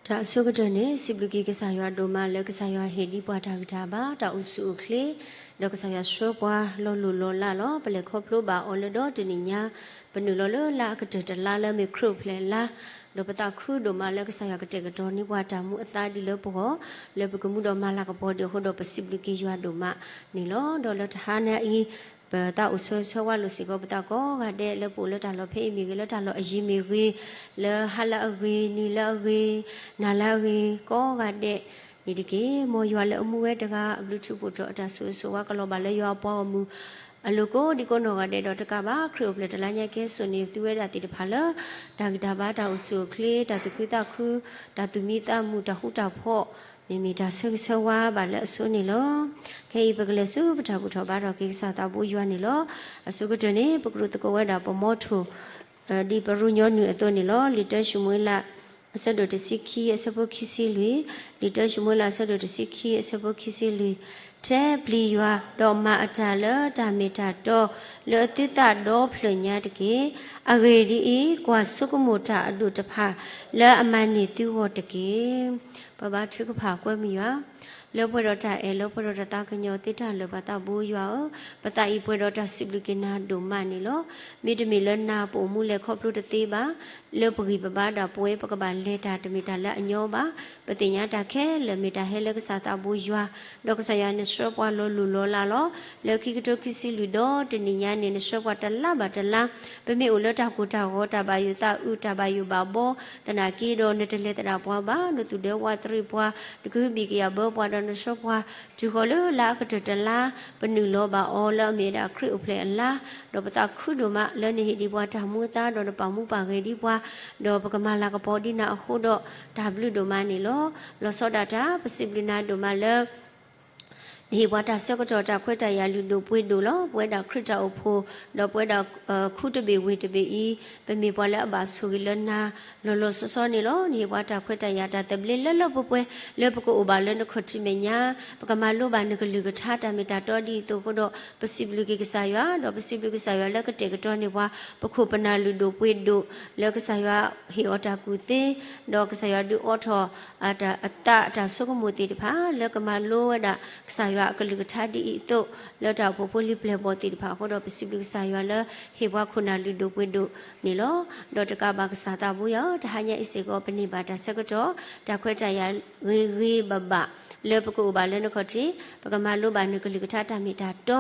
တၢ်အဆိကတၢၢ်န့ၣ် စံးဘျုးက့ၤကစၢ်ယွၤဒိၣ်မးလၢကစၢ်ယွၤဟ့ၣ်ဒံးပှၤတၢ်ဂံၢ်တၢ်ဘါ တၢ်အိၣ်ဆူၣ်အိၣ်ချ့, ဒီးကစၢ်ယွၤဆှၢပှၤလီၤလိၢ်လီၤလးလီၤ. ပလဲၤခီဖျိဘၣ်အီၤလၢဒီတနံၣ်ညါ ပနုာ်လီၤလၢလါအကတၢၢ်တလါလၢအမ့ၢ်ခရံာ်အိၣ်ဖျဲၣ်အလါ, ဒီးပသးခုဒိၣ်မးလၢကစၢ်ယွၤကတဲာ်ကတီၤန့ၢ်ပှၤတၢ်မူအသါဒ်လၢပဂီၢ်, လၢပကမူဒီးမၤလၤကပီၤဒံးအဃိဒီးပစံးဘျုးက့ၤယွၤဒိၣ်မးန့ၣ်လီၤ. ဒီးလၢတဟါညါအံၤ ပသးအိၣ်ဆၢဂ့ၤဆၢဝါလိာ်စ့ၢ်ကီးပသးကိးဂၤဒဲး လၢပအိၣ်လၢတၢ်လီၢ်ဖဲအံၤမ့ၢ်ဂ့ၤ, လၢတၢ်လီၢ်အယံၤမ့ၢ်ဂ့ၤ, လၢဟါလၢအဂ့ၤ, နံၤလၢအဂ့ၤ, နၤလၢအဂ့ၤ ကိးဂၤဒဲးန့ၣ်တက့ၢ်. မ်ယွၤလၢအမူဝဲတဂၤ အဘျုးထူးဖှိၣ်ထီၣ် အတၢ်ဆိၣ်ဂ့ၤဆိၣ်ဝါကလီၤဘၣ်လၢယွၤအပှၤဂီၢ်မုၢ် အလိၤကိးဒံကိးနီၢ်ဂၤဒဲးဒီးတကးဘၣ် ခရံာ်အိၣ်ဖျဲၣ်တလါညါကဲစိာ်န့ၣ် သုဝဲဒၣ်သ့ၣ်တဖၣ်လၢ တၢ်ဂံၢ်တၢ်ဘါ တၢ်အိၣ်ဆူၣ်အိၣ်ချ့ တၢ်သူၣ်ခုသးခု တၢ်သူၣ်မံသးမုာ် တၢ်ဃူတၢ်ဖိး မ့မ့ၢ်တၢ်ဆၢဂ့ၤဆၢဝါဘၣ်လၢအဆိန့ၣ်လီၤ. ခဲအံၤပကလဲၤဆူပတၢ်ဘူၣ်ထီၣ်ဘါထီၣ်က့ၤကစၢ်သးဘိယွၤန့ၣ်လီၤ. အဆိကတၢၢ်န့ၣ် ပကရူၢ်သကိးဝဲဒၣ်ပမီထိၣ် ဒ်ပရူၢ်ညီနုၢ်အသိးန့ၣ်လီၤ. လံာ်တၢၡမူၤအ့လး အဆၢဒိၣ်တဆံခံ အဆၢဖိခံဆံလွံၢ်, လံာ်တၢၡမူၤအ့လး အဆၢဒိၣ်တဆံခံ အဆၢဖိခံဆံလွံၢ်, ထဲပျံၤယွၤ ဒီးမၤအတၢ်လၢတၢ်မ့ၢ်တၢ်တီ လၢအသုသးဒီဖျၢၣ်ညါတက့ၢ်. အဂ့ၢ်ဒ်အံၤ, ကွၢ်ဆိကမိၣ်တၢ်အဒိၣ်တဖၣ် လၢအမၤန့ၢ်သုဂီၢ်တက့ၢ်. ပဘါထုကဖၣ်ကွဲမုာ်ယွၤ လၢပှဲၤဒီးတၢ်အဲၣ် လၢပှဲၤဒီးတၢ်သးကညီၤသ့တၢ်လၢာ် ပသးဘိယွၤဧၢ, ပသးအံၤပှဲၤဒီးတၢ်စံးဘျုးက့ၤနၤဒိၣ်မးန့ၣ်လီၤ. မ့တမ့ၢ်လၢနၤပအိၣ်မူလဲၤခီဖျိတသ့ဘၣ်, လၢပဂံၢ်ပဘါဒၣ်ပဝဲ ပကဘၣ်လဲၤတၢ်တမ့ၢ်တၢ်လၢအညီဘၣ်. ပသ့ၣ်ညါတၢ်ခဲလၢာ်မ့ၢ်တၢ်ဟဲလၢကစၢ်သးဘိယွၤ, ဒီးကစၢ်ယွၤနဆှၢပှၤလီၤလိၢ်လီၤလးလီၤ. လၢခံကထိခံဆံလွံၢ်ဒီတနံၣ်ညါန့ၣ် နဆှၢပှၤတလါဘၣ်တလါ, ပမ့ၢ်အိၣ်လၢတၢ်ကိၢ်တၢ်ဂီၤ တၢ်ဘၣ်ယိၣ်သးအုး တၢ်ဘၣ်ယိၣ်ဘၣ်ဘီ သနာ်က့ဒီး နတလဲၤသဒၣ်ပှၤဘၣ်, နသူၣ်ဒၢဝးတရံးပှၤ, နကဟုဘံၣ်ကယာ်ဘၢပှၤဒီးနဆှၢပှၤ တုၤဃီၤလၢလါအကတၢၢ်တလါ, ပနုာ်လီၤဘၣ်အီၤလၢအမ့ၢ်ဝဲဒၣ်ခရံာ်အိၣ်ဖျဲၣ်အလါ, ဒီးပသးခုဒိၣ်မးလၢနဟ့ၣ်ဒံးပှၤတၢ်မူအသါ ဒီးနပာ်မူပာ်ဂဲၤဒံးပှၤ, ဒီးပကမၤလၤကပီၤဒ်နၤအဃိဒီး တၢ်ဘျုးဒိၣ်မးန့ၣ်လီၤ. လီၤဆီဒၣ်တၢ် ပစံးဘျုးနၤဒိၣ်မးလၢ နဟ့ၣ်ပှၤတၢ်ဆၢကတီၢ် တၢ်ခွဲးတၢ်ယာ်လုၢ်ဒိၣ်ပှ့ၤဒိၣ်လီၤ. ပဝဲဒၣ်ခရံာ်တၢ်အိၣ်ဖှိၣ် ဒီးပဝဲဒၣ် ခူတဘ့ၣ်ဝ့ၢ်တဘ့ၣ်အံၤ ပမ့ၢ်ပှၤလၢအဘၣ်ဆိၣ်ဂ့ၤလၢနၤ လီၤလီၤဆီဆီန့ၣ်လီၤ. နဟ့ၣ်ပှၤတၢ်ခွဲးတၢ်ယာ် တၢ်သဘျ့လၢလၢပှဲၤပှဲၤ လၢပကအိၣ်ဘၣ်လၢနခီၣ်ထံးမဲာ်ညါ, ပကမၤလိဘၣ်နကလုၢ်ကထါ တၢ်မ့ၢ်တၢ်တီဒ်အံၤအသိးအဃိဒီး ပစံးဘျုးက့ၤကစၢ်ယွၤ, ဒီးပစံးဘျုးကစၢ်ယွၤလၢကတဲာ်ကတီၤန့ၢ်ပှၤ ပခိၣ်ပနၢ်လုၢ်ဒိၣ်ပှ့ၤဒိၣ် လၢကစၢ်ယွၤဟ့ၣ်အီၤတၢ်ကူၣ်သ့, ဒီးကစၢ်ယွၤဒုးအိးထီၣ် အတၢ် အသးအတၢ်ဆိကမိၣ်သ့ၣ်တဖၣ် လၢကမၤလိဝဲဒၣ် ကစၢ်ယွၤအကလုၢ်ကထါဒ်အံၤအသိး လၢတၢ်အိၣ်ဖှိၣ်ဖိလံၤပျဲၢ်ဘီၣ်သ့ၣ်တဖၣ်အဃိဒီး ပစံးဘျုးကစၢ်ယွၤလၢဟ့ၣ်ပှၤခိၣ်နၢ်လုၢ်ဒိၣ်ပှ့ၤဒိၣ်န့ၣ်လီၤ. ဒီးတကးဘၣ်ကစၢ်သးဘိယွၤဧၢ, တဟါညါအံၤစ့ၢ်ကီး ပန့ၢ်ဘၣ်တၢ်ဆၢကတီၢ် တၢ်ခွဲးတၢ်ယာ်ဂ့ၤဂ့ၤဘၣ်ဘၣ် လၢပကအိၣ်ဘၣ်လၢနခီၣ်ထံး, ပကမၤလိဘၣ်နကလုၢ်ကထါတၢ်မ့ၢ်တၢ်တီ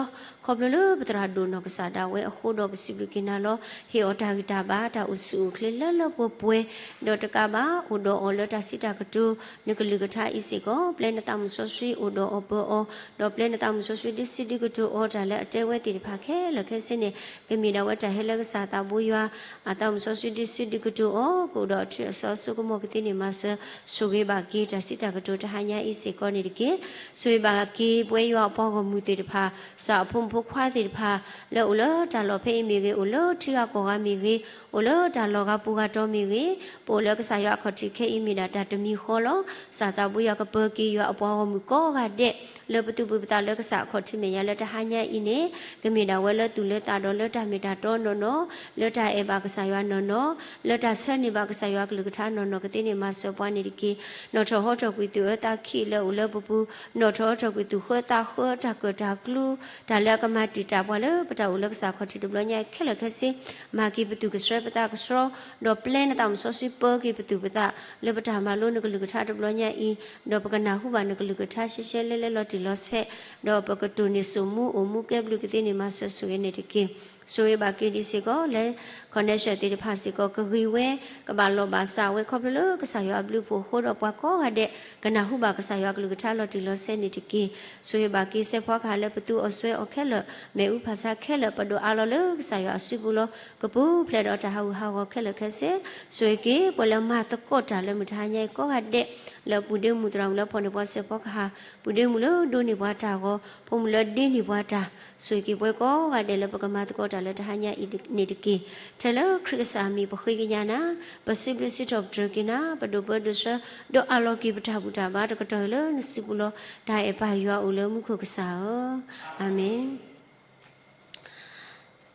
ခီဖျိလၢပသရၣ်ဒိၣ်နီၢ်ကစၢ်ဒၣ်ဝဲအဃိဒီး ပစံးဘျုးက့ၤနၤလီၤ. ဟ့ၣ်အီၤတၢ်ဂံၢ်တၢ်ဘါ တၢ်အိၣ်ဆူၣ်အိၣ်ချ့လၢလၢပှဲၤပှဲၤ, ဒီးတကးဘၣ်အိၣ်ဒီးအီၤလၢတၢ်စံးတၢ်ကတိၤ နကလုၢ်ကထါအံၤစ့ၢ်ကီး ပျဲနသးမုၣ်စီဆှံအိၣ်ဒီးအီၤပၢၤအီၤ, ဒီးပျဲနသးမုၣ်စီဆှံဒုးစံးဒုးကတိၤအီၤ တၢ်လၢအတဲဝဲသ့ၣ်တဖၣ်ခဲလၢာ်ခဲဆ့န့ၣ် ကမ့ၢ်ဒၣ်ဝဲတၢ်ဟဲလၢကစၢ်သးဘိယွၤ အသးမုၣ်စီဆှံဒုးစံးဒုးကတိၤအီၤ ကအိၣ်ဒီးအထူးအစီအစိကမီၤကသ့န့ၣ် မၤစၢၤဆိၣ်ဂ့ၤဘၣ်က့ၤတၢ်စံးတၢ်ကတိၤတဟါညါအံၤစ့ၢ်ကီးန့ၣ်တက့ၢ်. ဆိၣ်ဂ့ၤဘၣ်က့ၤပဝဲယွၤအပှၤဂီၢ်မုၢ်သ့ၣ်တဖၣ် စၢ်အဖိမုၣ်ဖိခွါသ့ၣ်တဖၣ် လၢအိၣ်လၢတၢ်လီၢ်ဖဲအံၤမ့ၢ်ဂ့ၤ, အိၣ်လၢထံဂၤကီၢ်ဂၤမ့ၢ်ဂ့ၤ, အိၣ်လၢတၢ်လီၢ်ဂၤပူၤဂၤတီၤမ့ၢ်ဂ့ၤ, ပအိၣ်လၢကစၢ်ယွၤအခီၣ်ထံးခဲအံၤမ့ၢ်ဒၣ်တၢ်တမံၤဃီလီၤ. စၢ်သးဘိယွၤကပၢၤက့ၤယွၤအပှၤဂီၢ်မုၢ်ကိးဂၤဒဲး လၢပသူၣ်ပှၤသးလၢကစၢ်အခီၣ်ထံးမဲာ်ညါလၢတဟါညါအံၤန့ၣ် ကမ့ၢ်ဒၣ်ဝဲလၢသူၣ်လၢသးဒီးလၢတၢ်မ့ၢ်တၢ်တီနီၢ်နီၢ်, လၢတၢ်အဲၣ်ဘၣ်ကစၢ်ယွၤနီၢ်နီၢ်, လၢတၢ်ဆၢန့ၢ်ဘၣ်ကစၢ်ယွၤကလုၢ်ကထါနီၢ်နီၢ်ကသ့န့ၣ် မၤစၢၤပှၤန့ၣ်တက့ၢ်. နီၣ်ထီၣ်ဟီထီၣ်ကွံာ်သူၣ်အၢသးခံးလၢအအိၣ်လၢပပူၤ, နီၣ်ထီၣ်ဟီထီၣ်ကွံာ်သူၣ်ဃၢသးဃၢ တၢ်ကၢၣ်တၢ်ကျူ တၢ်လၢအကမၤတံာ်တာ်ပှၤလၢပတၢ်အိၣ်လၢကစၢ်ခီၣ်ထံးတဘျီညါခဲလၢာ်ခဲဆ့, မၤက့ၤပသူၣ်ကဆှီပသးကဆှီ, ဒီးပျဲနသးမုၣ်စီဆှံပၢက့ၤပသူၣ်ပသး လၢပတၢ်မၤလိနကလုၢ်ကထါတဘျီညါအံၤ, ဒီးပကနၢ်ဟူဘၣ်နကလုၢ်ကထါရှဲရှဲလဲလဲလီၤတံၢ်လီၤဆဲး, ဒီးပကတိၢ်န့ၢ်စိာ်မူအိၣ်မူကဲဘျုးကသ့န့ၣ် မၤစၢၤဆိၣ်ဂ့ၤန့ၣ်တက့ၢ်. ဆိၣ်ဂ့ၤဘၣ်က့ၤဒံးစ့ၢ်ကီးလၢ connection သ့ၣ်တဖၣ်စ့ၢ်ကီး ကဂ့ၤဝဲ ကဘၣ်လီၢ်ဘၣ်စးဝဲ ခီဖျိလၢကစၢ်ယွၤအဘျုးအဖှိၣ်အဃိဒီး ပှၤကိးဂၤဒဲး ကနၢ်ဟူဘၣ်ကစၢ်ယွၤကလုၢ်ကထါလီၤတံၢ်လီၤဆဲးန့ၣ်တက့ၢ်. ဆိၣ်ဂ့ၤဘၣ်က့ၤစဲးဖီကဟၣ်လၢပသူအီၤစွဲအီၤခဲလၢာ်, မ့ၣ်အူဖၣ်ဆါခဲလၢာ် ပဒိၣ်အးလီၤလၢကစၢ်ယွၤအစုပူၤလီၤ. ကပူၤဖျဲးဒီးတၢ်ဟးဂူာ်ဟးဂီၤခဲလၢာ်ခဲဆ့, ဆိၣ်ဂ့ၤက့ၤ ပှၤလၢမၤသကိးတၢ်လၢမုၢ်တဟါညါအံၤကိးဂၤဒဲး, လၢပူၤဒ့မုၢ်သရၣ်မုၣ်လၢဖီၣ်န့ၢ်ပှၤစဲးဖီကဟၣ်, ပူၤဒ့မုၢ်လၢဒိးန့ၢ်ပှၤတၢ်ဂီၤ, ဖိမုၣ်လၢဒ့န့ၢ်ပှၤတၢ်, ဆိၣ်ဂ့ၤက့ၤပှၤကိးဂၤဒဲးလၢပကမၤသကိးတၢ်လၢတဟါညါအံၤန့ၣ်တက့ၢ်. ထဲလၢခရံာ်ကစၢ်အမံၤပဃ့ကညးနၤ, ပစံးဘျုးစံးထီၣ်ပတြၢၤက့ၤနၤ, ပဒိၣ်ပၢဒိၣ်ဆှၢ, ဒီးအးလီၤက့ၤပတၢ်ဘူၣ်တၢ်ဘါတကတီၢ်လၢနစုပူၤလီၤ. တၢ်အဲၣ်ပၢ်ယွၤအိၣ်လၢမူခိၣ်ကစၢ်ဧၢ, အၤမ့ၣ်.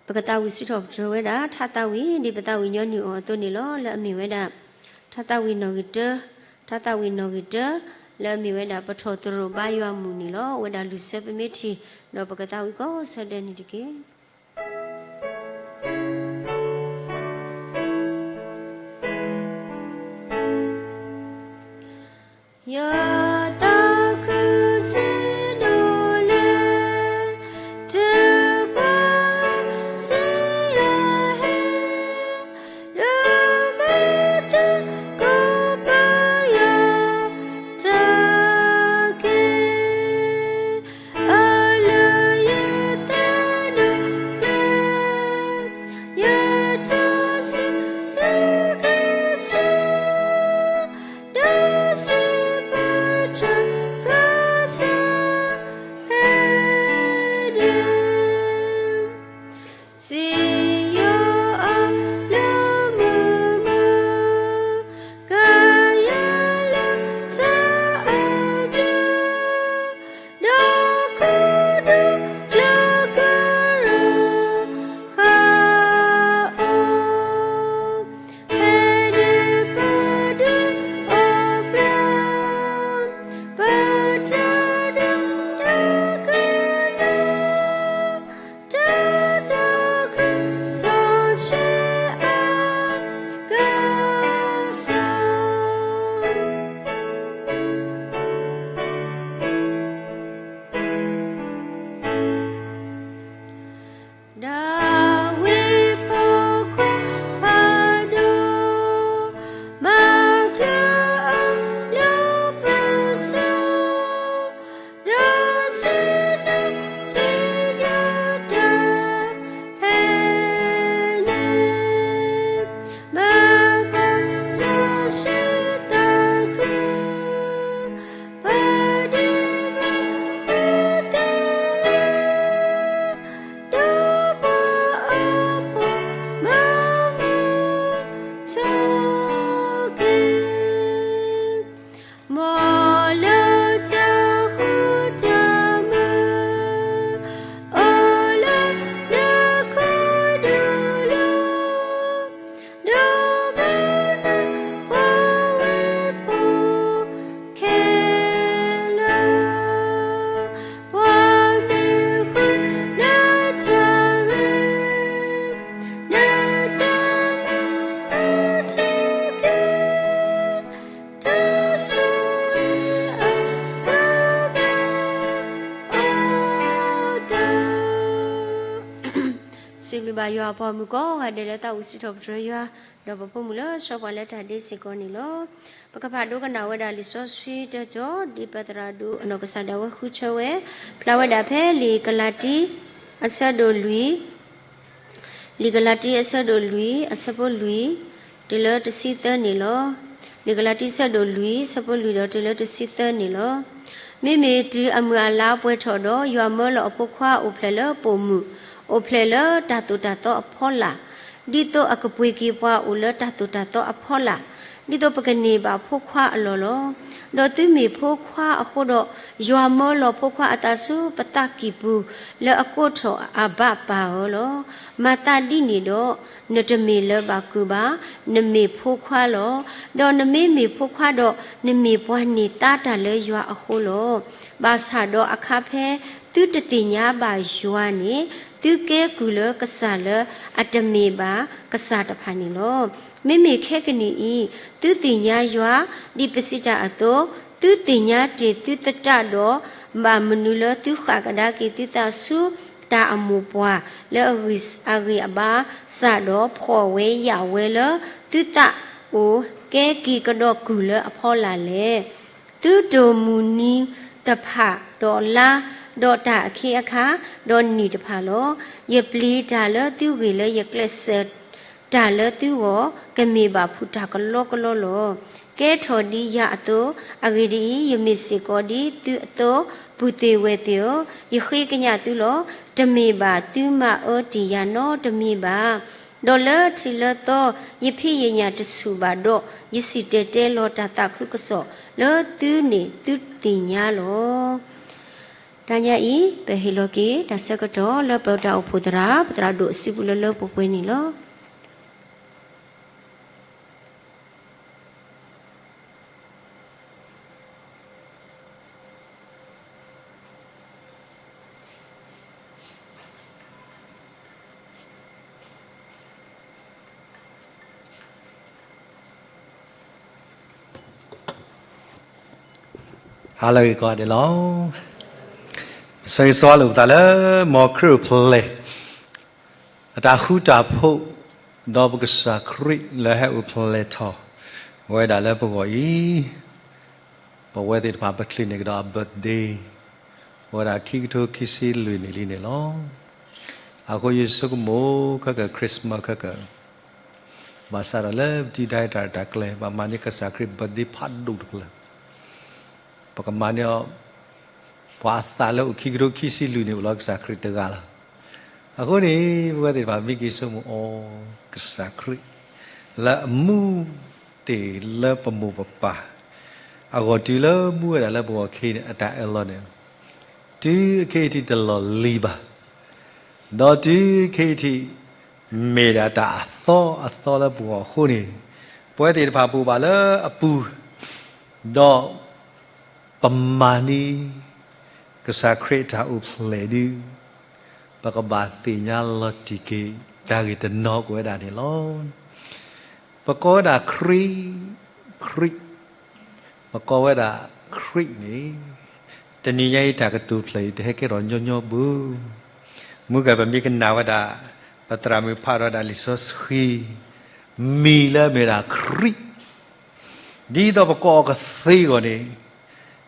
ပကသးဝံၣ်စံးထီၣ်ပတြၢၤဝဲဒၣ် ထါသးဝံၣ် ဒ်ပသးဝံၣ်ညီနုၢ်အီၤအသိးန့ၣ်လီၤ. လၢအမ့ၢ်ဝဲဒၣ် ထါသးဝံၣ်နီၣ်ဂံၢ်တၢ တၢ်သးဝံၣ်နီၣ်ဂံၢ်တၢ လၢအမ့ၢ်ဝဲဒၣ် ပထီၣ်သရိာ်ဘါယွၤမုၢ်န့ၣ်လီၤ. အိၣ်ဝဲဒၣ်လွံၢ်ဆၢပမ့ၢ်ထံၣ်, ဒီးပကသးဝံၣ်ကိးဆၢဒဲးန့ၣ်တက့ၢ်. ယသးခုစံဒိၣ်လၢ တပှၢ်စံယဟဲ လၢမ့ၢ်သုကိးပယီၤတၢ်က့ၤ, အလၢယသးဒိးဖျဲး, ယထီၣ်ဆူယကစၢ်, ဒီးစံးဘျုးတၢ်ကစၢ်ဖဲဒၣ် စံယိၤအီၤလၢမုၢ်မုၢ်, ကယဲၢ်လၢတၢ်အဘျုး, ဒီးခိၣ်ဒူကျၢၤကရၢဃာ်အီၤ, ဖဲန့ၣ်ပဒုးအိၣ်ဖျါ ပတၢ်ဒိးတၢ်ကရၢ, တၢ်သးခုစီဆှံအကစၢ်, ဒၤဝံးဖိခွါဖးဒိၣ်, မၤကျၢၤအီၤလၢပစၢၤ, ဒီးစံးဘျုးစံယိၤတၢ်ဖဲန့ၣ်, မၤဘၣ်စီဆှံသးခု ပဒုးဘၣ်အသး, ဒီးပှၤအဖိမၤမုာ်ထီၣ်က့ၤ, မ်လၢတၢ်ဃူတၢ်မုာ် အိၣ်လၢနခိၣ်ဒူလီၤ. ဒီးမၤနၢၤပှၤဝဲၢ်ဖိခဲလၢာ်, ပှၤမ့ၢ်ဃုနတၢ်ဂ့ၤ, နတၢ်မၤအၢထီၣ်က့ၤ, တၢ်ဆိၣ်ဂ့ၤအကဘၣ် အသး. စံးဘျုးဘၣ်ယွၤအပှၤမုၣ်ကိးဂၤဒဲးလၢသးအိၣ်စံးထီၣ်ပတြၢၤယွၤ, ဒီးပဖိမုၣ်လၢဆှၢပှၤလၢတၢ်ဒ့စ့ၢ်ကီးန့ၣ်လီၤ. ပကဖးဒိကနၣ်ဝဲဒၣ်လံာ်စီဆှံတၢတီၤ ဒ်ပသရၣ်ဒိၣ်အနီၢ်ကစၢ်ဒၣ်ဝဲဃုထၢဝဲ, ဖျါဝဲဒၣ်ဖဲလံာ်ကလၤတံ အဆၢဒိၣ်လွံၢ်, လံာ်ကလၤတံအဆၢဒိၣ်လွံၢ် အဆၢဖိလွံၢ် တုၤလၢတဆံသၢန့ၣ်လီၤ. လံာ်ကလၤတံအဆၢဒိၣ်လွံၢ် အဆၢဖိလွံၢ်ဒီးတုၤလၢတဆံသၢန့ၣ်လီၤ. မ့မ့ၢ်တုၤအမုၢ်အလါပှဲၤထီၣ်ဒီး ယွၤမၢလီၤအဖိခွါအိၣ်ဖျဲၣ်လၢပိာ်မုၣ်, အိၣ်ဖျဲၣ်လၢတၢ်သိၣ်တၢ်သီအဖီလာ်, ဒ်သိးအကပှ့ၤက့ၤပှၤအိၣ်လၢတၢ်သိၣ်တၢ်သီအဖီလာ်, ဒ်သိးပကန့ၢ်ဘၣ်ဖိခွါအလီၢ်လီၤ. ဒီးသုမ့ၢ်ဖိခွါအဃိဒီး, ယွၤမၢလီၤဖိခွါအသးဆူပသးကံၢ်ပူၤ လၢအကိးထီၣ်အဘၣ်ပၢ်အၢလီၤ. မၤသးဒ်န့ၣ်ဒီး, နတမ့ၢ်လၢၤဘၣ်ကုၢ်ဘၣ်, နမ့ၢ်ဖိခွါလီၤ. ဒီးနမ့မ့ၢ်ဖိခွါဒီး, နမ့ၢ်ပှၤန့ၢ်သါတၢ်လၢယွၤအဃိလီၤ. ဘၣ်ဆၣ်ဒီးအခါဖဲသုတသ့ၣ်ညါဘၣ်ယွၤန့ၣ်, သုကဲကုၢ်လၢကစၢ်လၢအတမ့ၢ်ဘၣ်ကစၢ်တဖၣ်န့ၣ်လီၤ. မ့မ့ၢ်ခဲကနံၣ်အံၤ, သုသ့ၣ်ညါယွၤ, ဒ်ပစံးတၢ်အသိး, သုသ့ၣ်ညါတ့ၢ်သုသတးဒီး, ဘၣ်မနုၤလၢသုဃၣ်ကဒါက့ၤသုသးဆူတၢ်အမိၢ်ပှၢ် လၢအဂံၢ်အဘါစၢ်ဒီး ဖှီၣ်ဝဲယာ်ဝဲလၢသုသးအိၣ် ကဲက့ၤကဒီးကုၢ်လၢအဖီလာ်လဲၣ်. သုတိၢ်မုၢ်နံၤတဖၣ်ဒီးလါ, ဒီးတၢ်အခ့အခါ, ဒီးနံၣ်တဖၣ်လီၤ. ယပျံၤတၢ်လၢသုဂ့ၢ်လၢယကျဲးစၢး တၢ်လၢသုဂီၢ် ကမ့ၢ်ဘၣ်ဖုးတၢ်ကလီကလီလီၤ. ကဲထီၣ်ဒ်ယၤအသိး, အဂ့ၢ်ဒ်အံၤ, ယမ့ၢ်စ့ၢ်ကီးဒ်သုအသိး, ပုၢ်သ့ၣ်ဝဲၢ်သ့ၣ်ဧၢ, ယဃ့ကညးသုလီၤ. တမ့ၢ်ဘၣ်သုမၤအၢတ့ၢ်ယၤနီတမံၤဘၣ်. ဒီးလၢထံးလၢသီ ယဖံးယညၣ်တဆူၣ်ဘၣ်ဒီး, ယစံၣ်တဲၤတဲလီၤတၢ်သးခုကစီၣ်လၢသုန့ၣ်သုသ့ၣ်ညါလီၤ. တနံၤအံၤ ပဟ့ၣ်လီၤက့ၤတၢ်ဆၢကတီၢ်လၢပတၢ်အိၣ်ဖှိၣ်သရၣ် ပသရၣ်ဒိၣ်စုပူၤလၢလၢပှဲၤပှဲၤန့ၣ်လီၤ. ဟါလၢအဂ့ၤကိးဂၤဒဲးလီၤ. ပဆိၣ်ဂ့ၤဆိၣ်ဝါလိာ်ပသးလၢ မ်ခရံာ်အိၣ်ဖျဲၣ် အတၢ်ဃူတၢ်ဖိး, ဒီးပကစၢ်ခရံာ်လၢဟဲအိၣ်ဖျဲၣ်ထီၣ်ဝဲဒၣ်လၢပဂီၢ်အံၤ, ပဝဲသ့ၣ်တဖၣ်ပချုးန့ၢ်ကဒီးအ birthday, အိၣ်ဝဲဒၣ်ခံကထိခံဆံလွံၢ်နံၣ်လံန့ၣ်လီၤ. အဃိယဆိကမိၣ်ခဲကၢၣ် Christmas ခဲကၢၣ် ဘၣ်ဆၣ်ဒီးလၢပထံၣ်ဒၣ်တၢ်ရဲၣ်တၢ်ကျဲၤ ဘၣ်မၤန့ၢ်ကစၢ်ခရံာ် birthday ဖးဒိၣ်တဖျၢၣ်, ပကမၤန့ၢ်အီၤ, ပှၤအသးလၢအိၣ်ခံကထိခံဆံလွံၢ်န့ၣ် အိၣ်လီၤကစၢ်ခရံာ်တဂၤလီၤ. အဃိန့ၣ် ပဝဲသ့ၣ်တဖၣ်မ့ၢ်က့ၤဆိကမိၣ်အီၤ ကစၢ်ခရံာ် လၢအမူတ့ၢ်လၢပမိၢ်ပပၢ်အဂီၢ် တုၤလၢမူဝဲဒၣ်လၢပဂီၢ်ခဲအံၤန့ၣ် အတၢ်အၢၣ်လီၤန့ၣ် တုၤခဲအံၤထံၣ်တလီၢ်လံၤဘၣ်, ဒီးတုၤခဲအံၤထံၣ် မ့ၢ်ဒၣ်တၢ်အသီအသီလၢပဂီၢ်အဃိန့ၣ်, ပဝဲသ့ၣ်တဖၣ်ပအိၣ်ဘၣ်လၢအပူၤ, ဒီးပမၤန့ၢ် ကစၢ်ခရံာ်အတၢ်အိၣ်ဖျဲၣ်ဒုး, ပကဘၣ်သ့ၣ်ညါလီၤတံၢ်က့ၤ တၢ်ဂ့ၢ်တနီၤကအိၣ်ဝဲဒၣ်န့ၣ်လီၤ. ပကိးဝဲဒၣ်ခရံာ်, ခရံာ်, ပကိးဝဲဒၣ်ခရံာ်န့ၣ်, တနံၤညါအံၤတၢ်ကတိၤဖျၢၣ်အံၤ တဟဲကဲထီၣ်ညီညီဘၣ်. မုၢ်ဂၤပမ့ၢ်ကနၣ်ဝဲဒၣ် ပသရၣ်မုၣ်ဖးထီၣ်ဝဲဒၣ်လံာ်စီဆှံ မံၤလၢအမ့ၢ်ဝဲဒၣ်ခရံာ် ဒ်သိးပကိးအီၤကသ့အဂီၢ်န့ၣ်,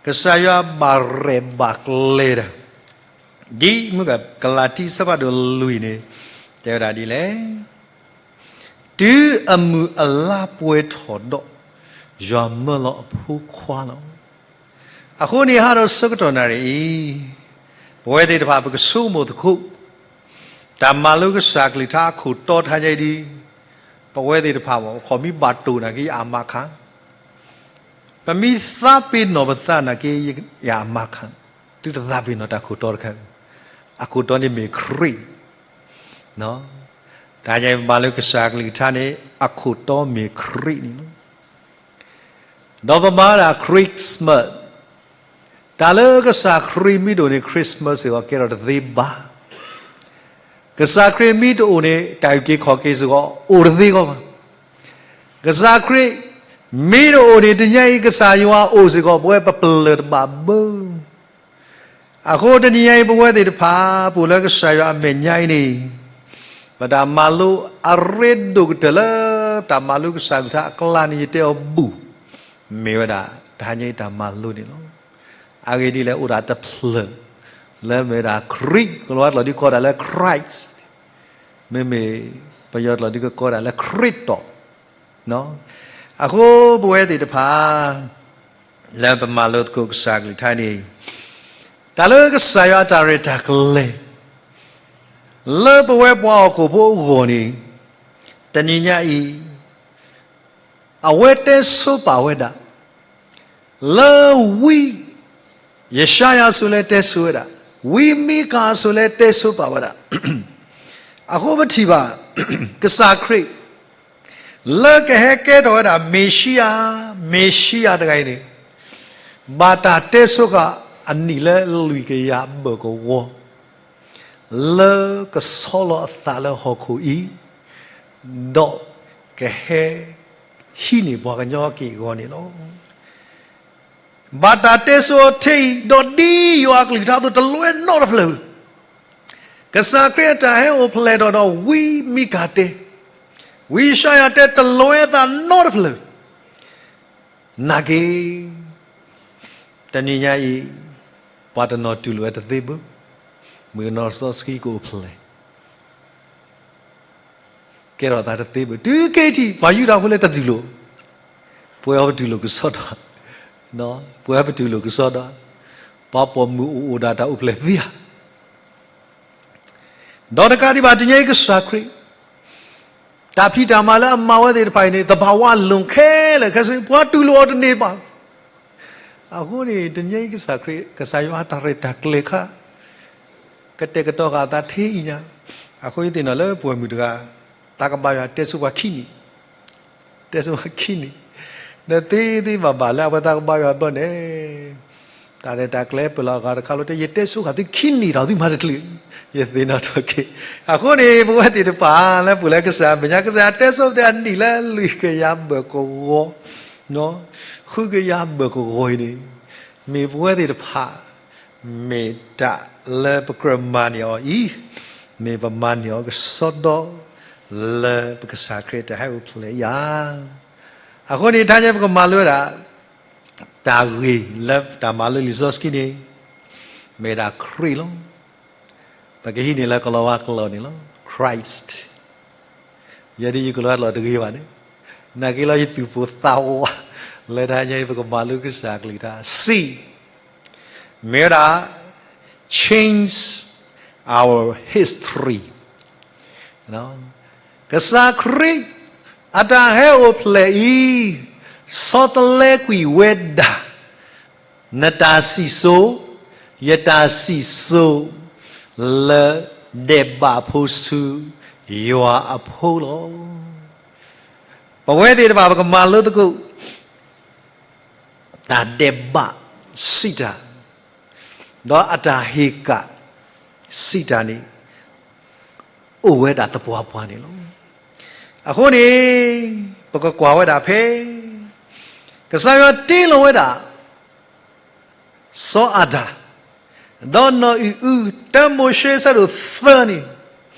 ကစၢ်ယွၤဘၣ်ရဲၣ်ဘၣ်ကျဲၤတၢ်, ဒ်မုၢ်ဂၤကလၤတံ အဆၢဖးဒိၣ်လွံၢ်န့ၣ် တဲဝဲဒၣ်ဒ်လဲၣ်, တုၤအမုၢ်အလါပှဲၤထီၣ်ဒီး, ယွၤမၢလီၤအဖိခွါလီၤ. အဃိန့ၣ် ဟးဒီးဆၢကတီၢ်နၣ်ရံၣ်အံၤ, ပဝဲသ့ၣ်တဖၣ်ပကဆိကမိၣ်သကိး, တၢ်မၤလိကစၢ်ကလုၢ်ကထါအခိၣ်တီတဟါညါအံၤဒ်, ပဝဲသ့ၣ်တဖၣ် ပခီၣ်မ့ၢ်ဘၣ်တိၢ်နာ်က့ ယအမးခါ, ပမ့ၢ်သးပ့ၤနီၣ်ပသးနာ်က့ ယအမးခါ, သုတသးပ့ၤနီၣ်တၢ်ခိၣ်တီတခါ, အခိၣ်တီန့ၣ်မ့ၢ်ခရံာ် တဟါညါအံၤပမၤလိကစၢ်ကလုၢ်ကထါန့ၣ် အခိၣ်တီမ့ၢ်ခရံာ်န့ၣ်လီၤ. ဒီးပမၤဒၣ် Christmas, တၢ်လၢကစၢ်ခရံာ်မ့ၢ်တအိၣ်န့ၣ် Christmas စ့ၢ်ကီးကဲထီၣ်တသ့ဘၣ်. ကစၢ်ခရံာ်မ့ၢ်တအိၣ်န့ၣ် တၢ်အုၣ်က့ၤခီၣ်က့ၤစ့ၢ်ကီး အိၣ်တသ့ကီးဘၣ်. ကစၢ်ခရံာ်မ့ၢ်တအိၣ်န့ၣ် တနံၤညါအံၤ ကစၢ်ယွၤအိၣ်စ့ၢ်ကီး ပဝဲပပလၢၢ်တဘၣ်ဘၣ်. အဃိတနံၤညါအံၤ ပဝဲသ့ၣ်တဖၣ် ပအိၣ်လၢကစၢ်ယွၤအမဲာ်ညါအံၤန့ၣ်, ပတၢ်မၤလိအရ့ဒိၣ်ကတၢၢ်လၢ တၢ်မၤလိကစၢ်ကလုၢ်ကထါအကျါန့ၣ် ယတဲအီၤဘူး, မ့ၢ်ဝဲဒၣ် တဟါညါအံၤတၢ်မၤလိန့ၣ်လီၤ. အဂ့ၢ်ဒ်လဲၣ် အိၣ်ဒၣ်တဖျၢၣ် လၢမ့ၢ်ဝဲဒၣ်ခရံာ်, ကလီၤဝါကျိာ်ဒ်ကိးဒၣ်လၢ Christ, မ့မ့ၢ်ပယီၤကျိာ်ဒ်ကကိးဒၣ်လၢ ခရံာ်တော်, အဃိပဝဲသ့ၣ်တဖၣ် လၢပမၤလိသကိးကစၢ်ကလုၢ်ကထါန့ၣ်, တၢ်လၢကစၢ်ယွၤအတၢ်ရဲၣ်တၢ်ကျဲၤ လၢပဝဲပှၤဟီၣ်ခိၣ်ဖိအဂီၢ်န့ၣ်, တနံၤညါအံၤ အဝဲတဲဆိပာ်ဝဲဒၣ် လၢဝံယၡါယၤအစိၤလၢတဲဆိဝဲဒၣ်, ဝံမံကၤအစိၤလၢတဲဆိပာ်ဝဲဒၣ်, အဃိပထံၣ်ဘၣ် ကစၢ်ခရံာ် လၢကဟဲကဲထီၣ်ဝဲဒၣ် မ့ၤၡံယၤ, မ့ၤၡံယၤတဂၤအံၤန့ၣ်, ဘၣ်တၢ်တဲဆိဃာ်အနံၣ်လၢလွံၢ်ကယၤဘၢၣ်ကဝီၤ လၢကဆီလီၤအသးလၢဟီၣ်ခိၣ်အံၤ, ဒီးကဟဲဟံးန့ၢ်ပှၤကညီအက့ၢ်အဂီၤန့ၣ်လီၤ. ဘၣ်တၢ်တဲဆိအီၤထဲအံၤ, ဒီးဒ်ယွၤအကလုၢ်ကထါအသိးတလွဲနီတဖျၢၣ်. ကစၢ်ခရံာ်အတၢ်ဟဲအိၣ်ဖျဲၣ်ထီၣ်ဒီးဝံမံကၤတဲ, ဝံယၡါယၤတဲတလွဲအသးနီတဖျၢၣ်. နာ်က့ တနံၤညါအံၤ ပှၤတနီၤတူၢ်လိာ်ဝဲတသ့ဘၣ်, မုၢ်ကနီၤစီဆှံကအိၣ်ဖျဲၣ် ကဲထီၣ်သးတသ့ဘၣ်. တုၤခဲအံၤထံး ပှၤယူဒၤဖိလၢတတူၢ်လိာ်, ပဝဲအံၤပတူၢ်လိာ်ကစီဒီ, ပဝဲပတူၢ်လိာ်ကစီဒီ, ပှၤပိာ်မုၣ်အိၣ်အိၣ်ဒၣ်တၢ်အိၣ်ဖျဲၣ်သ့ဧါ. ဒီးတကးဒံးဘၣ် တနံၤအံၤကစၢ်ခရံာ် တၢ်ဖံးတၢ်မၤလၢအမၤဝဲသ့ၣ်တဖၣ်အံၤန့ၣ် သဘာဝလွန်ခဲလၢာ်ခဲဆ့ ပှၤတူၢ်လိာ်အီၤတန့ၢ်ဘၣ်. အဃိန့ၣ် တနံၤအံၤကစၢ်ခရံာ် ကစၢ်ယွၤအတၢ်ရဲၣ်တၢ်ကျဲၤခါ ကတဲာ်ကတီၤဃာ်အသးထဲအံၤညါ, အဃိယသ့ၣ်နီၣ်လၢပှၢ်မုၢ်တဂၤ သးကဘါယွၤတဲဆိပှၤခံနံၣ်, တဲဆိပှၤခံနံၣ်, နသ့သ့ဘၣ်ဘၣ်လၢအဝဲသးကဘါယွၤဘျီန့ၣ်, တၢ်ရဲၣ်တၢ်ကျဲၤပၢၢ်လီၤအဂၤတခါလီၤတဲ ယတဲဆိဃာ်သုခံနံၣ်ဒီးသုမၤတချုး, ယသ့ၣ်နီၣ်ထီၣ်က့ၤ. အဃိန့ၣ် ပဝဲသ့ၣ်တဖၣ်လၢပအိၣ်လၢကစၢ်အမဲာ်ညါ ကစၢ်ယွၤတဲဆိပသ့ၣ်အနံၣ်လၢလွံၢ်ကယၤဘၢၣ်ကဝီၤ, ဃုကယၤဘၢၣ်ကဝီၤအံၤန့ၣ် မ့ၢ်ပဝဲသ့ၣ်တဖၣ်, မ့ၢ်တၢ်လၢပကြၢးမၤန့ၢ်အီၤအံၤ, မ့ၢ်ပမၤန့ၢ်အီၤကစီဒီ လၢပကစၢ်ခရံာ်တၢ်ဟဲအိၣ်ဖျဲၣ်ယၤ. အဃိန့ၣ် တဟါညါပကမၤလိဝဲဒၣ် တၢ်ဂ့ၢ်လၢတၢ်မၤလိလံာ်စီဆှံန့ၣ် မ့ၢ်ဒၣ်ခရံာ်လီၤ. ပကဟံးန့ၢ်လၢကလီၤဝါကျိာ်န့ၣ်လီၤ, Christ. ယဲဒၣ်ယကလီၤဝါကျိာ်တဂ့ၤဘၣ်န့ၣ်, နာ်က့လီၤယသူၣ်ပိၢ်သးဝး, လၢတဟါညါအံၤ ပကမၤလိကစၢ်ကလုၢ်ကထါ စံး, မ့ၢ်ဝဲဒၣ် change our history. ကစၢ်ခရံာ် အတၢ်ဟဲအိၣ်ဖျဲၣ်အံၤ ဆီတလဲကွံာ်ဝဲဒၣ် နတၢ်စံၣ်စိၤ, ယတၢ်စံၣ်စိၤ လၢဒဲးဘးဖိဆူယွၤအဖိလီၤ. ပဝဲသ့ၣ်တဖၣ် ပကမၤလိသကိး တၢ်ဒဲးဘးစံးတၢ်, ဒီးအတၢ်ဟ့ၣ်ကၣ်စံးတၢ်န့ၣ် အိၣ်ဝဲဒၣ်သပှၢ်ပှၢ်န့ၣ်လီၤ. အဃိန့ၣ် ပကကွၢ်ဝဲဒၣ်ဖဲ ကစၢ်ယွၤတ့လီၤဝဲဒၣ် စီၤအၤဒၣ်, ဒီးနီၢ်အံၣ်အု တၢမိၤၡ့ဆၢဒိၣ်သၢန့ၣ်,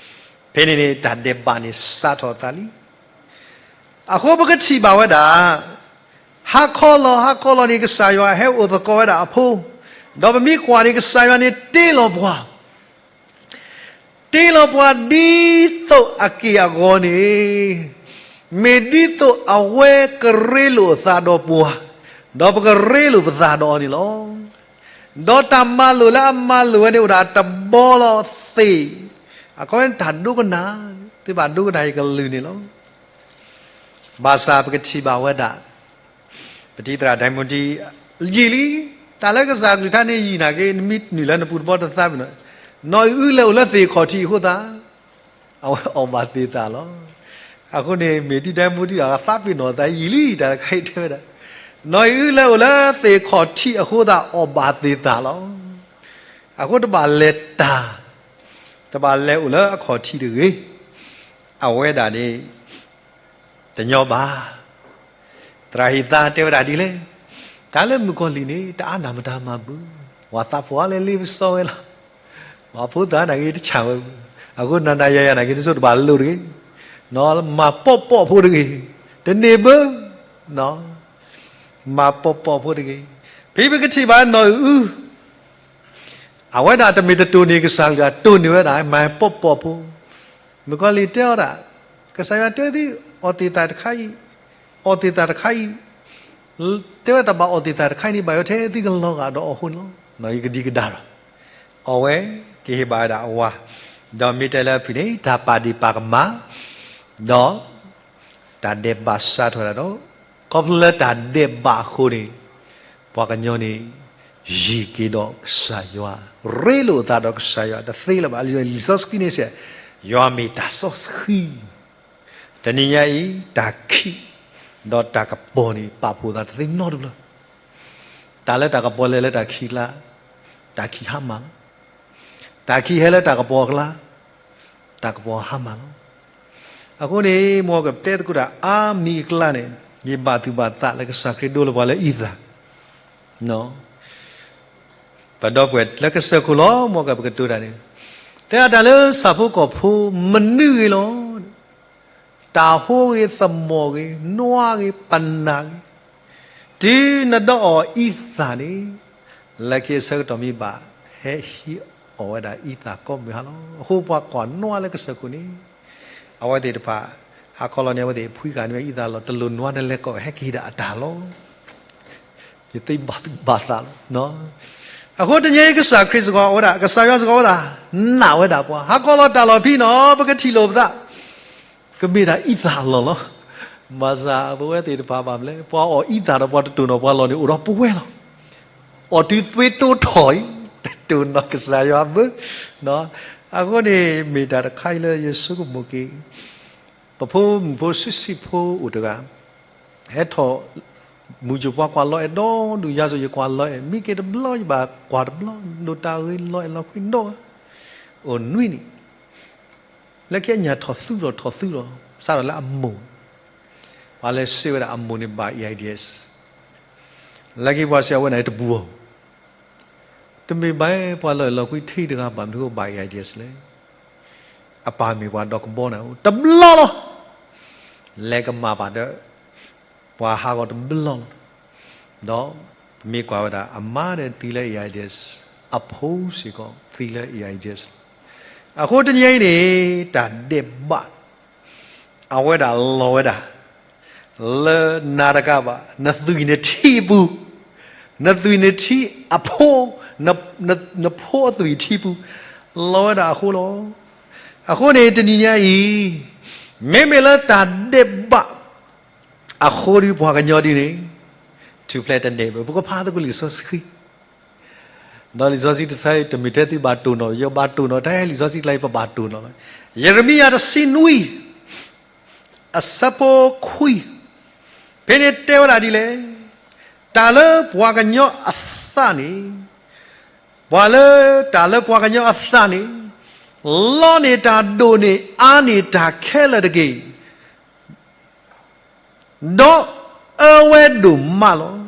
ဖဲန့ၣ်န့ၣ် တၢ်ဒဲးဘးန့ၣ်စးထီၣ်အသးလံ. အဃိပကထံၣ်ဘၣ်ဝဲဒၣ် ဟါခီလီၤ ဟါခီလီၤန့ၣ် ကစၢ်ယွၤဟဲအိၣ်သကိးဝဲဒၣ်အဖိ, ဒီးပမ့ၢ်ကွၢ်န့ၣ် ကစၢ်ယွၤန့ၣ်တ့လီၤပှၤ တ့လီၤပှၤဒ်သိးအက့ၢ်အဂီၤန့ၣ်, မ့ၢ်ဒ်သိးအဝဲကရ့လိာ်အသးဒီးပှၤ, ဒီးပကရ့လိာ်ပသးဒီးအီၤန့ၣ်လီၤ. ဒီးတၢ်မၤလိာ်လၢအမၤလိာ်ဝဲန့ၣ်အိၣ်ဒၣ်တဘီလီၤသ့ၣ်, အခီတၢ်ဒိကနၣ်, သုဘၣ်ဒိကနၣ်ယကလုၢ်န့ၣ်လီၤ. ဘၣ်ဆၣ်ပကထံၣ်ဘၣ်ဝဲဒၣ် ပတံၤသရၣ်ဒဲမူတံ ယံာ်လံ, တၢ်လၢကစၢ်ကလုၢ်ကထါန့ၣ်ယံာ်နာ်က့ နမ့ၢ်နုာ်လၢနပူၤတဘီတသးပ့ၤနီၣ်, နီၢ်အံၣ်အုလၢအိၣ်လၢသ့ၣ်ခီၣ်ထံးအဃိသတး အဝဲအီၣ်ဘၣ်သ့ၣ်သၣ်လီၤ. အဃိန့ၣ် မ့ၢ်တံၤဒဲမူတံဒီးသးပ့ၤနီၣ်သးယံာ်လံ တၢ်တခါအံၤတဲဝဲဒၣ်, နီၢ်အံၣ်အုလၢအိၣ်လၢသ့ၣ်ခီၣ်ထံးအဃိသတး အီၣ်ဘၣ်သ့ၣ်သၣ်လီၤ. အဃိတဘၣ်လဲၤတၢ်, တဘၣ်လဲၤအိၣ်လၢအခီၣ်ထံးတဂ့ၤ, အဝဲဒၣ်န့ၣ် တညီဘၣ်. သရၣ်ဟ့ၣ်သါတဲဝဲဒၣ်ဒ်လဲၣ်, တၢ်လၢမုၣ်ကီၤလံၢ်န့ၣ် တအါနၢ်မတၤမၤဘၣ်, ပှၤသးပှၢ်လဲၤလ့ပစီဝဲလီၤ. ပှၤဖိသၣ်နာ်က့တဆၣ်ဝဲ, အဃိနၤနၤယၤယၤနာ်က့ နဆိတဘၣ်လိၣ်တဂ့ၤ, မၤပိာ်ပိာ်ဖိတဂ့ၤ, တန့ၢ်ဘၣ်, မၤပိာ်ပိာ်ဖိတဂ့ၤ. ဖဲပကထံၣ်ဘၣ်နီၢ်အံၣ်အု အဝဲဒၣ်တမ့ၢ်တတိၢ်န့ၢ်ကစၢ်ကလုၢ်, တိၢ်န့ၢ်ဝဲဒၣ် မၤပိာ်ပိာ်ဖိ. မုၣ်ကီၤလံၢ်တဲအီၤဒၣ်, ကစၢ်ယွၤတဲသု အီၣ်သ့ၣ်သၣ်တခါအံၤ, အီၣ်သ့ၣ်သၣ်တခါအံၤ, တဲဝဲတၢ်ဘၣ်အီၣ်သ့ၣ်သၣ်တခါအံၤန့ၣ် ဘၣ်ယိၣ်ထဲသုကလီၤဂာ်ဒီးအီၤအဃိန့ၣ်လီၤ. နီၢ်အံၣ်အုကဒံကဒါဒီး အဝဲကဟ့ၣ်ဘၣ်ဝဲဒၣ်အဝၤ, ဒီးမ့ၢ်တဲလၢအဖုၣ်န့ၣ် တၢ်ပာ်ဒ့ၣ်ပာ်ကမၣ်, ဒီး တၢ်ဒဲးဘးစးထီၣ်ဝဲဒၣ်ဒီး ခီဖျိလၢတၢ်ဒဲးဘးအဃိန့ၣ် ပှၤကညီန့ၣ် ယံၤက့ၤဒီးကစၢ်ယွၤ, ရ့လိာ်အသးဒီးကစၢ်ယွၤတသ့လၢၤဘၣ်. လံာ်စီဆှံန့ၣ်စံး, ယွၤမ့ၢ်တၢ်စီဆှံ, တနံၤညါအံၤ တၢ်ခံး ဒီးတၢ်ကပီၤန့ၣ် ပာ်ဖှိၣ်သးတသ့နီတဘျီ. တၢ်လၢတၢ်ကပီၤလဲၤလၢတၢ်ခံးအကျါ, တၢ်ခံးဟါမၢ်လီၤ. တၢ်ခံးဟဲလၢတၢ်ကပီၤအကျါ, တၢ်ကပီၤဟါမၢ်လီၤ. အဃိန့ၣ် မ်ကပတဲသကိးတၢ်အါမံၤအကျါန့ၣ် ယဘၣ်သူၣ်ဘၣ်သးလၢကစၢ်ခရံာ်ဒိလီၤပှၤလၢအံသၣ် ပဒီပုၢ်ဝဲၢ်လၢကစၢၢ်ခိၣ်လီၤ. မ်ကပကတိၤတၢ်န့ၣ် တဲအတၢ်လၢဆၣ်ဖိကီၢ်ဖိမနုၤဂ့ၤလီၤ. တၢ်ဟိဂ့ၤ သမီၣ်ဂ့ၤ နွါဂ့ၤ ပနၢ်ဂ့ၤ, တုၤနဒီးအီၣ်အံသၣ်န့ၣ် လၢခံအဆၢကတီၢ်မ့ၢ်ဘၣ် ဟဲဟံးအီၣ်ဝဲဒၣ်အံသၣ်ကိးမုၢ်ဟါလီၤ. အဃိပှၤကွၢ်နွါလၢကစၢၢ်ခိၣ်န့ၣ် အဝဲသ့ၣ်တဖၣ် ဟါခီလီၤန့ၣ် အဝဲသ့ၣ်ဖှံဂၤန့ၣ်အံသၣ်လီၤ. တလိၣ်နွါတလဲၤကိး ဟဲက့ၤဒၣ်အတၢ်လီၤ. ယသ့ဘၣ်သူၣ်ဘၣ်သးလီၤ. အဃိတနံၤအံၤ ကစၢ်ခရံာ်စ့ၢ်ကီးဝဲဒၣ်, ကစၢ်ယွၤစ့ၢ်ကီးဝဲဒၣ် နာ်ဝဲဒၣ်ပှၤ ဟါခီလီၤတၢ်လီၢ်ဖဲန့ၣ် ပကထံၣ်လိာ်ပသး ကမ့ၢ်ဒၣ်အံသၣ်အလီၢ်လီၤ. ဘၣ်ဆၣ်ပဝဲသ့ၣ်တဖၣ်ဘၣ်မနုၤလဲၣ်, ပှၤအီၣ်အံသၣ်ဒီးပှၤတတိၢ်နီၣ်ပှၤလီၢ်န့ၣ် အိၣ်ဒီးပဝဲလီၤ. အီၣ်တုၤသွ့တိထီၣ်အံၤ တတိၢ်နီၣ်ကစၢ်ယွၤဘၣ်. အဃိန့ၣ် မ့ၢ်တၢ်တခါအံၤလၢယဆိကမိၣ်က့ၤ ပဖိမုၣ်ဖိဆံးဆံးဖိအိၣ်တဂၤ ဟဲထီၣ် မုၢ်ယိၤပှၤကွၢ်လီၤအဲၣ်ဒီဒူၣ် ယၤစိၤယကွၢ်လီၤအဲၣ် မ့ၢ်က့ၤတဘျီယဘၣ်ကွၢ်တဘျီ ဒိၣ်တၢ်ဂ့ၤလီၤအဲၣ်လီၤကွံဒိၣ် အိၣ်နွံနံၣ် လၢခံအညၣ်ထီၣ်သူဒီးထီၣ်သူဒီး စးထီၣ်လၢအမိၢ် ပှၤလဲၤစံးဝဲဒၣ်အမိၢ်န့ၣ် ဘၣ် AIDS လၢခံပှၤစံးအဝဲန့ၣ်တပူၤအီၤ တမ့ၢ်ဘၣ်ပှၤလီၢ်လီၤကွံထံတဂၤဘၣ် မနုၤအိၣ်ဘၣ် AIDS လဲၣ်. အပၢ်မ့ၢ်ပှၤဒီကဘီန့ၣ် တဘျီလီၤ. လဲၤကမၣ်ဘၣ်ဒီး ပှၤဟးဂီၤတဘျီလီၤ. ဒီးမ့ၢ်ကွၢ်ဝဲဒၣ် အမါဒီးသံလၢ AIDS, အဖိစ့ၢ်ကီးသံလၢ AIDS. အဃိတနံၤအံၤန့ၣ် တၢ်ဒဲးဘး အဝဲဒၣ်လီၤဝဲဒၣ် လၢနၤတကးဘၣ် နသွံၣ်နထံအပူၤ, နသွံၣ်နထံအဖိ, နဖိအသွံၣ်ထံပူၤ လီၤဝဲဒၣ်အဃိလီၤ. အဃိန့ၣ် တနံၤညါအံၤ မ့မ့ၢ်လၢတၢ်ဒဲးဘးအဃိဒီး ပှၤကညီဒ်န့ၣ် ထူၣ်ဖျဲးတန့ၢ်ဘၣ်. ပကဖးသကိးလံာ်စီဆှံ ဒီးလံာ်စီဆှံတဆၢအံၤ တမ့ၢ်ထဲသုဘၣ်တိၢ်နီၣ်, ယဘၣ်တိၢ်နီၣ်, တၢ်လံာ်စီဆှံကျါအံၤ ပဘၣ်တိၢ်နီၣ်လီၤ. ယံးရမံယၤတဆံနွံ အဆၢဖိခွံ, ဖဲန့ၣ်တဲဝဲဒၣ်ဒ်လဲၣ်, တၢ်လၢပှၤကညီအသးန့ၣ်, ပှၤလၢတၢ်လၢပှၤကညီအသးန့ၣ်, လီန့ၢ်တၢ်ဒိၣ်န့ၢ်အါန့ၢ်တၢ်ခဲလၢာ်တက့ၢ်. ဒီးအၢဝဲဒိၣ်မးလီၤ.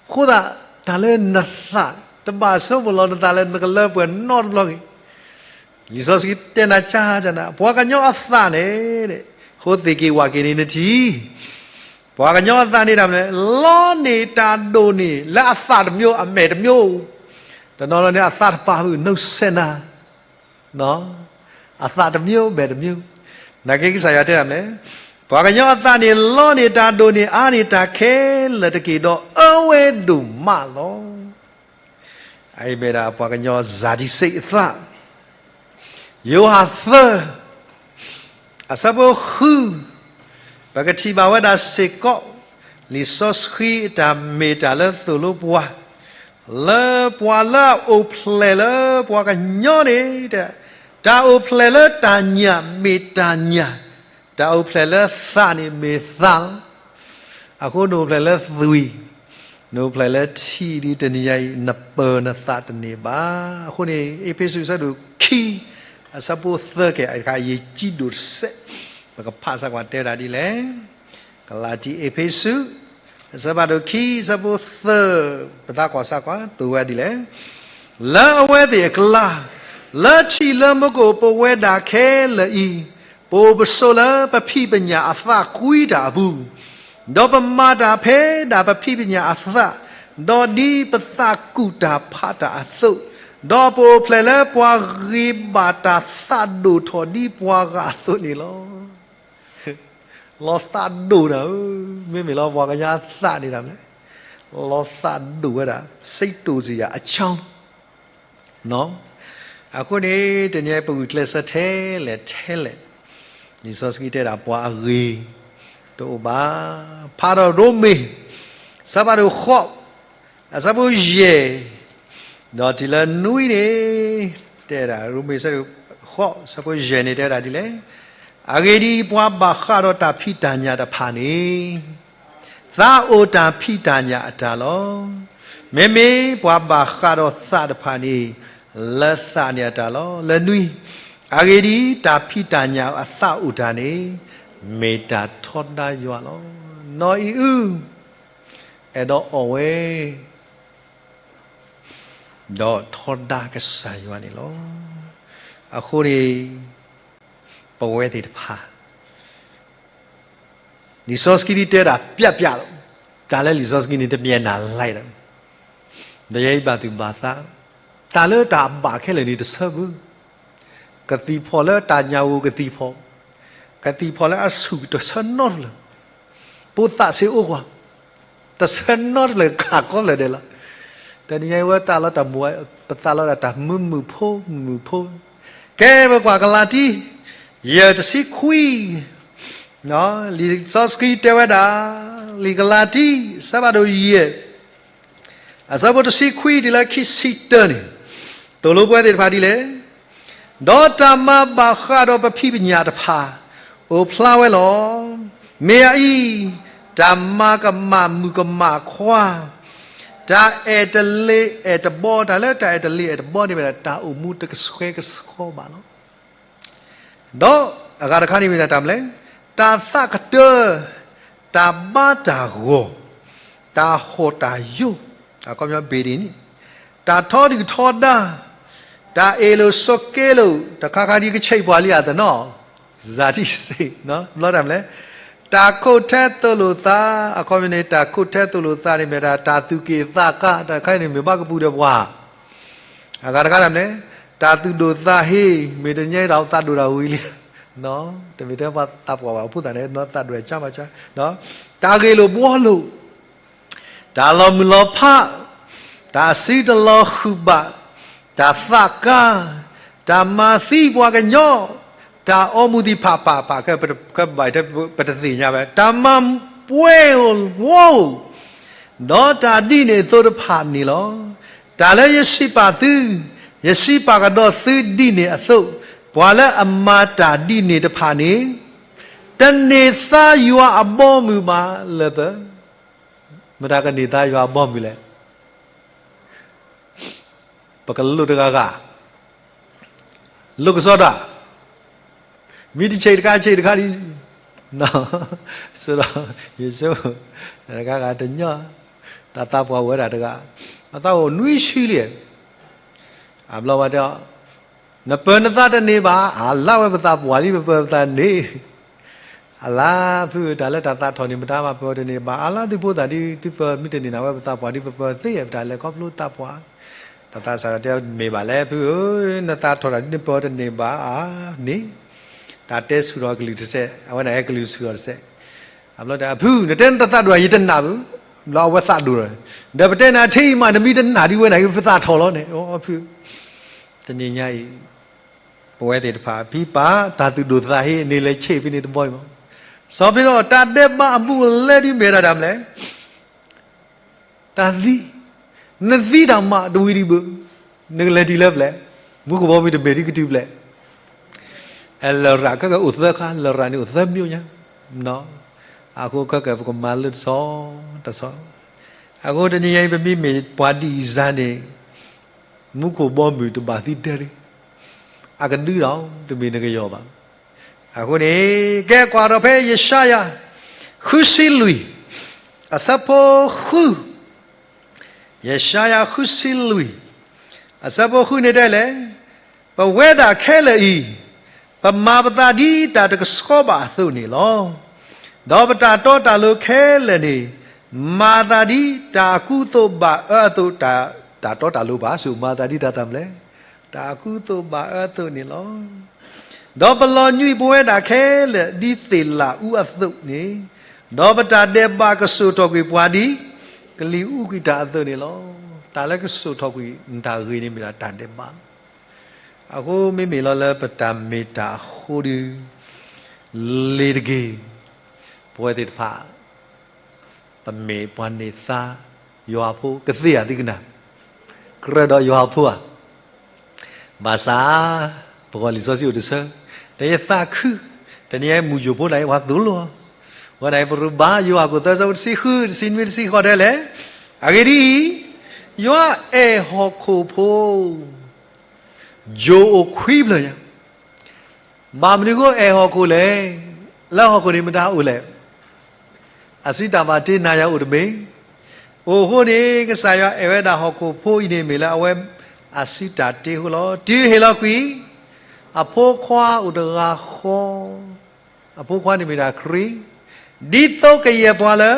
အဃိသတး တၢ်လၢနသး တဘၣ်ဆိကမိၣ်လီၤနသးလၢနကလၢပှဲၤနီတဘျီဂ့ၤ. လံာ်စီဆှံတဲနၤကၢ်ကၢ်နၤ ပှၤကညီအသးန့ၣ်, ဃိသ့ၣ်က့ၤဝၣ်က့ၤန့ၣ်နထံၣ်, ပှၤကညီအသးန့ၣ်တၢ်မနုၤလဲၣ်, လီန့ၢ်တၢ်ဒိၣ်န့ၢ် လၢအသးတမျိုး အမဲာ်တမျိုး, တနီၤနီၤန့ၣ် အသးတပာ်ဖုး နုဆဲးနၤ အသးတမျိုး မဲာ်တမျိုး, နာ်က့ကစၢ်ယွၤတဲဒၣ်မနုၤလဲၣ်, ပှၤကညီအသးန့ၣ် လီန့ၢ်တၢ်ဒိၣ်န့ၢ်အါန့ၢ်တၢ်ခဲလၢာ်တက့ၢ် ဒီးအၢဝဲဒိၣ်မးလီၤ. အအံၤမ့ၢ်ဒၣ်ပှၤကညီစၤဒံစ့အသး, ယိၤဟၣ်သၢ အဆၢဖိဃု, ပကထံၣ်ဘၣ်ဝဲဒၣ်စ့ၢ်ကီး လံာ်စီဆှံအတၢ်မ့ၢ်တၢ်လၢသိၣ်လိပှၤ, လၢပှၤလၢအအိၣ်ဖျဲၣ်လၢပှၤကညီန့ၣ်, တၢ်အိၣ်ဖျဲၣ်လၢတၢ်ညၣ်မ့ၢ်တၢ်ညၣ်, တၢ်အိၣ်ဖျဲၣ်လၢသးန့ၣ်မ့ၢ်သးလီၤ. အဃိနအိၣ်ဖျဲၣ်လၢသွံၣ်, နအိၣ်ဖျဲၣ်လၢထံဒ်တနံၤညါအံၤ နပၢၤနသးတန့ၢ်ဘၣ်. အဃိန့ၣ် အ့းဖ့းစူးအဆၢဒိၣ်ခံ အဆၢဖိသၢကဲး အတခါအယံၤကံဒိၣ်တစဲး, ပကဖးစၢ်ကွၢ်တဲဝဲဒၣ်ဒ်လဲၣ်. ကလၤတံ အ့းဖ့းစူး အဆၢဖးဒိၣ်ခံ အဆၢဖိသၢ, ပသးကွၢ်စၢ်ကွၢ် သိၣ်ဝဲဒ်လဲၣ်. လၢအဝဲသ့ၣ်အကျါ, လၢထံလၢမူခိၣ်ပဝဲဒၣ်ခဲလၢာ်အံၤ, ပအိၣ်ပဆိးလၢပဖံးပညၣ်အသးကွံတၢ်အပူၤ, ဒီးပမၤတၢ်ဖဲဒၣ်ပဖံးပညၣ်အသး, ဒီးဒ်ပသးကူၣ်တၢ်ဖးတၢ်အသိး, ဒီးပအိၣ်ဖျဲၣ်လၢပှၤဂ့ၤဘၣ်တၢ်သးဒိၣ်ထီၣ်ဒ်ပှၤဂၤအသိးန့ၣ်လီၤ. လီၤသးဒိၣ်နၤဧၢ, မ့မ့ၢ်လီၤပှၤကညီအသးန့ၣ်ဒၣ်လဲၣ်, လီၤသးဒိၣ်ဝဲဒၣ်, စိတ်တိုစရာအကြောင်း အဃိန့ၣ် တနံၤအံၤပဂုာ်ကျဲးစၢးထဲလဲၣ်ထဲလဲၣ်, လံာ်စီဆှံတဲဒၣ်ပှၤအဂ့ၤတအိၣ်ဘၣ်. ဖးဒီးရိမ့ၤ အဆၢဖးဒိၣ်ဃိး အဆၢဖိယဲၢ် ဒီးတုၤလၢနွံန့ၣ် တဲဒၣ် ရိမ့ၤအဆၢဒိၣ်ဃိး အဆၢဖိယဲၢ်န့ၣ် တဲဝဲဒၣ်ဒ်လဲၣ်, အဂ့ၢ်ဒ်အံၤ, ပှၤဘၣ်ဃးဒီးတၢ်ဖံးတၢ်ညၣ်တဖၣ်န့ၣ် သးအိၣ်တၢ်ဖံးတၢ်ညၣ်အတၢ်လီၤ. မ့မ့ၢ်ပှၤဘၣ်ဃးဒီးသးတဖၣ်န့ၣ် လၢသးန့ၣ်အတၢ်လီၤ. လၢနွံ, အဂ့ၢ်ဒ်အံၤ, တၢ်ဖံးတၢ်ညၣ်အသးအိၣ်တၢ်န့ၣ် မ့ၢ်တၢ်ထီဒါယွၤလီၤ. နီၢ်အံၤအု အဲၣ်ဒိးအီၣ်ဝဲ ဒီးထီဒါကစၢ်ယွၤန့ၣ်လီၤ. အဃိန့ၣ် ပဝဲသ့ၣ်တဖၣ် လံာ်စီဆှံဒ်တဲဒၣ်ပျးပျးလီၤ. တၢ်လၢလံာ်စီဆှံန့ၣ် တမ့ၢ်နၤလဲၣ်ဒီး ဒီးယဲအံၤဘၣ်သူၣ်ဘၣ်သး, တၢ်လၢတၢ်ဘၣ်ခဲလၢာ်န့ၣ်တဆၢဘၣ်. ကသံၣ်ဖီၣ်လၢတၢ်ညၣ်ဧိၤကသံၣ်ဖီၣ်, ကသံၣ်ဖီၣ်လၢအဆူၣ်တဆၢနီတဖျၢၣ်, ပိာ်သးစ့ၢ်အိၣ်ကွၢ်, တဆၢနီတဖျၢၣ်ခးကိးဖျၢၣ်ဒဲးလီၤ. တနံၤညါအံၤဝဲတၢ်လီၤတၢ်မူ, ပသးလီၤဒၣ်တၢ်မုာ်မုာ်ဖိမုာ်ဖိ, ကဲ ပကွၢ်ကလၤတံ ယဲၢ်တဆံခွံ, လံာ်စီဆှံတဲဝဲဒၣ်, လံာ်ကလၤတံ အဆၢဖးဒိၣ်ယဲၢ် အဆၢဖိတဆံခွံတုၤလၢခံဆံတၢန့ၣ်, သိၣ်လိပဝဲသ့ၣ်တဖၣ်ဒ်လဲၣ်, ဒီးတၢ်မၤဘၣ်ဃးဒီးပဖံးပညၣ်တဖၣ် အိၣ်ဖျါဝဲလီၤ. မ့ၢ်အအံၤ, တၢ်မၤကမၣ်မုၣ်ကမၣ်ခွါ, တၢ်အဲၣ်တလ့ၤအဲၣ်တဘီ, တၢ်လၢတၢ်အဲၣ်တလ့ၤအဲၣ်တဘီန့ၣ်ဝဲဒၣ် တၢ်အိၣ်မူတကဆှဲကဆှီဘၣ်လီၤ. ဒီးအဂၤတခါန့ၣ်မ့ၢ်ဒၣ်တၢ်မနုၤလဲၣ်, တၢ်သးကတၢၢ်, တၢ်ဘါတၢ်ဂီၤ, တၢ်ဟီၣ်တၢ်ယိာ်, အခီပညီ ဘ့ၣ်ဒ့ၣ်န့ၣ်, တၢ်ထီဒုၣ်ထီဒါ, တၢ်အ့ၣ်လိာ်ဆိးက့လိာ်, တခါခါဒ်ကဆံးပှၤလံအသနီၣ်, စၤဒံစ့, ဘျီတၢ်မနုၤလဲၣ်, တၢ်ခိၣ်ထဲသိးလိာ်သး, အခီပညီန့ၣ် တၢ်ခိၣ်ထဲသိးလိာ်သးန့ၣ်မ့ၢ်ဒၣ် တၢ်သူၣ်က့ၣ်သးကါ, တၢ်တခါအံၤန့ၣ်မ့ၢ်ဘၣ်ကပူၤဒီးပှၤ အဂၤတခါတၢ်မနုၤလဲၣ်, တၢ်သူၣ်ဒိၣ်သးဟ့, မ့ၢ်တညါအံၤဒီးသးဒိၣ်တၢ်ဝံၤလံ, တမ့ၢ်ထဲပှၤသးပှၢ်ဘၣ်အဖိသၣ်န့ၣ် သးဒိၣ်ကၢ်မးကၢ်, တၢ်ဂ့ၢ်လိာ်ဘှီလိာ်, တၢ်လီၤမုၢ်လီၤဖး, တၢ်စုတလီၤဃုာ်ဘၣ်, တၢ်သးကါ, တၢ်မၤသံပှၤကညီ, တၢ်အီမူၤသံၣ်ဖးဖးဖး, ခဲဘၣ်ထဲပတသ့ၣ်ညါဝဲ, တၢ်မၤပှဲၤဧိၤဝီဧိၤ ဒီးတၢ်ဒ်န့ၣ်အသိးတဖၣ်န့ၣ်လီၤ. တၢ်လၢယစံးပာ်သု, ယစံးပာ်ကဒီးသုဒ်န့ၣ်အသိး, ပှၤလၢအမၤတၢ်ဒ်န့ၣ်တဖၣ်န့ၣ်, တန့ၢ်သါယွၤအဘီအမုၢ်ဘၣ်လၢသၢ, မတၤကန့ၢ်သါယွၤအဘီအမုၢ်လဲၣ်. ပကလိၣ်တဂၤဂၤ, လိၣ်ကစီဒီ, မ့ၢ်တဆံးတခါဆံးတခါဒ်, ဆိဒီးယဆိ, တဂၤဂၤတညီ, တၢ်သးပှၢ်အိၣ်ဝဲဒၣ်တဂၤ, အသးအိၣ်နွံဆံလံ, အဘျီဝဲတဲ, နပၢၤနသးတန့ၢ်ဘၣ်, အလါဝဲပသးပှၢ်ဒ်ပပၢၤပသးန့ၣ် အလါဖုတၢ်လၢတၢ်သးထီၣ်န့ၣ် မတၤမၤပၢၤတန့ၢ်ဘၣ်, အလါသုဖိသၣ်ဒ်သုပၢၤမ့ၢ်တန့ၢ်နၤဝဲပသးပှၢ်ဒ်ပပၢၤသ့, ပတၢ်လဲၤခီဖျိသးပှၢ်, တၢ်သးစၢ်တဲမ့ၢ်ဘၣ်လဲၣ်ဖုဧၢ, နသးထီၣ်တၢ်ဒ်နပၢၤတန့ၢ်ဘၣ်ဧါန့ၣ်, တၢ်တဲဆူၣ်ထီၣ်ကလုၢ်တစဲး, အဝဲန့ၣ်ဟဲကလုၢ်ဆူၣ်ထီၣ်တစဲး, အဘျီတဲအဖု နတဲနတသးဒိၣ်ယတနာ်ဘၣ်, ဘျီအဝဲသးဒိၣ်လီၤ, ဒီးပတဲနၤထဲအံၤမး နမ့ၢ်တနာ်ဒ်ဝဲန့ၣ် ပသးထီၣ်လီၤန့ၣ်, အဖု တနံၤညါအံၤ ပဝဲသ့ၣ်တဖၣ် ဖံပာ်တၢ်သူၣ်ဒိၣ်သးဟ့န့ၣ် လဲၤဆံးဖဲန့ၣ်တဘီအံၤမး, စီၤဖ့လီၣ် တၢ်ဒဲးဘးအဘူးအလဲဒ်မ့ၢ်ဒၣ်တၢ်မနုၤလဲၣ်, တၢ်သံ, နသံတၢ်မးတဝံၤဒံးဘၣ်, နကလဲၤဒ်လဲၣ်ဖဲလဲၣ်, မူခိၣ်ဘီမုၢ်တမ့ၢ်ဒ်ကတုၤဖဲလဲၣ်, အဲ လရာ်ခဲကဲအိၣ်သၢခါ, လရာ်န့ၣ်အိၣ်သၢမံၤညါ, အဃိခဲကဲပကမၤလၢတဆီတဆီ, အဃိတနံၤညါအံၤ ပမ့မ့ၢ်ပှၤဒ်အံၤစ့ၢ်န့ၣ် မူခိၣ်ဘီမုၢ်တဘၣ်သံတၢ်ရ့, အကဒုဒီး တမ့ၢ်နကယီၢ်ဘၣ်. အဃိန့ၣ် ကဲကွၢ်ဒီးဖဲယၡါယၤ ဃုဆံလွံၢ် အဆၢဖိဃု, ယၡါယၤဃုဆံလွံၢ် အဆၢဖိဃုန့ၣ်တဲလဲၣ်, ပဝဲဒၣ်ခဲလၢာ်အံၤ ပမၤပသးဒ်တၢ်တကဆှီဘၣ်အသိးန့ၣ်လီၤ. ဒီးပတၢ်တီတၢ်လိၤခဲလၢာ်န့ၣ် မၤသးဒ်တၢ်အကူအသိးဘၣ်အၢအသိး, တၢ်တီတၢ်လိၤဘၣ်ဆူၣ် မၤသးဒ်တၢ်တၢ်မနုၤလဲၣ်, တၢ်အကူအသိးဘၣ်အၢအသိးန့ၣ်လီၤ. ဒီးပလီၤညွံးပဝဲဒၣ်ခဲလၢာ် ဒ်သ့ၣ်လးအူအသိးန့ၣ်, ဒီးပတၢ်ဒဲးဘးကစိာ်ထီၣ်ကွံာ်ပှၤဒ် ကလံၤအူကွံာ်တၢ်အသိးန့ၣ်လီၤ. တၢ်လၢကစိာ်ထီၣ်ကွံာ်နတၢ်ဂ့ၤန့ၣ်မ့ၢ်ဒၣ်တၢ်ဒဲးဘးလီၤ. အဃိမ့မ့ၢ်လီၤလၢပတၢ်မ့ၢ်တၢ်အဃိဒီး လ့ၤတက့ၢ်, ပဝဲသ့ၣ်တဖၣ် ပမ့ၢ်ပှၤန့ၢ်သါယွၤအဖိ ကသ့ဧါသုကနၣ်, ကြၢးဒီးယွၤအဖိဧါ. ဘၣ်ဆၣ် ပဂီၢ်လံာ်စီဆှံအိၣ်တဆၢ, တယသးခု, တနံၤအံၤမုၢ်ယိာ်ဖိဒၣ်အံၤ ပှၤသိၣ်လိအီၤ, ဝဲဒၣ်အံၤ ပရူးဘၣ်ယိၤဟၣ်ခိၣ်သၢ ဆၢဖိတဆံဃု တဆံနွံ တဆံဃိးတဲလဲၣ်, အဂ့ၢ်ဒ်အံၤ, ယွၤအဲၣ်ဟီၣ်ခိၣ်ဖိ ယိာ်အိၣ်ခွံဖျၢၣ်ညါ, ဘၣ်မနုၤအဃိအဲၣ်ဟီၣ်ခိၣ်လဲၣ်, လၢဟီၣ်ခိၣ်န့ၣ်မတၤအိၣ်လဲၣ်, အစုတၢ်ဘၣ်တ့နၤယၤအိၣ်တမ့ၢ်, အိၣ်အဃိန့ၣ် ကစၢ်ယွၤအဲၣ်ဝဲဒၣ်ဟီၣ်ခိၣ်ဖိအံၤန့ၣ်မ့ၢ်လၢအဝဲအစုတၢ်တ့အဃိလီၤ. တုၤဟ့ၣ်လီၤကွံာ် အဖိခွါအိၣ်တဂၤဃီ, အဖိခွါန့ၣ်မ့ၢ်ဒၣ်ခရံာ်, ဒ်သိးကယဲၢ်ပှၤလၢ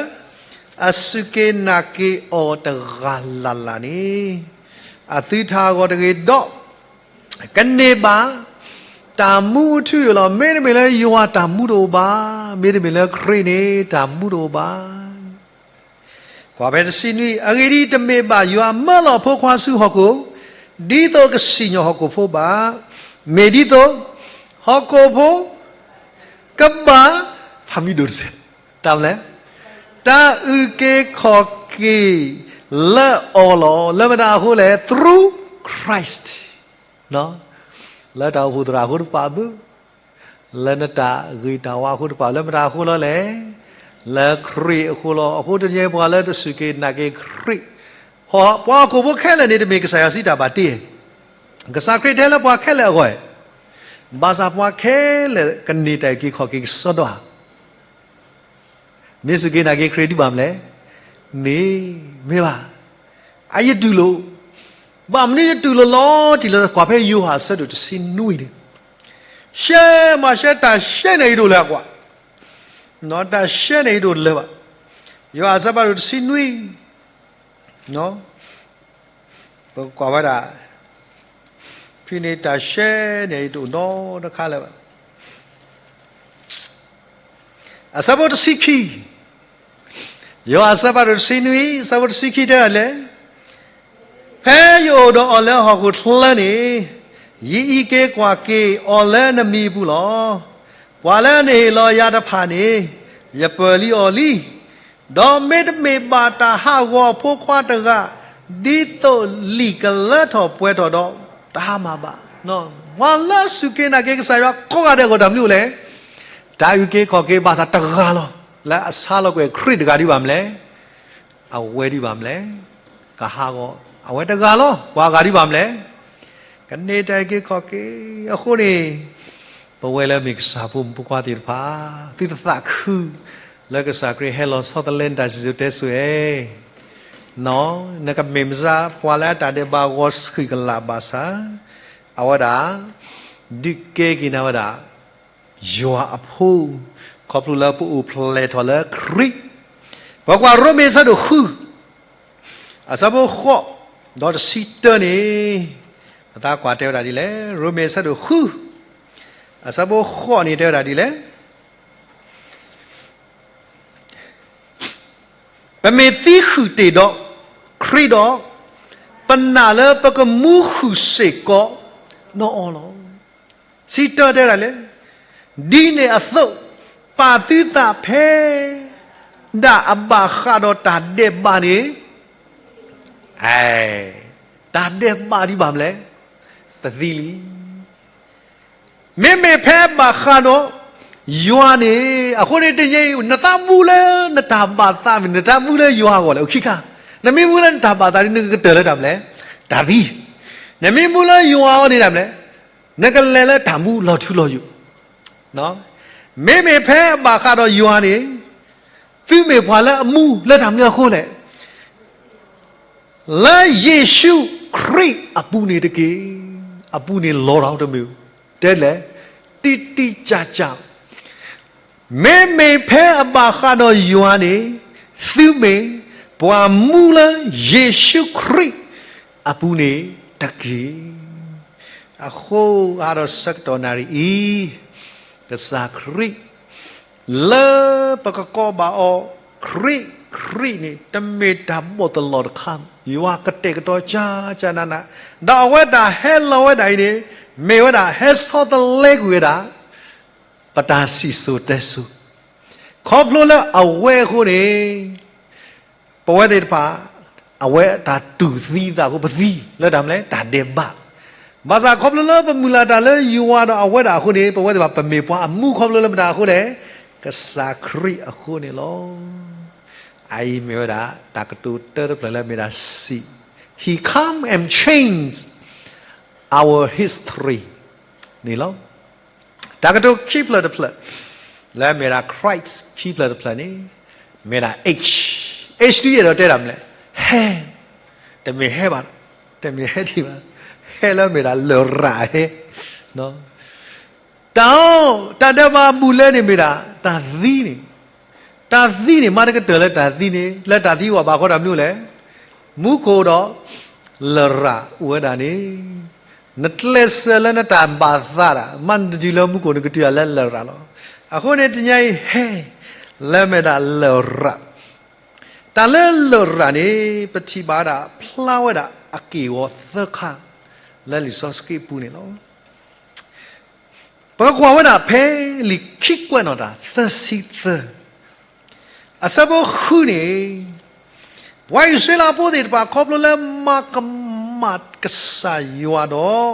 အစူၢ်က့ၤနာ်က့ၤအီၤတဂၤလၢ်လၢ်န့ၣ် အသုတၢ်ဂီၤတဂ့ၤဒီး ကန့ၢ်ဘၣ် တၢ်မူအထူအယိာ်လီၤ. မ့တမ့ၢ်လၢယွၤတၢ်မူတအိၣ်ဘၣ်, မ့တမ့ၢ်လၢခရံာ်န့ၣ် တၢ်မူတအိၣ်ဘၣ်. ကွၢ်ဖဲတဆံနွံ, အဂ့ၢ်ဒ်အံၤ, တမ့ၢ်ဘၣ်ယွၤမၢလီၤအဖိခွါဆူဟီၣ်ခိၣ် ဒ်သိးကစံၣ်ညီၣ်ဟီၣ်ခိၣ်ဖိဘၣ်, မ့ၢ်ဒ်သိး ဟီၣ်ခိၣ်ဖိ ကဘၣ် ဖးမံၤဒိၣ်တစဲး, တၢ်မနုၤလဲၣ်, တၢ်အုၣ်က့ၤခီၣ်က့ၤလၢအီၤလီၤ. လၢမတၤအဃိလဲၣ်, through Christ, လၢတၢ်အိၣ်ဖှိၣ်သရၣ်အဃိတဖၣ်အဘၢ, လၢနတၢ်ဂ့ၤတၢ်ဝါအဃိတဖၣ်, လၢမတၤအဃိလီၤလဲၣ်, လၢခရံာ်အဃိလီၤ. အဃိတနံၤအံၤ ပှၤလၢတစူၢ်က့ၤနာ်က့ၤခရံာ်, ပှၤဟီၣ်ခိၣ်ဖိခဲလၢာ်န့ၣ် တမ့ၢ်ကစၢ်ယွၤစုတၢ်ဘၣ်တ့, ကစၢ်ခရံာ်တဲလၢပှၤခဲလၢာ်အဂီၢ်, ဘၣ်ဆၣ်ပှၤခဲလၢာ်ကန့ၢ်တၢ်အုၣ်က့ၤခီၣ်က့ၤကစီဒီဧါ. မ့ၢ်စူၢ်က့ၤနာ်က့ၤခရံာ်ဒံးဘၣ်မနုၤလဲၣ်, န့ၣ်မ့ၢ်ဘၣ်, အယတူၢ်လိာ်, ဘၣ်မနုၤယတူၢ်လိာ်လီၤတံၢ်လၢကွၢ်ဖဲယိၤဟၣ်အဆၢဒိၣ်တဆံနွံန့ၣ်, ရှဲမၤရှဲတၢ်ရှဲန့ၣ်ယဒိၣ်လၢအကွၢ်, တၢ်ရှဲန့ၣ်ယဒိၣ်လၢၤဘၣ်. ယိၤဟၣ်အဆၢဖးဒိၣ်တဆံနွံ, ပကွၢ်ဝဲဒၣ်, ဖဲန့ၣ်တၢ်ရှဲန့ၣ် ယတအိၣ်နီတခါလၢၤဘၣ်. အဆၢဖိတဆံခံ, ယိၤဟၣ်အဆၢဖးဒိၣ်တဆံနွံ အဆၢဖိတဆံခံတဲဒၣ်လဲၣ်, ဖဲယအိၣ်ဒီးအီၤလၢဟီၣ်ခိၣ်ချၢန့ၣ်, ယအံးက့ၤကွၢ်က့ၤအီၤလၢနမံၤအပူၤလီၤ. ပှၤလၢနဟ့ၣ်လီၤယၤတဖၣ်န့ၣ်, ယပၢၢ်လံအီၤလံ, ဒီးမ့တမ့ၢ်ဘၣ်တၢ်ဟးဂီၤအဖိခွါတဂၤ, ဒ်သိးလံာ်ကလၢထီၣ်ပှဲၤထီၣ်ဒီးတဟါမၢ်ဘၣ်. ပှၤလၢအစူၢ်က့ၤနာ်က့ၤကစၢ်ယွၤကိးဂၤဒဲးအဂီၢ်တၢ်မနုၤလဲၣ်, တၢ်အုၣ်က့ၤခီၣ်က့ၤဘၣ်ဆၣ်တဂၤလီၤ. လၢအဆါလီၤကွံာ်ခရံာ်တဂၤဒံးဘၣ်မလဲၣ်, အဝဲဒံးဘၣ်မလဲၣ်, ကဟးဂီၤ, အဝဲတဂၤလီၤ. ပှၤဂၤဒံးဘၣ်မလဲၣ်, ကန့ၢ်တၢ်အုၣ်က့ၤခီၣ်က့ၤအဃိန့ၣ်, ပဝဲလၢမ့ၢ်ကစၢ်ဖိမုၣ်ဖိခွါသ့ၣ်တဖၣ်, သုတသးခု, လၢကစၢ်ခရံာ်ဟဲလီၤဆီတလဲနတၢ်စံၣ်စိၤတဲစိၤဧါ. နကမ့ၢ်မ့ၢ်ပှၤလၢအတၢ်ဒဲးဘးဂီၤဆှံကလာ်ဘၣ်ဆၣ်, အဝဲဒၣ်, ဒုးကဲက့ၤနၤဝဲဒၣ် ယွၤအဖိ, ခီဖျိလၢပအိၣ်ဖျဲၣ်ထီၣ်လၢခရံာ်, ပကွၢ်ရိမ့ၤအဆၢဒိၣ်ဃု, အဆၢဖိဃိး, ဒီးတဆံတၢန့ၣ်, ပသးကွၢ်တဲဝဲဒၣ်ဒ်လဲၣ်, ရိမ့ၤအဆၢဒိၣ်ဃု, အဆၢဖိဃိးန့ၣ်တဲဝဲဒၣ်ဒ်လဲၣ် ပမ့ၢ်သံဃုာ်တ့ၢ်ဒီးခရံာ်ဒီး, ပနာ်လၢပကမူဃုာ်စ့ၢ်ကီးနီၢ်အီၤလီၤ. ဆံတၢတဲဒၣ်လဲၣ်, ဒ်န့ၣ်အသိး, ပာ်သုသးဖဲဒၣ်အဘၣ်ဃးဒီးတၢ်ဒဲးဘးန့ၣ်, တၢ်ဒဲးဘးဒံးဘၣ်မလဲၣ်, ပသံလံ မ့မ့ၢ်ဖဲဘၣ်ဃးဒီးယွၤန့ၣ်, အဃိန့ၣ်တနံၤအံၤ နသးမူလၢနတၢ်ဘၣ်သးမ့ၢ် နတၢ်မူလၢယွၤအဂီၢ်လဲၣ်, အိၣ်ခံခါ, နမ့ၢ်မူလၢနတၢ်ဘၣ်သးန့ၣ် နကကတၢၢ်လၢတၢ်မလဲၣ်, တၢ်သံ, နမ့ၢ်မူလၢယွၤအဂီၢ်န့ၣ်တၢ်မလဲၣ်, နကလဲၤလၢတၢ်မူလီၤထူလီၤယိာ်, မ့မ့ၢ်ဖဲဘၣ်ဃးဒီးယွၤန့ၣ်, သုမ့ၢ်ပှၤလၢအမူလၢတၢ်မနုၤအဃိလဲၣ် လၢယ့ၣ်ၡူးခရံာ်အပူၤန့ၣ်တက့ၢ်. အပူၤန့ၣ်လီၤတၢ်တမုာ်, တဲလဲၣ်, တိတိကျကျ, မ့မ့ၢ်ဖဲအဘၣ်ဃးဒီးယွၤန့ၣ်, သုမ့ၢ်ပှၤမူလၢယ့ၣ်ၡူးခရံာ်အပူၤန့ၣ်တက့ၢ်. အဃိအါဒီးဆၢကတီၢ်နၣ်ရံၣ်အံၤ, ကစၢ်ခရံာ် လၢပကကိးဘၣ်အီၤ, ခရံာ်, ခရံာ်န့ၣ် တမ့ၢ်တၢ်ဘီၣ်တလီၢ်တခါ, ယွၤကတဲာ်ကတီၤကၢကၢနးနး, ဒီးအဝဲဒၣ်ဟဲလီၤဝဲဒၣ်အံၤန့ၣ်, မ့ၢ်ဝဲဒၣ်ဟဲဆီတလဲကွံာ်ဝဲဒၣ်, ပတၢ်စံၣ်စိၤတဲစိၤ, ခီဖျိလၢအဝဲအဃိန့ၣ် ပဝဲသ့ၣ်တဖၣ်, အဝဲတၢ်တူၢ်သံသးအဃိ ပသံလၢတၢ်မလဲၣ်, တၢ်ဒဲးဘး, ဘၣ်ဆၣ်ခီဖျိလၢပမုၢ်လၢ်တၢ်လၢယွၤဒီးအဝဲဒၣ်အဃိန့ၣ် ပဝဲသ့ၣ်တဖၣ် ပမ့ၢ်ပှၤအမူခီဖျိလၢမတၤအဃိလဲၣ်, ကစၢ်ခရံာ်အဃိန့ၣ်လီၤ. အအံၤမ့ၢ်ဝဲဒၣ် တၢ်ကတိၤတၢတဖျၢၣ်လၢမ့ၢ်ဒၣ်စံး, He come and change our history န့ၣ်လီၤ. တၢ်ကတိၤခံဖျၢၣ်တဖျၢၣ်, လၢမ့ၢ်ဒၣ် Christ ခံဖျၢၣ်တဖျၢၣ်န့ၣ်, မ့ၢ်ဒၣ် H, H ဒ်ယအဲၣ်ဒိးတဲဒၣ်မလဲၣ်, ဟဲ, တမ့ၢ်ဟဲဘၣ်, တမ့ၢ်ဟဲဒံးဘၣ်, ဟဲလၢမ့ၢ်ဒၣ်လရာ်ဟဲ, တၢ်, တၢ်ဒဲးဘးအဘူးအလဲန့ၣ်မ့ၢ်ဒၣ် တၢ်သံန့ၣ်, တၢ်သံန့ၣ် မၤတကတၢၢ်လၢတၢ်သံန့ၣ်, လၢတၢ်သံအိၣ်ဘၣ်ဃီတၢ်မနုၤလဲၣ်, မူခိၣ်ဒီးလရာ်အိၣ်ဝဲဒၣ်န့ၣ်, နကျဲးစၢးလၢနတၢ်ဘၣ်သးဒၣ် မ့ၢ်နတတုၤလၢမူခိၣ် နကတုၤဒၣ်လၢလရာ်လီၤ. အဃိန့ၣ်တနံၤအံၤဟဲ, လၢမ့ၢ်ဒၣ်လရာ် တၢ်လၢလရာ်န့ၣ် ပထံၣ်ဘၣ်ဝဲဒၣ် ဖျါဝဲဒၣ်အက့ၢ်အဂီၤသၢခါ လၢလံာ်စီဆှံအပူၤန့ၣ်လီၤ. ပကကွၢ်ဝဲဒၣ်ဖဲလံာ်ခံကွဲးနီၣ်တၢ်သၢဆံသၢ အဆၢဖိဃုန့ၣ်, ပှၤအံၣ်စရ့လးဖိသ့ၣ်တဖၣ် ခီဖျိလၢမၤကမၣ်ကစၢ်ယွၤဒီး,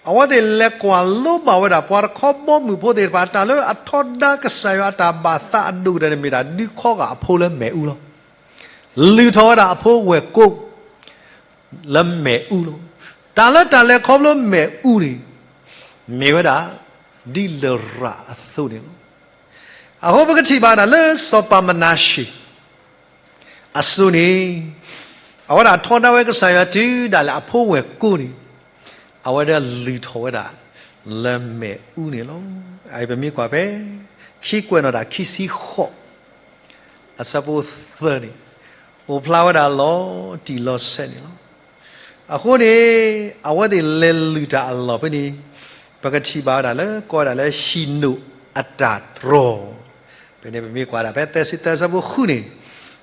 အဝဲသ့ၣ်လဲၤကွၢ်လိဘၣ်ဝဲဒၣ် ပှၤတခီဘီမုၢ်ဖိသ့ၣ်တဖၣ် တၢ်လၢအထီဒါကစၢ်ယွၤအတၢ်ဘၣ်သးအဒိၣ်ကတၢၢ်န့ၣ်မ့ၢ်ဒၣ် ဒုးခီဂာ်အဖိလၢမ့ၣ်အူလီၤ. လုၢ်ထီၣ်ဝဲဒၣ်အဖိဝဲၢ်ကိာ် လၢမ့ၣ်အူလီၤ. တၢ်လၢတၢ်လဲၤခီဖျိမ့ၣ်အူန့ၣ် မ့ၢ်ဝဲဒၣ် ဒ်လရာ်အသိးန့ၣ်လီၤ. အဃိပကထံၣ်ဘၣ်ဒၣ်လၢစီၤပၤမနၤၡ့ အစိၤန့ၣ်, အဝဲဒၣ်ထီဒါဝဲကစၢ်ယွၤတုၤဒၣ်လဲာ်အဖိဝဲၢ်ကိန့ၣ်, အဝဲဒၣ်လုၢ်ထီၣ်ဝဲဒၣ်လၢမ့ၣ်အူန့ၣ်လီၤ. အအံၤပမ့ၢ်ကွၢ်ဖဲ ဟံးကွဲးနီၣ်တၢ်ခံဆံဃိး အဆၢဖိသၢန့ၣ် အိၣ်ဖျါဝဲဒၣ်လီၤတံၢ်လီၤဆဲးန့ၣ်လီၤ. အဃိန့ၣ် အဝဲသ့ၣ်လဲၤလုၢ်တၢ်အလီၢ်ဖဲန့ၣ် ပကထံၣ်ဘၣ်ဝဲဒၣ်လၢ ကိးဝဲဒၣ်လၢဟံၣ်နိၣ်အတၢ်တြီၤ. ဖဲန့ၣ်ပမ့ၢ်ကွၢ်ဒၣ်ဖဲသၢဆံသၢဆၢဖိဃုန့ၣ်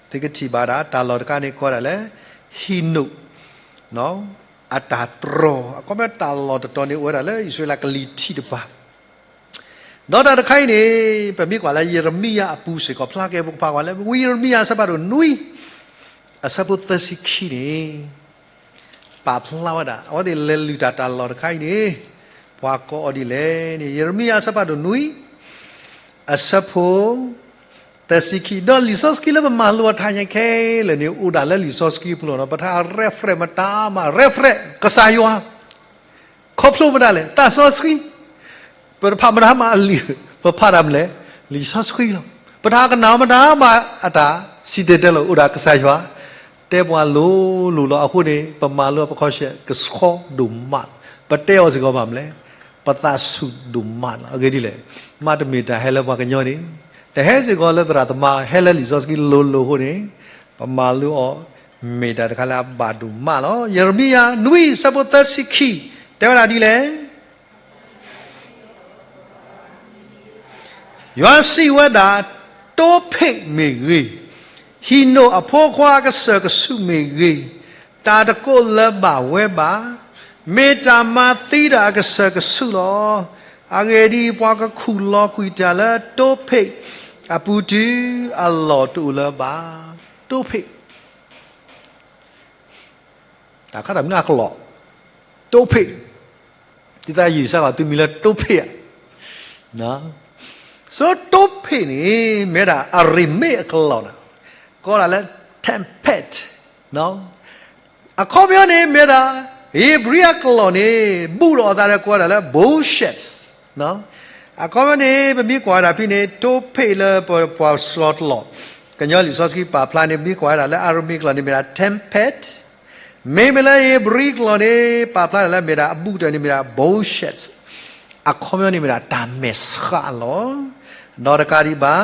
သုကထံၣ်ဘၣ်ဝဲဒၣ် တၢ်လီၢ်တခါန့ၣ် ကိးဝဲဒၣ်လၢ ဟံၣ်နိၣ် အတၢ်တြီၤ. အခီပညီတၢ်လီၢ်တတီၤန့ၣ် အိၣ်ဝဲဒၣ်လၢအံၣ်စရ့လးကလံၤထံးတဖၣ် ဒီးတၢ်တခါအံၤန့ၣ် ပမ့ၢ်ကွၢ်လၢယံးရမံယၤအပူၤစ့ၢ်ကီး ဖျါကဲပကဖးကွၢ်လၢ ဝံယံးရမံယၤအဆၢဖးဒိၣ်နွံ အဆၢဖိသၢဆံခံန့ၣ် ပာ်ဖျါဝဲဒၣ် အဝဲသ့ၣ်လဲၤလုၢ်တၢ်တၢ်လီၢ်တခါအံၤန့ၣ် ပှၤကိးအီၤဒ်လဲၣ်န့ၣ် ယံးရမံယၤအဆၢဖးဒိၣ်နွံ အဆၢဖိ သၢဆံခံ ဒီးလံာ်စီဆှံလၢပမၤလိအီၤတဟါညါခဲလၢာ်န့ၣ် အိၣ်ဒၣ်လၢလံာ်စီဆှံအပူၤလီၤ. ပတၢ် reference မတၤမး reference ကစၢ်ယွၤ ခီဖျိမတၤလဲၣ် သးစီဆှံ ပတဖးမတၤမးအလံာ် ပဖးတၢ်မနုၤလဲၣ် လံာ်စီဆှံလီၤ. ပတၢ်ကနၣ်မတၤမးအတၢ်စံၣ်တဲၤတဲလီၤ အိၣ်ဒၣ်ကစၢ်ယွၤ တဲပှၤလိၤလိၤလီၤ. အဃိန့ၣ် ပမၤလိအီၤပခီၣ်ဆၢၣ်ကဆှီဒိၣ်မး ပတဲအီၤစ့ၢ်ကီးဘၣ်မနုၤလဲၣ် ပသးဆူၣ်ဒိၣ်မးလီၤ. အဂ့ၢ်ဒ်လဲၣ် မ့တမ့ၢ်တၢ်ဟဲလၢပှၤကညီန့ၣ် တဟဲစ့ၢ်ကီးလၢသရၣ်သမါ ဟဲလၢလံာ်စီဆှံလိၤလိၤအဃိန့ၣ် ပမၤလိအီၤမ့ၢ်တၢ်တခါလၢအဘၣ်ဒိၣ်မးလီၤ. ယံးရမံယၤ နွံ အဆၢဖိသၢဆံခံ တဲဝဲဒၣ်ဒ်လဲၣ် ယွၤစံးဝဲဒၣ်, တိဖ့းမ့ၢ်ဂ့ၤ, ဟံၣ်နိၣ်အဖိခွါအကစၢၢ်ကဆူးမ့ၢ်ဂ့ၤ, တၢ်တကိးလၢၤဘၣ်ဝဲဘၣ်, မ့ၢ်တၢ်မၤသံဒီးအကစၢၢ်ကဆူးလီၤ. အဂ့ၢ်ဒ်အံၤ, ပှၤကခူၣ်လီၤကွံာ်တၢ်လၢတိဖ့းအပူၤတုၤအလီၢ်တအိၣ်လၢၤဘၣ်. တိဖ့း တၢ်ခါတၢ်မနုၤအကလီၢ်, တိဖ့း, ဒ်သိးယံာ်စ့ၢ်ကီးသုမံၤလၢတိဖ့းဧါ. ဆိတိဖ့းန့ၣ် မ့ၢ်ဝဲဒၣ်အရ့မ့ၣ်အကလီၢ်န့ၣ် ကိးဒၣ်လၢ tempest အခီပညီန့ၣ် မ့ၢ်ဝဲဒၣ် ဧ့ၤဘြံၤအကလီၢ်န့ၣ် ဘူးဒီးအသးဒီးကိးဝဲဒၣ်လၢ bullshit အခီပညီန့ၣ် ပမ့ၢ်ကွၢ်ဝဲဒၣ်ဖဲန့ၣ် တိဖ့းလၢပှၤစီၤတလီၢ် ကညီလံာ်စီဆှံပာ်ဖျါန့ၣ် ပမ့ၢ်ကွၢ်ဝဲဒၣ်လၢအရ့မ့ၣ်ကလီၢ်န့ၣ်မ့ၢ်ဒၣ် tempest မ့မ့ၢ်လၢဧ့ၤဘြံၤကလီၢ်န့ၣ် ပာ်ဖျါဒၣ်လၢမ့ၢ်ဒၣ်အဘူးတၢၢ်န့ၣ်မ့ၢ်ဒၣ် bullshit အခီပညီန့ၣ်မ့ၢ်ဒၣ်တၢ်မဲာ်ဆှးအလီၢ်, ဒီးတကးဒံးဘၣ်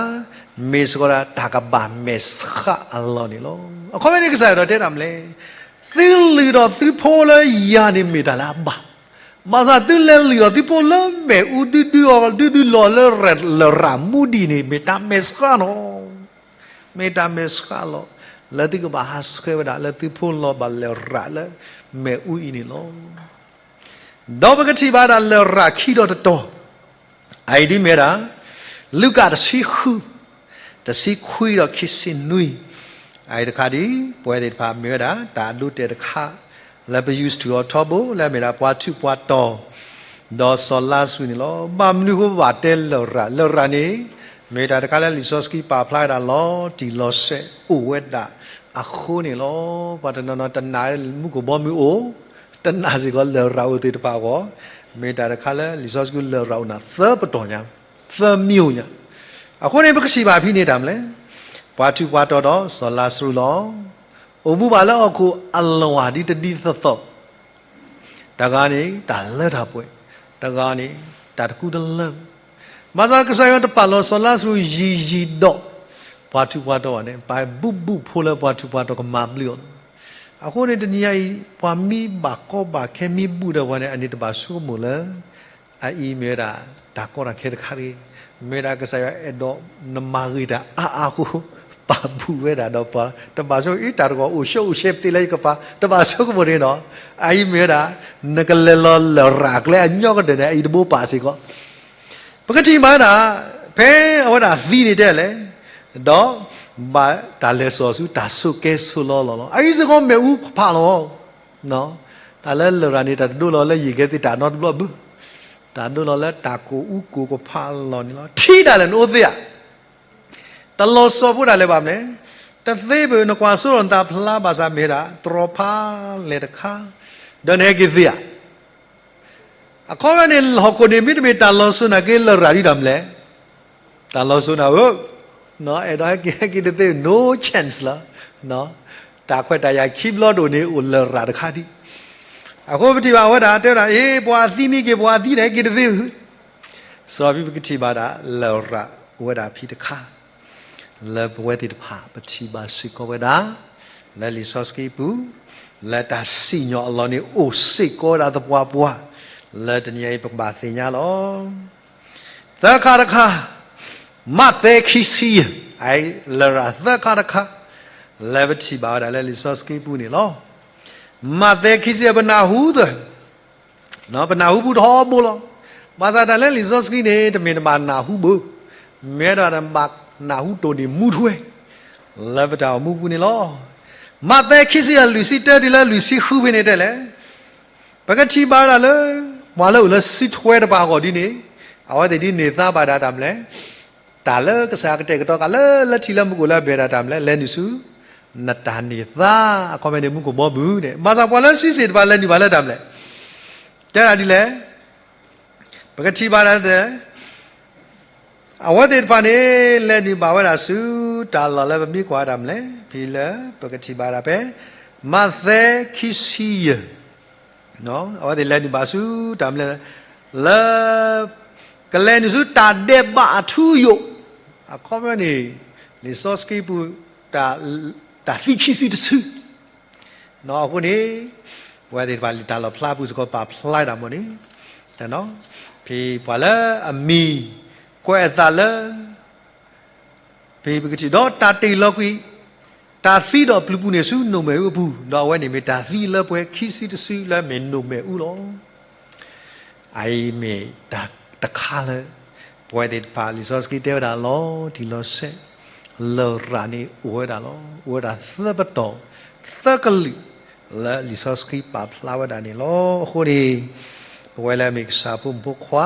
မ့ၢ်စ့ၢ်ကီးဒၣ်တၢ်ကဘၣ်မဲာ်ဆှးအလီၢ်န့ၣ်လီၤ. အခီပညီန့ၣ်ကစၢ်ယွၤတဲဒၣ်မနုၤလဲၣ်, သုလုၢ်ဒီးသုဖိလၢယၤန့ၣ်မ့ၢ်တၢ်လၢအဘၣ်, ဘၣ်ဆၣ်သုလဲၤလုၢ်ဒီးသုဖိလၢမ့ၣ်အူဒုဒုအီၤဒုဒုလီၤလၢလရာ်မူဒံးန့ၣ် မ့ၢ်တၢ်မဲာ်ဆှးလီၤ. မ့ၢ်တၢ်မဲာ်ဆှးလီၤ, လၢသုကဘၣ်ဟးဆှဲးဝဲဒၣ်လၢသုဖိလီၤဘၣ်လရာ်လၢမ့ၣ်အူအံၤန့ၣ်လီၤ. ဒီးပကထံၣ်ဘၣ်ဒၣ်လရာ်ခံဒီးတတီၤ, အအံၤဒ်မ့ၢ်ဝဲဒၣ် လူၤကၣ်တဆံဃု, တဆံခွံဒီးခံဆံနွံ, အအံၤတခါဒ် ပဝဲသ့ၣ်တဖၣ်မ့ၢ်ဝဲဒၣ် တၢ်အဒိတဲာ်တခါ လၢပ used to အီၤထီဘိ လၢအမ့ၢ်ဒၣ်ပှၤထူးပှၤတီၤ ဒီးစီၤလါစရူးန့ၣ်လီၤ. ဘၣ်မနုၤဃိဘၣ်တဲလရာ်, လရာ်န့ၣ် မ့ၢ်တၢ်တခါလၢလံာ်စီဆှံပာ်ဖျါဝဲဒၣ်လီၤတံၢ်လီၤဆဲးအိၣ်ဝဲဒၣ်အဃိန့ၣ်လီၤ. ပှၤတနီၤနီၤတနာ်မူခိၣ်ဘီမုၢ်အိၣ်, တနာ်စ့ၢ်ကီးလရာ်အိၣ်သ့ၣ်တဖၣ်အဂီၢ်, မ့ၢ်တၢ်တခါလၢလံာ်စီဆှံလရာ်အိၣ်နၤသၢပတီၢ်ညါ, သၢမံၤအိၣ်ညါ. အဃိန့ၣ် ပကထံၣ်ဘၣ်ဖဲန့ၣ်တၢ်မနုၤလဲၣ်, ပှၤထူးပှၤတီၤဒီးစီၤလါစရူးလီၤ. အိၣ်မူဘၣ်လၢဟီၣ်ခိၣ်အလီၢ်ဒ်တဒ်သိးသိး တဂၤန့ၣ် တၢ်လၢတၢ်ပှဲၤ, တဂၤန့ၣ် တၢ်တကူတလၢ, ဘၣ်ဆၣ်ကစၢ်ယွၤတပာ်လီၤစီၤလါစရူးယံာ်ယံာ်ဒီး ပှၤထူးပှၤတီၤဘၣ်န့ၣ် ပာ်ဘူၣ်ဘူၣ်ဖိလၢပှၤထူးပှၤတီၤကမၤဘျုးအီၤလီၤ. အဃိန့ၣ် တနံၤညါအံၤ ပှၤမ့ၢ်ဘၣ်ကီဘၣ်ခဲမ့ၢ်ဘူၣ်ဒီးပှၤန့ၣ် အန့ၣ်တဘၣ်ဆိကမိၣ်လၢ အအံၤမ့ၢ်ဝဲဒၣ် တၢ်ကီတၢ်ခဲတခါတဂ့ၤ, မ့ၢ်ဝဲဒၣ်ကစၢ်ယွၤအဲၣ်ဒိးနမၤဂ့ၤတၢ်အါအါအဃိ ပာ်ဘူၣ်ဝဲဒၣ်ဒီးပှၤ, တဘၣ်ဆိ အံၤတၢ်တဂီၤအိၣ်ဆှၢအိၣ်ဆှဲပသ့လၢယကပၤ, တဘၣ်ဆိကမိၣ်န့ၣ်ဒီး အအံၤမ့ၢ်ဝဲဒၣ် နကလဲၤလီၤလရာ်ကျဲအညီကတၢၢ်န့ၣ် အအံၤတဘိပာ်စ့ၢ်ကီး ပကထံၣ်မးဒၣ် ဖဲအဝဲဒၣ်သံန့ၣ်တဲလဲၣ်, ဒီးဘၣ်တၢ်လဲၤစိာ်ဆူတၢ်ဆိးကဲဆိးလီလီၤလီၤ. အအံၤစ့ၢ်ကီးမ့ၣ်အူကဖးလီၤ, တၢ်လၢလရာ်န့ၣ် တၢ်တဒိလီၤလၢယံာ်ကဲသ့ၣ်တၢ်နီတဘျီဘၣ်, တၢ်ဒိလီၤလၢတၢ်ကိၢ်အူကိၢ်ကဖးလီၤန့ၣ်လီၤ. ထံဒၣ်လဲာ်နအိၣ်သ့ဧါ, တလီၤစိာ်ဖိဒၣ်လဲာ်ဘၣ်မ့ၢ်, တသ့ဘၣ်နကွၢ်စိဒီးနသးဖျါဘၣ်ဆၣ်မ့ၢ်ဒၣ် တြီဖးလဲၣ်တခါ, ဒီးနဟဲက့ၤသ့ဧါ. အခီပညီန့ၣ် ဟီၣ်ခိၣ်န့ၣ် မ့တမ့ၢ်တၢ်လီၤစိၤနာ်က့လရာ်ဒ်တၢ်မနုၤလဲၣ်, တၢ်လီၤစိၤနၤဧၢ, အဲၣ်ဒိးဟဲက့ၤဟဲက့ၤတသ့ no chance လီၤ. တၢ်ခွဲးတၢ်ယာ်ခံဘျီတအိၣ်န့ၣ် အိၣ်လရာ်တခါဒံး. အဃိပထံၣ်ဘၣ်အဝဲဒၣ်တဲဝဲဒၣ် အ့ ပှၤအသံမ့ၢ်က့ၤ ပှၤအသံန့ၣ်က့ၤတသ့ဧၢ. စီၤပံၤပကထံၣ်ဘၣ်ဒၣ်လရာ်အိၣ်ဝဲဒၣ်ဖဲတခါ လၢပဝဲသ့ၣ်တဖၣ် ပထံၣ်ဘၣ်စ့ၢ်ကီးဝဲဒၣ် လၢလံာ်စီဆှံပူၤ လၢတၢ်စံၣ်ညီၣ်အလီၢ်န့ၣ် အိၣ်စ့ၢ်ကီးဝဲဒၣ်သပှၢ်ပှၢ် လၢတနံၤအံၤပကဘၣ်သ့ၣ်ညါလီၤ. သၢခါတခါ, မးသဲခံဆံယဲၢ်, လရာ်သၢခါတခါ လၢပထံၣ်ဘၣ်ဝဲဒၣ်လၢလံာ်စီဆှံပူၤန့ၣ်လီၤ. မးသဲခံဆံယဲၢ် ပနၢ်ဟူသ ပနၢ်ဟူဘူးထီဘိလီၤ. ဘၣ်ဆၣ်တၢ်လၢလံာ်စီဆှံန့ၣ် တမ့ၢ်တဘၣ်နၢ်ဟူဘၣ်, မ့ၢ်ဒၣ်တဘၣ်နၢ်ဟူတိၢ်န့ၢ်မူထွဲ လၢပတၢ်အိၣ်မူပူၤန့ၣ်လီၤ. မးသဲခံဆံယဲၢ် လွံၢ်ဆံတၢတုၤလၢလွံၢ်ဆံဃုဖဲန့ၣ်တဲလဲၣ်, ပကထံၣ်ဘၣ်ဝဲဒၣ်လၢ ပှၤလၢအိၣ်လၢစုထွဲတပၤအဂီၢ်ဒ်န့ၣ် အဝဲသ့ၣ်ဒ်န့ၢ်သါဘၣ်ဒၣ်တၢ်မနုၤလဲၣ်, တၢ်လၢကစၢ်ကတဲာ်ကတီၤဃာ်လၢ လၢထံလၢမူခိၣ်လၢအဘဲၣ်ဒၣ်တၢ်မနုၤလဲၣ်, လဲၤနုာ်ဆူ နတၢ်န့ၢ်သါ အခီပညီန့ၣ် မူခိၣ်ဘီမုၢ်န့ၣ်, ဘၣ်ဆၣ်ပှၤလၢစုစ့ၣ်တဖၣ်လဲၤနုာ်ဘၣ်လၢတၢ်မနုၤလဲၣ်, တဲဒၣ်ဒ်လဲၣ်, ပကထံၣ်ဘၣ်ဒၣ်တဲ အဝဲသ့ၣ်တဖၣ်န့ၣ် လဲၤနုာ်ဘၣ်ဝဲဒၣ်ဆူ တၢ်လီၢ်လၢပမ့ၢ်ကွၢ်တၢ်မနုၤလဲၣ်, ဖဲလၢပကထံၣ်ဘၣ်ဒၣ်ဖဲ မးသဲခံဆံယဲၢ် အဝဲသ့ၣ်လဲၤနုာ်ဘၣ်ဆူတၢ်မနုၤလဲၣ်, လၢ ကလဲၤနုာ်ဆူတၢ်ဒဲးဘးအထူအယိာ်, အခီပညီန့ၣ် လံာ်စီဆှံပူၤ တၢ်သံခံစုတစု, အဃိန့ၣ် ပဝဲသ့ၣ်တဖၣ်လၢတၢ်လီၢ်ဖျါပူၤစ့ၢ်ကီးပာ်ဖျါဒၣ်မ့ၢ်န့ၣ်, ဖဲပှၤလၢအမံၤကွဲးအသးလၢ ဖဲပကထံၣ်ဒီးတၢ်တ့ၢ်လီၤကွံာ် တၢ်သံဒီးပျုၤပူၤန့ၣ်ဆူနိၣ်မဲာ်အူအပူၤ, ဒီးအဝဲန့ၣ်မ့ၢ်တၢ်သံလၢပှဲၤခံစုတစုလၢမ့ၢ်နိၣ်မဲာ်အူလီၤ. အအံၤမ့ၢ်တၢ်တခါလၢ ပဝဲသ့ၣ်တဖၣ်လံာ်စီဆှံတဲဝဲဒၣ်လီၤတံၢ်လီၤဆဲး, လရာ်န့ၣ်အိၣ်ဝဲဒၣ်လီၤ. အိၣ်ဝဲဒၣ်သၢပတီၢ် သၢကလုာ် လၢလံာ်စီဆှံပာ်ဖျါဝဲဒၣ်န့ၣ်လီၤ. အဃိန့ၣ် ပဝဲလၢအမ့ၢ်ကစၢ်ဖိမုၣ်ဖိခွါ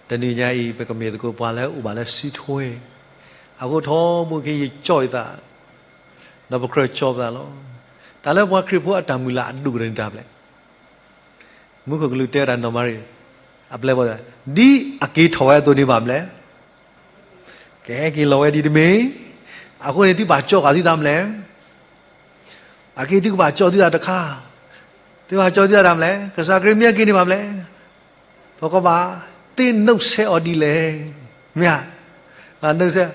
တနံၤညါအံၤ ပကမ့ၢ်သကိးပှၤလၢအိၣ်ဘၣ်လၢစုထွဲ, အဃိထီဘိက့ၤယကၠီၣ်ယသး, ဒီးပကြၢးကၠီၣ်ပသးလီၤ. တၢ်လၢပှၤခရံာ်ဖိအတၢ်မုၢ်လၢ်အဒိၣ်ကတၢၢ်န့ၣ်တၢ်ဖျဲ မူခိၣ်ကလူးတဲဝဲဒၣ်နီၢ်မၤရံ အပျဲၢ်ဘီၣ်, ဒ်အက့ၤထီၣ်ဝဲအသိးန့ၣ်ဘၣ်မလဲၣ်, ကဟဲက့ၤလီၤဝဲဒ်တမ့ၢ်, အဃိန့ၣ် သုဘၣ်ကၠီၣ်ဃာ်သုသးမလဲၣ်, အက့ၤသုကဘၣ်ကၠီၣ်သုသးတခါ, သုဘၣ်ကၠီၣ်သုသးတၢ်မလဲၣ်, ကစၢ်ခရံာ်မ့ၢ်ဟဲက့ၤန့ၣ်ဘၣ်မလဲၣ်, ပကဘၣ်သ့ၣ်နီၣ်ဆဲးအီၤဒ်လဲၣ်, မ့ၢ်ဧါ, နီၣ်ဆဲး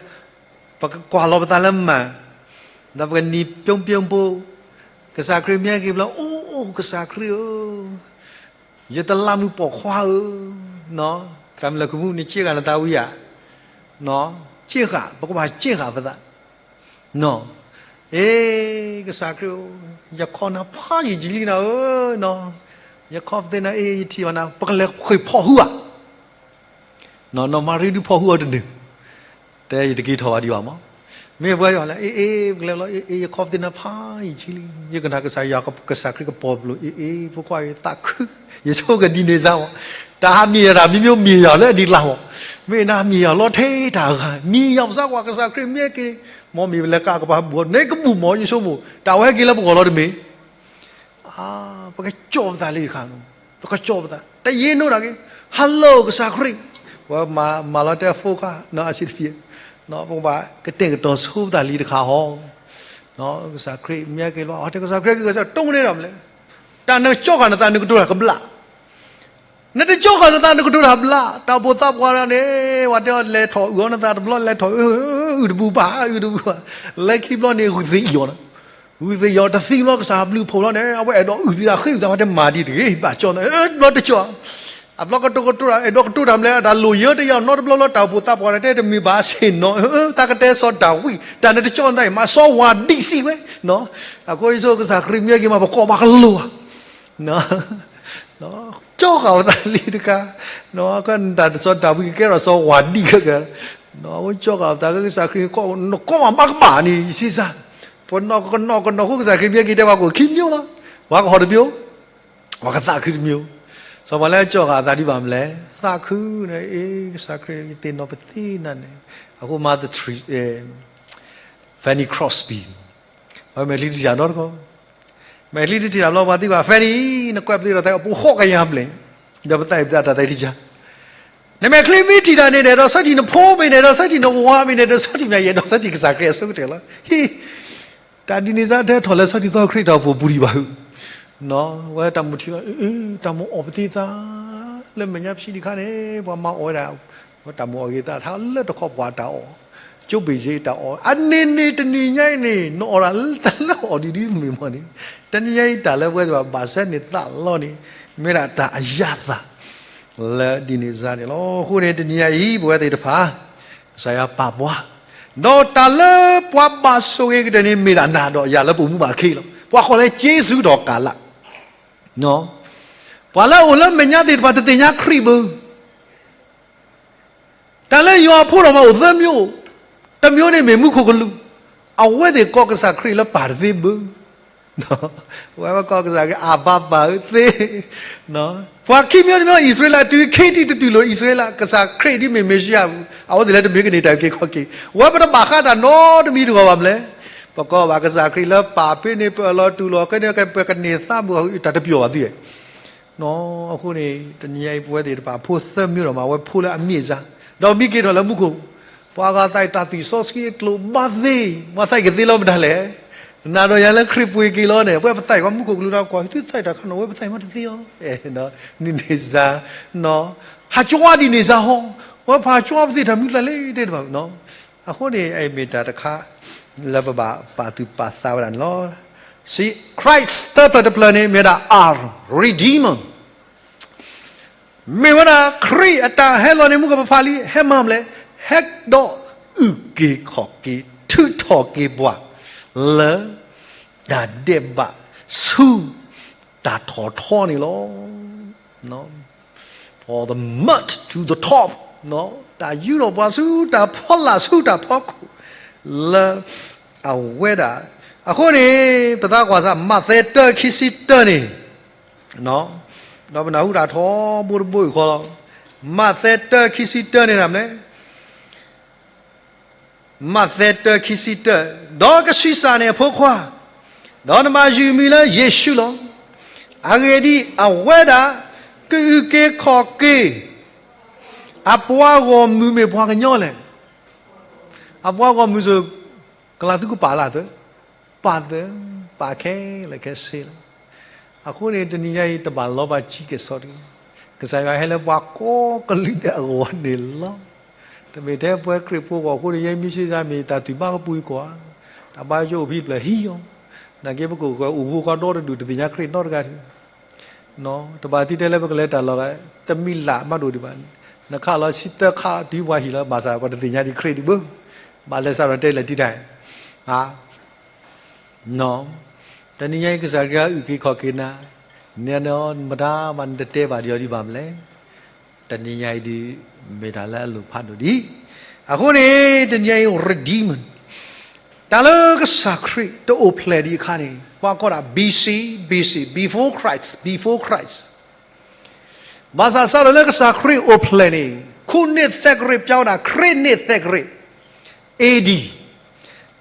ပကကွၢ်လီၤပသးလၢမၤ, ဒီးပကနံၤပျိပျိဖိ, ကစၢ်ခရံာ်မ့ၢ်ဟဲက့ၤဘျီ အိၣ်အိၣ်ကစၢ်ခရံာ်ဧၢ, ယတလးမူးပိာ်ခွါဧၢ, သရၣ်မုၣ်လၢၢ်ကမူၣ်န့ၣ် က့ၣ်ဃာ်နသးဝံၤဧါ, က့ၣ်ဃာ် ပကဘၣ်က့ၣ်ဃာ်ပသး, အ့ ကစၢ်ခရံာ်ဧၢ, ယခီနၤဖးယံာ်ကလံနၤဧၢ, ယခီပသ့နၤအ့ ယထံၣ်ဘၣ်နၤ ပကလဲၤဃ့ၢ်ဖီၣ်ဟုဧါ, နီၢ်မၤရံဒုးဖီၣ်ဟုအီၤတန့ၢ်, တဲယတက့ၤထီၣ်ဘၣ်ဒံးဘၣ်မး, မ့ၢ်ပှၤယွၤလဲၣ် အ့ အ့ ပကလဲၤလီၤ အ့ အ့ ယခီပသ့နၤဖးယံာ်ကလံ, ယကနၣ်ကစၢ်ယွၤကစၢ်ခရံာ်ကပီၤပလိာ် အ့ အ့ ဖိခွါအံၤသးခု, ယဆိကမိၣ်ကဒ်န့ၣ်စ့ၢ်မး, တၢ်ဟးမံၤယၤတၢ်မံၤမံၤမံၤယၤလၢအဒံးကျါမး, မ့ၢ်နၤမံၤယၤလီၤထဲတၢ်ဂၤ မံၤယၤပစးကွၢ်ကစၢ်ခရံာ်မ့ၢ်ဟဲက့ၤ, မ်မ့ၢ်ပလဲၤကးကပၤဘူးအီၤ န့ၣ်ကဘူးမး ယဆိကမိၣ် တၢ်ဝဲဟဲက့ၤလၢပဂီၢ်လီၤတမ့ၢ် ပကကၠီၣ်ပသးလံတခါ, ပကကၠီၣ်ပသး တယ့နိတၢ်က့ၤ, Hello ကစၢ်ခရံာ်, ပှၤမၤလီၤတဲအဖိခွါ နီၢ်အစံးတဖံး, ပကဘၣ်ကတဲာ်ကတီၤဆိပသးလံတခါဟီ, ကစၢ်ခရံာ်မ့ၢ်ဟဲက့ၤလီၤ အတဲကစၢ်ခရံာ်က့ၤကစၢ် တိၢ်န့ၢ်ဒီးမလဲၣ်, တၢ်နကၠီၣ်ဃာ်နသးနကတိၤတၢ်ကဘျၣ် နတကၠီၣ်ဃာ်နသးနကတိၤတၢ်ဘျၣ်, တၢ်အိၣ်ဖှိၣ်သးပှၢ်တဂၤန့ၣ် ပှၤတဲအီၤလဲၤထီၣ်အုၣ်အီၤနသးတဘျီ လဲၤထီၣ်အုၣ်တဘူးဘၣ် အုၣ်တဘူးဘၣ်, လၢခံဘျီန့ၣ် ဂုာ်သ့ၣ်ယီၤ, ဂုာ်သ့ၣ်ယီၤတသံဘျီ ကစၢ်ဘျုးဖှိၣ်လီၤန့ၣ် အဝဲအဲၣ်ဒိးအုၣ်သးဃ့အုၣ်သး ပှၤတဲမၤဒ်တဂ့ၤ ဘၣ်ကၠီၣ်သး ဘျီတကၠီၣ်, အဘျီကတိၤကတိၤတၢ် အဲၣ်ဒိးကတိၤတၢ်မလဲၣ် တၢ်လိၣ်ယၢတယၢ်နီတဘျီလီၤ တၢ်အိၣ်ဖှိၣ်သးပှၢ်တဂၤတဲတမ့ၢ်ဘၣ်ဆ့ၣ်နီၤ, တၢ်ကတဲစီၤဒၤဝံး တၢ်နတကၠီၣ်နသးအံၤ မၤစီၤဝၤဒံးစံးဝဲ, အဃိယဆိကမိၣ်ကစၢ်ခရံာ်မ့ၢ်ဟဲက့ၤမး ပကိးဘၣ်ကလိာ်ဘၣ် ကၠီဃာ်ပသးလံတခါ, တၢ်စီၤဒၤဝံးကကဲထီၣ်စီၤဝၤဒံးခဲကဲ, ကၠီဃာ်ပသးကစၢ်ခရံာ် နကိးမးဘၣ်ကဘၣ်န့ၣ် ယစံးစၢ်, ပနီၢ်ကနီၢ်ကနီၢ်ဃိကစၢ်ခရံာ်မ့ၢ်ဟဲက့ၤတဲပှၤကိးခံမံၤလီၤ, ပှၤကဟီၣ်တမံၤ, ပှၤကသးခုတမံၤ, စီၤပၤလၢကၠီဃာ်အသးဒံးဘၣ်မလဲၣ်, သးခုန့ၣ် အ့ ကစၢ်ခရံာ် ယသ့ၣ်နီၣ်ပသ့ၣ်နၤန့ၣ်, အဃိ Mother Tre- Fanny Crosby အဝဲမဲာ်ချံတထံၣ်တၢ်နီတခီ, မဲာ်ချံတထံၣ်တၢ်ဘျီ ပှၤသံကွၢ် Fanny နကွဲးပသ့ဒီးသး ပဃိးကယၤဘျဲၣ်, ဒီးပသးအံၤပသးတၢ်သးတံၢ်စၢ်, နမဲာ်ချံမ့ၢ်ထံၣ်တၢ်န့ၣ် နအဲၣ်ဒိးဆၢထံၣ်နဖိမ့ၢ် နအဲၣ်ဒိးဆၢထံၣ်နဝၤမ့ၢ် နအဲၣ်ဒိးဆၢထံၣ်မ့ၢ် ယအဲၣ်ဒိးဆၢထံၣ်ကစၢ်ခရံာ်အဆိကတၢၢ်လီၤ. ဟ့ၣ် တၢ်ဒ်န့ၣ်စ့ၢ် တဟဲထီၣ်လၢဆီထံသီခရံာ်တၢ်အိၣ်ဖှိၣ်ပူၤဒံးဘၣ်. ဝဲတၢ်မုၢ်ထံလီၤ, တၢ်မုၢ်အီၣ်ပသံသး လၢမဲာ်ညါပစံးဒံးခါန့ၣ် ပှၤမၤအီၣ်ဝဲဒၣ်, ဝဲတၢ်မုၢ်အီၣ်ဂ့ၤသး ထါလၢတခီပှၤတၢ်အီၣ်, ကၠိဘ့ၣ်စ့တၢ်အီၣ်, အန့ၣ်န့ၣ်တနံၤညါအံၤန့ၣ် နအီၣ်ဒၣ်လၢတၢ်လၢအီၣ်ဒ်ဒ်မ့ၢ်မီၢ်န့ၣ်, တနံၤညါအံၤတၢ်လၢပဝဲသ့ၣ်ဘၣ်ဘၣ်ဆၢန့ၣ် သးလီန့ၣ် မ့ၢ်ဒၣ်တၢ်အယၣ်သး လၢဒ်န့ၣ်စ့ၢ်န့ၣ်လီၤ. အဃိန့ၣ် တနံၤညါအံၤ ပဝဲသ့ၣ်တဖၣ် ကစၢ်ယွၤပာ်ပှၤ, ဒီးတၢ်လၢပှၤဘၣ်ဆိၣ်ဂ့ၤကတၢၢ်န့ၣ် မ့ၢ်ဒၣ်နၤဒီးယၤလၢပအိၣ်မူဘၣ်ခဲအံၤလီၤ. ပှၤဃီၤလၢက့စူဒီးကၤလး, ပှၤလၢအအိၣ်လၢမဲာ်ညါသ့ၣ်တဖၣ်တသ့ၣ်ညါခရံာ်ဘၣ်. တၢ်လၢယွၤအဖိဒီးမၤအိၣ်သၢမျိုး, တမျိုးန့ၣ်မ့ၢ်မူခိၣ်ကလူး, အဝဲသ့ၣ်ကိးကစၢ်ခရံာ်လၢပၢ်တသ့ဘၣ်. ဝဲကိးကစၢ်ခရံာ် အၢ်ဘၣ်ပၢ်ဧၢသ့. ပှၤခံမျိုးတမျိုး အံၣ်စရ့လးတုၤ ခ့တံၢ်တတုၤလိာ်အံၣ်စရ့လး ကစၢ်ခရံာ်ဒ်မ့ၢ်မ့ၣ်ၡံအၤ, အဝဲသ့ၣ်လၢတမ့ၢ်ကန့ၢ်တၢ်အုၣ်က့ၤခီၣ်က့ၤ, ဝဲပတဘၣ်ဃးတၢ်နီတမံၤတဂီၢ်ဘၣ်မလဲၣ်. ပကိးဘၣ်ကစၢ်ခရံာ်လၢပၢ်ဖဲန့ၣ် ပအၢၣ်လီၤတူၢ်လိာ်ကဲန့ၣ် ပကန့ၢ်သးဘၣ်တၢ်တပျီၢ်ဘၣ်သ့. အဃိန့ၣ် တနံၤညါအံၤ ပဝဲသ့ၣ်တဖၣ်ဖိသၢမျိုးဒီးမး အဝဲဖိလၢအမ့ၢ်စ့ၢ်, ဒီးမ့ၢ်က့ၤထီၣ်လၢမူခိၣ်, ပှၤဂၤသးအံၤတၢ်သံၣ်စီဆှံအကျိၤဘၣ်သ့, ပှၤသးအံၤကသ့လီၤမတၤလဲၣ်. နၤဒီးယၤလၢခရံာ်ပှ့ၤက့ၤလီၤန့ၣ် ပဝဲပသးအံၤ ပှၤမူခိၣ်ကလူးဒီးကွၢ် သုသးအံၤတၢ်ခါန့ၣ် ဝဲပသးအံၤမ့ၢ်တသ့အီၤ, ဒ်န့ၣ်စ့ၢ်, ဟးကၠီဒ်န့ၣ်စ့ၢ်ဟီ, ဝဲပှၤကၠီပသ့ၣ်တၢ်မနုၤလဲၣ်တဘၣ်. အဃိန့ၣ် အအံၤမ့ၢ်တၢ်တခါ လၢပဘၣ်ပာ်သူၣ်ပာ်သးဝဲဒၣ်န့ၣ်လီၤ. စံး Christ သၢဖျၢၣ်တဖျၢၣ်န့ၣ် မ့ၢ်ဝဲဒၣ် our Redeemer မ့ၢ်ဝဲဒၣ်ခရံာ်အတၢ်ဟဲလီၤန့ၣ် မူကပဖးလံ ဟဲမၤမလဲၣ်, ဟဲဒီးအုၣ်က့ၤခီၣ်က့ၤ ထုးထီၣ်က့ၤပှၤ လၢတၢ်ဒဲးဘးဆူ တၢ်ထီၣ်ထီန့ၣ်လီၤ. From the mud to the top, တၢ်ယူးထီၣ်ပှၤဆူတၢ်ဖီလာ်ဆူတၢ်ဖီခိၣ် လၢအဝဲဒၣ်, အဃိန့ၣ် ပသးကွၢ်စး မးသဲတၢခံဆံတၢန့ၣ် ဒီးပနၢ်ဟူတၢ်ထီဘိတဘိအံၤဃီလီၤ. မးသဲတၢခံဆံတၢန့ၣ်ဒၣ်မလဲၣ်, မးသဲတၢခံဆံတၢ, ဒီးကဆံးစၢ်န့ၢ်အဖိခွါ, ဒီးနမၤယုၢ်အမံၤလၢယ့ၣ်ၡူးလီၤ. အဂ့ၢ်ဒ်အံၤ, အဝဲဒၣ်ကအုၣ်က့ၤခီၣ်က့ၤ အပှၤဂီၢ်မုၢ်မ့ၢ်ပှၤကညီလဲၣ်. အပှၤဂီၢ်မုၢ်စ့ၢ် ကလၤသုကပာ်လၢသၢ, ပာ်သၢ, ပာ်ခဲလၢာ်ခဲဆ့လီၤ. အဃိန့ၣ် တနံၤညါအံၤ တဘၣ်လီၤဘၣ်ကံက့ၤစိးတဂ့ၤ. ကစၢ်ယွၤဟဲလၢပှၤကိးကလုာ်ဒဲးအဂီၢ်န့ၣ်လီၤ. တမ့ၢ်ထဲပဝဲခရံာ်ဖိအဂီၢ်အဃိန့ၣ် ယဲမ့ၢ်စ့ၢ်ကီးမ့ၢ်တၢ်သူၣ်ဘါကပူၤအံၤကွၢ်, တၢ်ဘါယွၤအိၣ်ဖဲဖျၢၣ်ဟံးအီၤ, နာ်က့ပကအိၣ်ဃီအိၣ်ဖှိၣ်ဃီဒီတဒူၣ် တသ့ၣ်ညါခရံာ်နီတဂၤတဂ့ၤ တဘၣ်သံတဲလၢပကလဲၤတၢ်လီၢ်ဂၤ တမံၤလၢ်မးဒိၣ်ဒံးဘၣ်, နခးလီၤဆံသၢခးတုၤပှၤဟံၣ်လီၤ ဘၣ်ဆၣ်ပှၤတသ့ၣ်ညါဒံးခရံာ်ဒံးဘၣ်, ဘၣ်လဲၤစးထီၣ်တဲလၢတံၢ်တၢ်, တနံၤညါအံၤကစၢ်ခရံာ်အုၣ်က့ၤခီၣ်က့ၤနၤ, နဲနမတၤဘၣ်နတတဲဘၣ်ဒံးအီၤဒံးဘၣ်မလဲၣ်. တနံၤညါအံၤဒ် မ့ၢ်တၢ်လၢအလိၣ်ဖးဒိၣ်ဒံး, အဃိန့ၣ် တနံၤညါအံၤ Redeemer တၢ်လၢကစၢ်ခရံာ်တအိၣ်ဖျဲၣ်ဒံးအခါန့ၣ် ပှၤကိးဒၣ် B C, B C, before Christ, before Christ. ဘၣ်ဆၣ်စးထီၣ်လၢကစၢ်ခရံာ်အိၣ်ဖျဲၣ်န့ၣ် ခိၣ်နံၣ်သဲကရံး ပျီဝဲဒၣ် ခရံာ်နံၣ်သဲကရံး A D.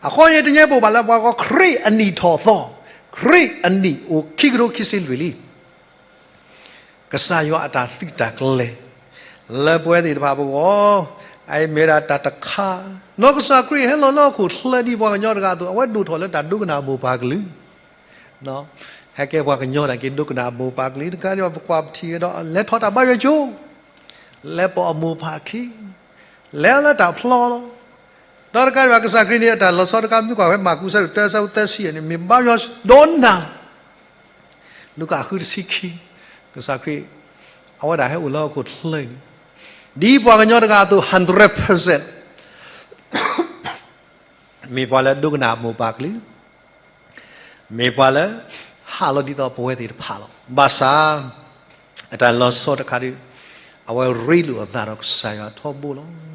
အဃိန့ၣ် တနံၤအံၤပအိၣ်ဘၣ်လၢပှၤကိးခရံာ်အနံၣ်ထီၣ်သီ, ခရံာ်အနံၣ်အိၣ်ခံကထိခံဆံလွံၢ်လံ. ကစၢ်ယွၤအတၢ်သုးတၢ်ကျဲၤ လၢပဝဲသ့ၣ်တဖၣ်ပဂီၢ်, အအံၤမ့ၢ်ဒၣ်တၢ်တခါ, နီၢ်ကစၢ်ခရံာ်ဟဲလီၤလၢဟီၣ်ခိၣ်ချၢဒ်ပှၤကညီတဂၤအသိး အဝဲဒိၣ်ထီၣ်လၢတၢ်ဒိကနၣ်အမိၢ်ပၢ်ကလုာ် ဟဲကဲပှၤကညီနာ်က့ ဒိကနၣ်အမိၢ်ပၢ်ကလုာ် တကးဒံးဘၣ် ပကွၢ်ပထံၣ်ဝဲဒီး လဲၤထီၣ်တၢ်ဘါယွၤကၠိ, လဲၤပိာ်အမိၢ်ပၢ်အခံ, လဲၤလၢတၢ်ဖျီလီၤ. ဒီးတကးဒံးဘၣ် ကစၢ်ခရံာ်န့ၣ် အတၢ်လီၤဆီတခါ မ့ၢ်ကွၢ်ဖဲမၢ်ကူး အဆၢဒိၣ်တၢ အဆၢဖိသၢဆံယဲၢ်န့ၣ် မ့ၢ်ဘါယွၤဒီးနၤလီၤ. လူၤကၣ်ဃုတဆံခံ, ကစၢ်ခရံာ် အဝဲဒၣ်ဟဲအိၣ်လၢဟီၣ်ခိၣ်ချၢအံၤန့ၣ် ဒ်ပှၤကညီတဂၤအသိး hundred percent မ့ၢ်ပှၤလၢဒိကနၣ်အမိၢ်ပၢ်ကလုာ်, မ့ၢ်ပှၤလၢ ဟးလီၤဒ်သိးပဝဲသ့ၣ်တဖၣ်လီၤ. ဘၣ်ဆၣ် အတၢ်လီၤဆီတခါဒီး အဝဲရ့လိာ်အသးဒီးကစၢ်ယွၤထီဘိလီၤ.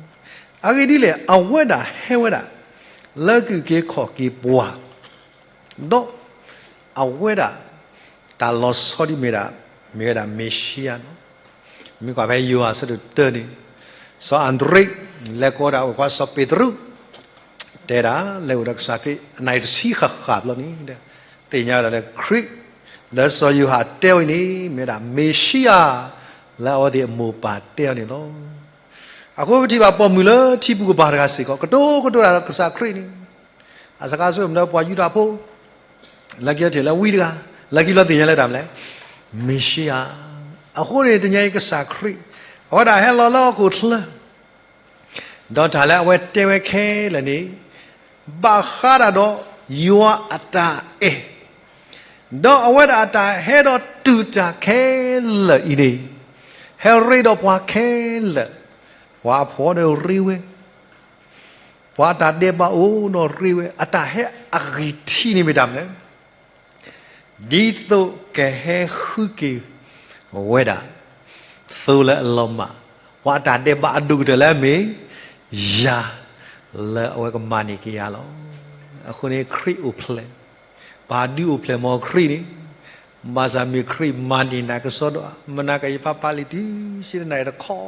အဂ့ၢ်ဒ်လဲၣ်, အဝဲဒၣ်ဟဲဝဲဒၣ် လၢကအုၣ်က့ၤခီၣ်က့ၤပှၤ ဒီး အဝဲဒၣ် တၢ်လီၤဆီဒ်မ့ၢ်ဒၣ် မ့ၢ်ဝဲဒၣ်မ့ၣ်ၡံအၤလီၤ. မ့ၢ်ကွၢ်ဖဲယိၤဟၣ်အဆၢဒိၣ်တၢန့ၣ် စီၤအၤဒရ့း လဲၤကိးဒၣ်အဝဲၢ်ခွါစီၤပ့းတရူး တဲဒၣ် လဲၤအိၣ်ဒီးကစၢ်ခရံာ် အနံၣ်တဆံဃၣ်ဃၣ်ဘျီန့ၣ် သ့ၣ်ညါဝဲဒၣ်လၢခရံာ် လၢစီၤယိၤဟၣ်တဲဝဲအံၤန့ၣ် မ့ၢ်ဝဲဒၣ်မ့ၣ်ၡံအၤ လၢအဝဲသ့ၣ်အမိၢ်ပၢ်တဲအီၤန့ၣ်လီၤ. အဃိပထံၣ်ဘၣ်ပိာ်မုၣ်လၢထံပူၤကပၤတဂၤစ့ၢ်ကီး ကတိၤကတိၤတၢ်ဒီးကစၢ်ခရံာ်န့ၣ် အစခါဆၢကတီၢ်မ့ၢ်ဒီးပှၤယူဒၤဖိ, လၢခံထံၣ်လၢဝံတဂၤ, လၢခံလီၤသ့ၣ်ညါလၢတၢ်မနုၤလဲၣ်, မ့ၣ်ၡံအၤ. အဃိန့ၣ် တနံၤအံၤကစၢ်ခရံာ် အဝဲဒၣ်ဟဲလီၤလၢဟီၣ်ခိၣ်ချၢ ဒီးတၢ်လၢအဝဲတဲဝဲခဲလၢာ်န့ၣ် ဘၣ်ဃးဒၣ်ဒီးယွၤအတၢ်အဲၣ်, ဒီးအဝဲဒၣ်အတၢ်ဟဲဒီးတူၢ်တၢ်ခဲလၢာ်အံၤန့ၣ် ဟဲရ့ဒီးပှၤခဲလၢာ်, ပှၤအဖှီၣ်ဒီးရ့ဝဲ, ပှၤအတၢ်ဒဲးဘးအိၣ်ဒီးရ့ဝဲ, အတၢ်ဟဲအဂံၢ်ထံးန့ၣ်မ့ၢ်တၢ်မနုၤလဲၣ် ဒ်သိးကဟဲဃုက့ၤဝဲဒၣ် သိလၢအလီၤမၢ်, ပှၤအတၢ်ဒဲးဘးအဒိၣ်ကတၢၢ်လၢအမ့ၢ်ယၤ လၢအဝဲကမၤန့ၢ်က့ၤယၤလီၤ. အဃိန့ၣ် ခရံာ်အိၣ်ဖျဲၣ်, ပှၤဒုးအိၣ်ဖျဲၣ်မ့ၢ်ခရံာ်န့ၣ်, ဘၣ်ဆၣ်မ့ၢ်ခရံာ်မၤန့ၢ်နၤကစီဒီဧါ, မနၤကယဖးပာ်လံာ်တုၤ ဆံတနံၣ်တခီ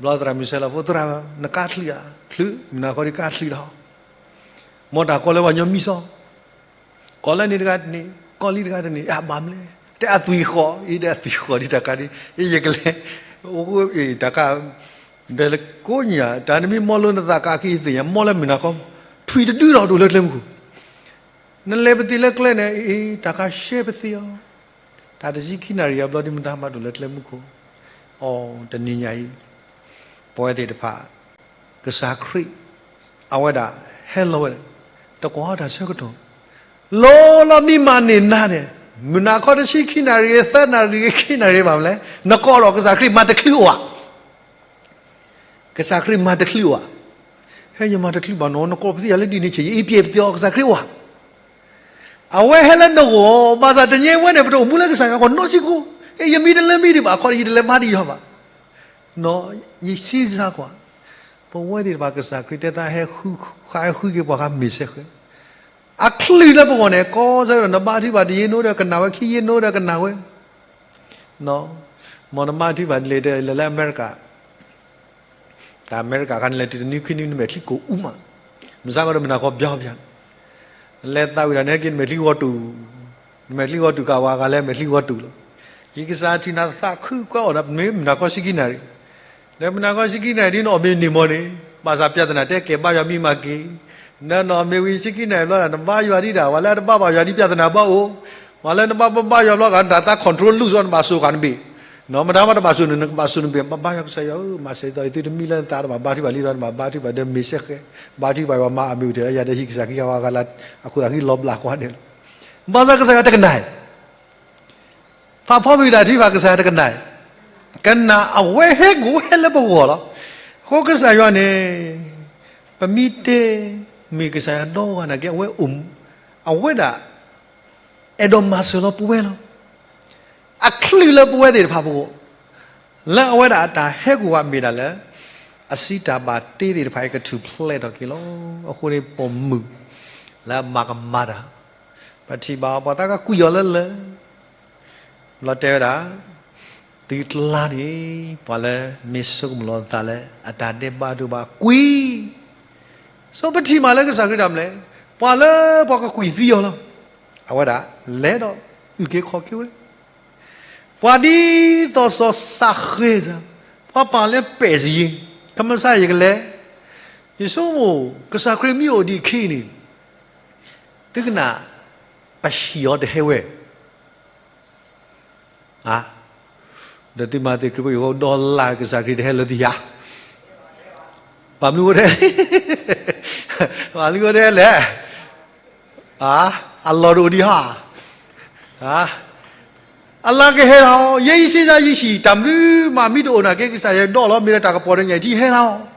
ဘျီသရၣ်မုၣ်ဆဲးလီၤဖိသရၣ်, နကါချုးဧါ, ချုး, မုၢ်နၤခီဒုးကါချုးလီၤ, မ်တၢ်ကီလၢပှၤကညီမံစီ, ကီလၢန့ၣ်တဂၤတန့ၢ်, ကီလံတဂၤတန့ၢ်, အဘၣ်မနုၤလဲၣ်, တဲအသွံၣ်ဃီ, အံၤတဲအသွံၣ်ဃီဒ်တၢ်ကါဒ်, အံၤယကလဲၤ, အိ, တၢ်ကါ, ဒီးကိးညါ, တၢ်နမ့ၢ်မီလိနသးကါခံသ့ၣ်ညါ, မီလၢမုၢ်နၤခီ, ထွံၣ်တဒုဒီးဒိၣ်လၢကျဲမုၢ်ခိၣ် နလဲၤပသ့ၣ်လၢကျဲန့ၣ်, အ့, တၢ်ကါရှဲပသ့ၣ်အီၤ, တၢ်တဆံခံနၣ်ရံၣ်အဘျီဒ်မတၤမၤဒိၣ်လၢကျဲမုၢ်ခိၣ်, အိ, တနံၤညါအံၤ, ပဝဲသ့ၣ်တဖၣ်, ကစၢ်ခရံာ်, အဝဲဒၣ်ဟဲလီၤဝဲ, တကွၢ်တၢ်ဆၢကတီၢ်, လီၤလီၤမံမၤန့ၢ်နၤန့ၣ်, မုၢ်နၤခီတဆံခံနၣ်ရံၣ် သၢနၣ်ရံၣ် ခံနၣ်ရံၣ်ဘၣ်မနုၤလဲၣ်, နကိးဒီးကစၢ်ခရံာ်မၤတချုးအိၣ်ဧါ ကစၢ်ခရံာ်မၤတချုးအိၣ်ဧါ, ဟဲယမၤတချုးဘၣ်နီၤ, နကိးပသ့ၣ်ယၤလၢဒ်န့ၣ်ဆဲး ယအ့ပျဲၢ်ပသ့ၣ်အီၤ ကစၢ်ခရံာ်အိၣ်ဧါ, အဝဲဟဲလၢနဂီၢ်, ဘၣ်ဆၣ်တနံၤအံၤဝဲန့ၣ် ပတအိၣ်မူလၢကစၢ်ယွၤအဂီၢ်နီတစဲးဖိ, ယမံတလၢမံဒံးဘၣ်ခီ ယတလဲၤမၤဒံးယွၤဘၣ်, ယစံးစၢ်ကွၢ်, ပဝဲသ့ၣ်တဖၣ်ကစၢ်ခရံာ်တဲသးဟဲဃု, ဃုဃုက့ၤပှၤဃါမ့ၢ်စဲဃဲ, အချုးလၢပဂီၢ်န့ၣ် ကီစဲဒီး နဘါထုကဖၣ်တယံာ်နိဒီးကနၣ်ဝဲ ခံယံာ်နိဒီးကနၣ်ဝဲ မ်နဘါထုကဖၣ်ဒ်လဲၣ်ဒီး လဲၤလၢအမဲရကၤ, တၢ်အမဲရကၤခါန့ၣ်လဲၤတုၤတနွံခံနွံ နမဲာ်ချံကိၢ်အူမး, မုၢ်ဆါခီဒီးမုၢ်နၤခီဘျီဘျီ, နလဲၤသးဝံၣ်ဒီး နဟဲက့ၤနမဲာ်ချံဂီၤတူာ်, နမဲာ်ချံဂီၤတူာ်ကးဝါဂၤလၢမဲာ်ချံဂီၤတူာ်လီၤ, ယကစၢ်ထံၣ်နၤသးခုကွၢ်အီၣ်ဒီး မ့ၢ်မုၢ်နၤခီဆံခံနၣ်ရံၣ်, ဒီးမုၢ်နၤခီဆံခံနၣ်ရံၣ်ဒ်နအီၣ်မ့ၢ်န့ၢ်မီၢ်န့ၣ်, ဘၣ်ဆၣ်ပျၢ်သနာ်တဲကဲဘါယွၤမံမၤက့ၤ, နနအီၣ်မ့ၢ်ဝံၤဆံခံနၣ်ရံၣ်ဘျီဒီး နဘါယွၤဒံးဒၣ်, ပှၤလၢအတဘါဘၣ်ယွၤဒ်ပျၢ်သနာ်ဘၣ်အိၣ်, ပှၤလၢနဘါဘၣ်ယွၤဘျီဂၤ နတၢ်သး control လူၢ်စီ နဘၣ်စိာ်ဃာ်နဘ့ၣ်, မတၤမးတဘၣ်စိာ်န့ၣ် နကဘၣ်စိာ်နဘ့ၣ်, ဘါယွၤကစၢ်ယွၤဧၢ, မၤစၢၤယသးသုတမံလၢနသးတဘၣ်ဘါထုကဖၣ်လံဒီး နဘၣ်ဘါထုကဖၣ်ဒီးမ့ၢ်စဲဃဲ, ဘါထုကဖၣ်ပှၤမၤအမ့ၢ်အိၣ်တ့ၢ်လၢယၤဒီးဟံၣ်ကစၢ်ခံဂၤဝဲဂၤလၢ အခိၣ်သးဃံလီၤဘျးကွၢ်ဒဲးလီၤ, ဘၣ်ဆၣ်ကစၢ်ယွၤတကနၣ် ဖးဖီမ့ၢ်တၢ်ထုကဖၣ်ကစၢ်ယွၤတကနၣ်, ကနၣ်အဝဲဟဲကအိၣ်ဟဲလၢပဂီၢ်လီၤ. အဃိကစၢ်ယွၤန့ၣ် ပမ့ၢ်တဲ မ့ၢ်ကစၢ်ယွၤဒီဂၤနာ်က့ အဝဲအိၣ်, အဝဲဒၣ် အဲၣ်ဒိးမၤစၢၤလီၤပဝဲလီၤ. အချုးလၢပဝဲသ့ၣ်တဖၣ်ပဂီၢ်, လၢအဝဲဒၣ်အတၢ်ဟဲကအိၣ်ဘၣ်မ့ၢ်ဒၣ်လၢ အစံးတၢ်ဘၣ်တ့သ့ၣ်တဖၣ်အံၤကထူၣ်ဖျဲးထီၣ်က့ၤလီၤ. အဃိန့ၣ် ပိာ်မုၣ်လၢအမၤကမၣ်တၢ်, ပထံၣ်ဘၣ်ပှၤသးကကွံာ်အီၤလၢလၢ ဘျီတဲဝဲဒၣ်, သုတလါန့ၣ် ပှၤလၢမ့ၢ်ဆိကမိၣ်လီၤသးလၢအတၢ်ဒဲးဘးဒိၣ်ဘၣ်ကွံာ်, ဆိပထံၣ်မးလၢကစၢ်ခရံာ်တၢ်မနုၤလဲၣ်, ပှၤလၢပှၤကကွံာ်သံအီၤလီၤ. အဝဲဒၣ်လဲၤဒီးအုၣ်က့ၤခီၣ်က့ၤဝဲ ပှၤဒ်သိးစီၤစးဃဲစ့ၢ်, ပှၤပာ်လၢပဲာ်စယ့, ကမၤစၢ်ယကလဲၤ, ယဆိကမိၣ် ကစၢ်ခရံာ်မ့ၢ်အိၣ်ဒံးအခံန့ၣ်, သုကနၣ်, ပဟံၣ်အီၤတဟဲဝဲ, ဒီးသုမၤသ့ၣ်ခရံာ်ဖိအံၤ ဒီလၣ်ကစၢ်ခရံာ်တဟဲလၢသုယၤ, ပာ်မနုၤဃိတဟဲ, ပာ်မနုၤဃိတဟဲလဲၣ် အလီၢ်တအိၣ်ဒံးဟါ, အလါကဟဲလီၤ, ယဲယစ့စါယဟံၣ် တၢ်မနုၤမးမ့ၢ်တအိၣ်နာ်က့ ကစၢ်ယွၤဒီးလီၤ မ့ၢ်ဒီးတၢ်ကပီၤဒီးညၣ်အံၤထံဟဲလီၤ.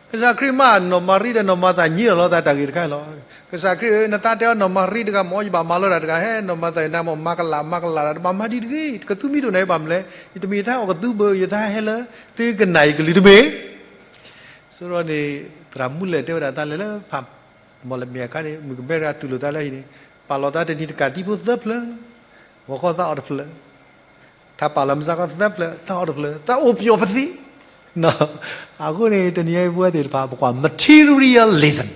ကစၢ်ခရံာ်မး နီၢ်မၤရံဒီးနီၢ်မၤသၤညံလီၤသးတၢ်ဂ့ၢ်တခါအံၤလီၤ. ကစၢ်ခရံာ်ဧၢ, နသးတဲအီၤနီၢ်မၤရံတဂၤမ့ၢ် ယဘၣ်မၤလီၤတၢ်တဂၤ ဟဲနီၢ်မၤသၤအံၤနၤမ့ၢ် မၤကလး မၤကလးတၢ် တဘၣ်မၤဒ်တဂ့ၤ, ကသူမ့ၢ်တအိၣ်နာ်က့ဘၣ်မနုၤလဲၣ်, ယတမ့ၢ်ယသးအီၣ်ကသူဘၣ် ယသးဟဲလၢ သုကနၣ်ယကလုၢ်တမ့ၢ် ဆိဒီးန့ၣ် သရၣ်မူလဲၣ်တဲဝဲဒၣ် တၢ်လဲၤလၢဖး မီၢ်လမ့ၢ်အခါန့ၣ် မုၣ်ကမဲရတူၢ်လိာ်သးလၢအံၤန့ၣ် ပာ်လီၤသးတနံၤတကးသံဖိသၢဖျၢၣ်, ဂီၤခီသးအီၣ်တဖျၢၣ်, ထးပာ်လီၤမုၢ်ဆါခီသၢဖျၢၣ် သးအီၣ်တဖျၢၣ် သးအိၣ်ပျီၣ်ပသံ, အဃိန့ၣ် တနံၤအံၤပဝဲသ့ၣ်တဖၣ် ပကွၢ် materialism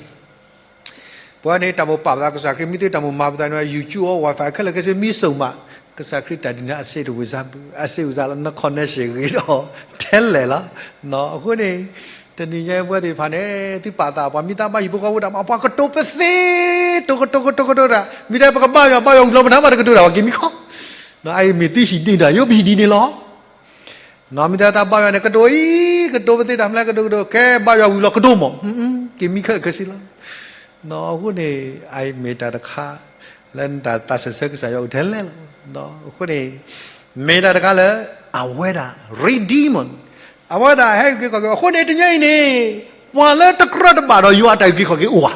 ပဝဲန့ၣ် တၢ်မိၣ်ပာ်ပသးကစၢ်ခရံာ် မ့ၢ်သ့တၢ်မိၣ်မၤပသးန့ၣ် YouTube အီၤ Wi-Fi ခဲလၢာ်ခဲဆ့မ့ၢ်စိာ်မး ကစၢ်ခရံာ်တၢ်ဒုးနၤအစ့တဝံၤစၢ်ဘၣ် အစ့ဝံၤစၢ်လီၤ န connection ဂ့ၤဒီး ထဲလဲၣ်လီၤ. အဃိန့ၣ် တနံၤညါအံၤပဝဲသ့ၣ်တဖၣ်န့ၣ် သုပာ်သး ပှၤမ့ၢ်တၢ်ဘၣ်ဟံၣ်ဖိဃီဖိတၢ်မၤ ပှၤကတိၤပသ့, ကတိၤကတိၤကတိၤကတိၤတၢ်, မ့ၢ်တဲပကဘါယွၤဘါယွၤဝံၤလီၤ ပနၢ်မးတကတိၤတၢ် ပှၤက့ၤမံခီ, အအံၤမ့ၢ်သုဟံၣ်ဒ့တၢ် ယိပဟံၣ်ဒ့န့ၣ်လီၤ. မ့ၢ်တဲတၢ်ဘါယွၤန့ၣ် ကတိၤအံၤ ကတိၤပသ့တၢ်မျါ ကတိၤကတိၤ ကဲဘါယွၤဝံၤလီၤ ကတိၤမး, က့ၤမံခဲလၢာ်ခဲဆ့လီၤ. အဃိန့ၣ် အအံၤမ့ၢ်တၢ်တခါ လၢနတၢ်သးစၢၢ်ဆၢကစၢ်ယွၤအိၣ်ထဲလဲၣ်လီၤ. အဃိန့ၣ် မ့ၢ်တၢ်တခါလၢ အဝဲဒၣ် redeemer အဝဲဒၣ်ဟဲက့ၤခီၣ်က့ၤ အဃိန့ၣ်တနံၤအံၤန့ၣ် ပှၤလၢတကြၢးတဘၣ်ဒီးယွၤအတၢ်အုၣ်က့ၤခီၣ်က့ၤအိၣ်ဧါ.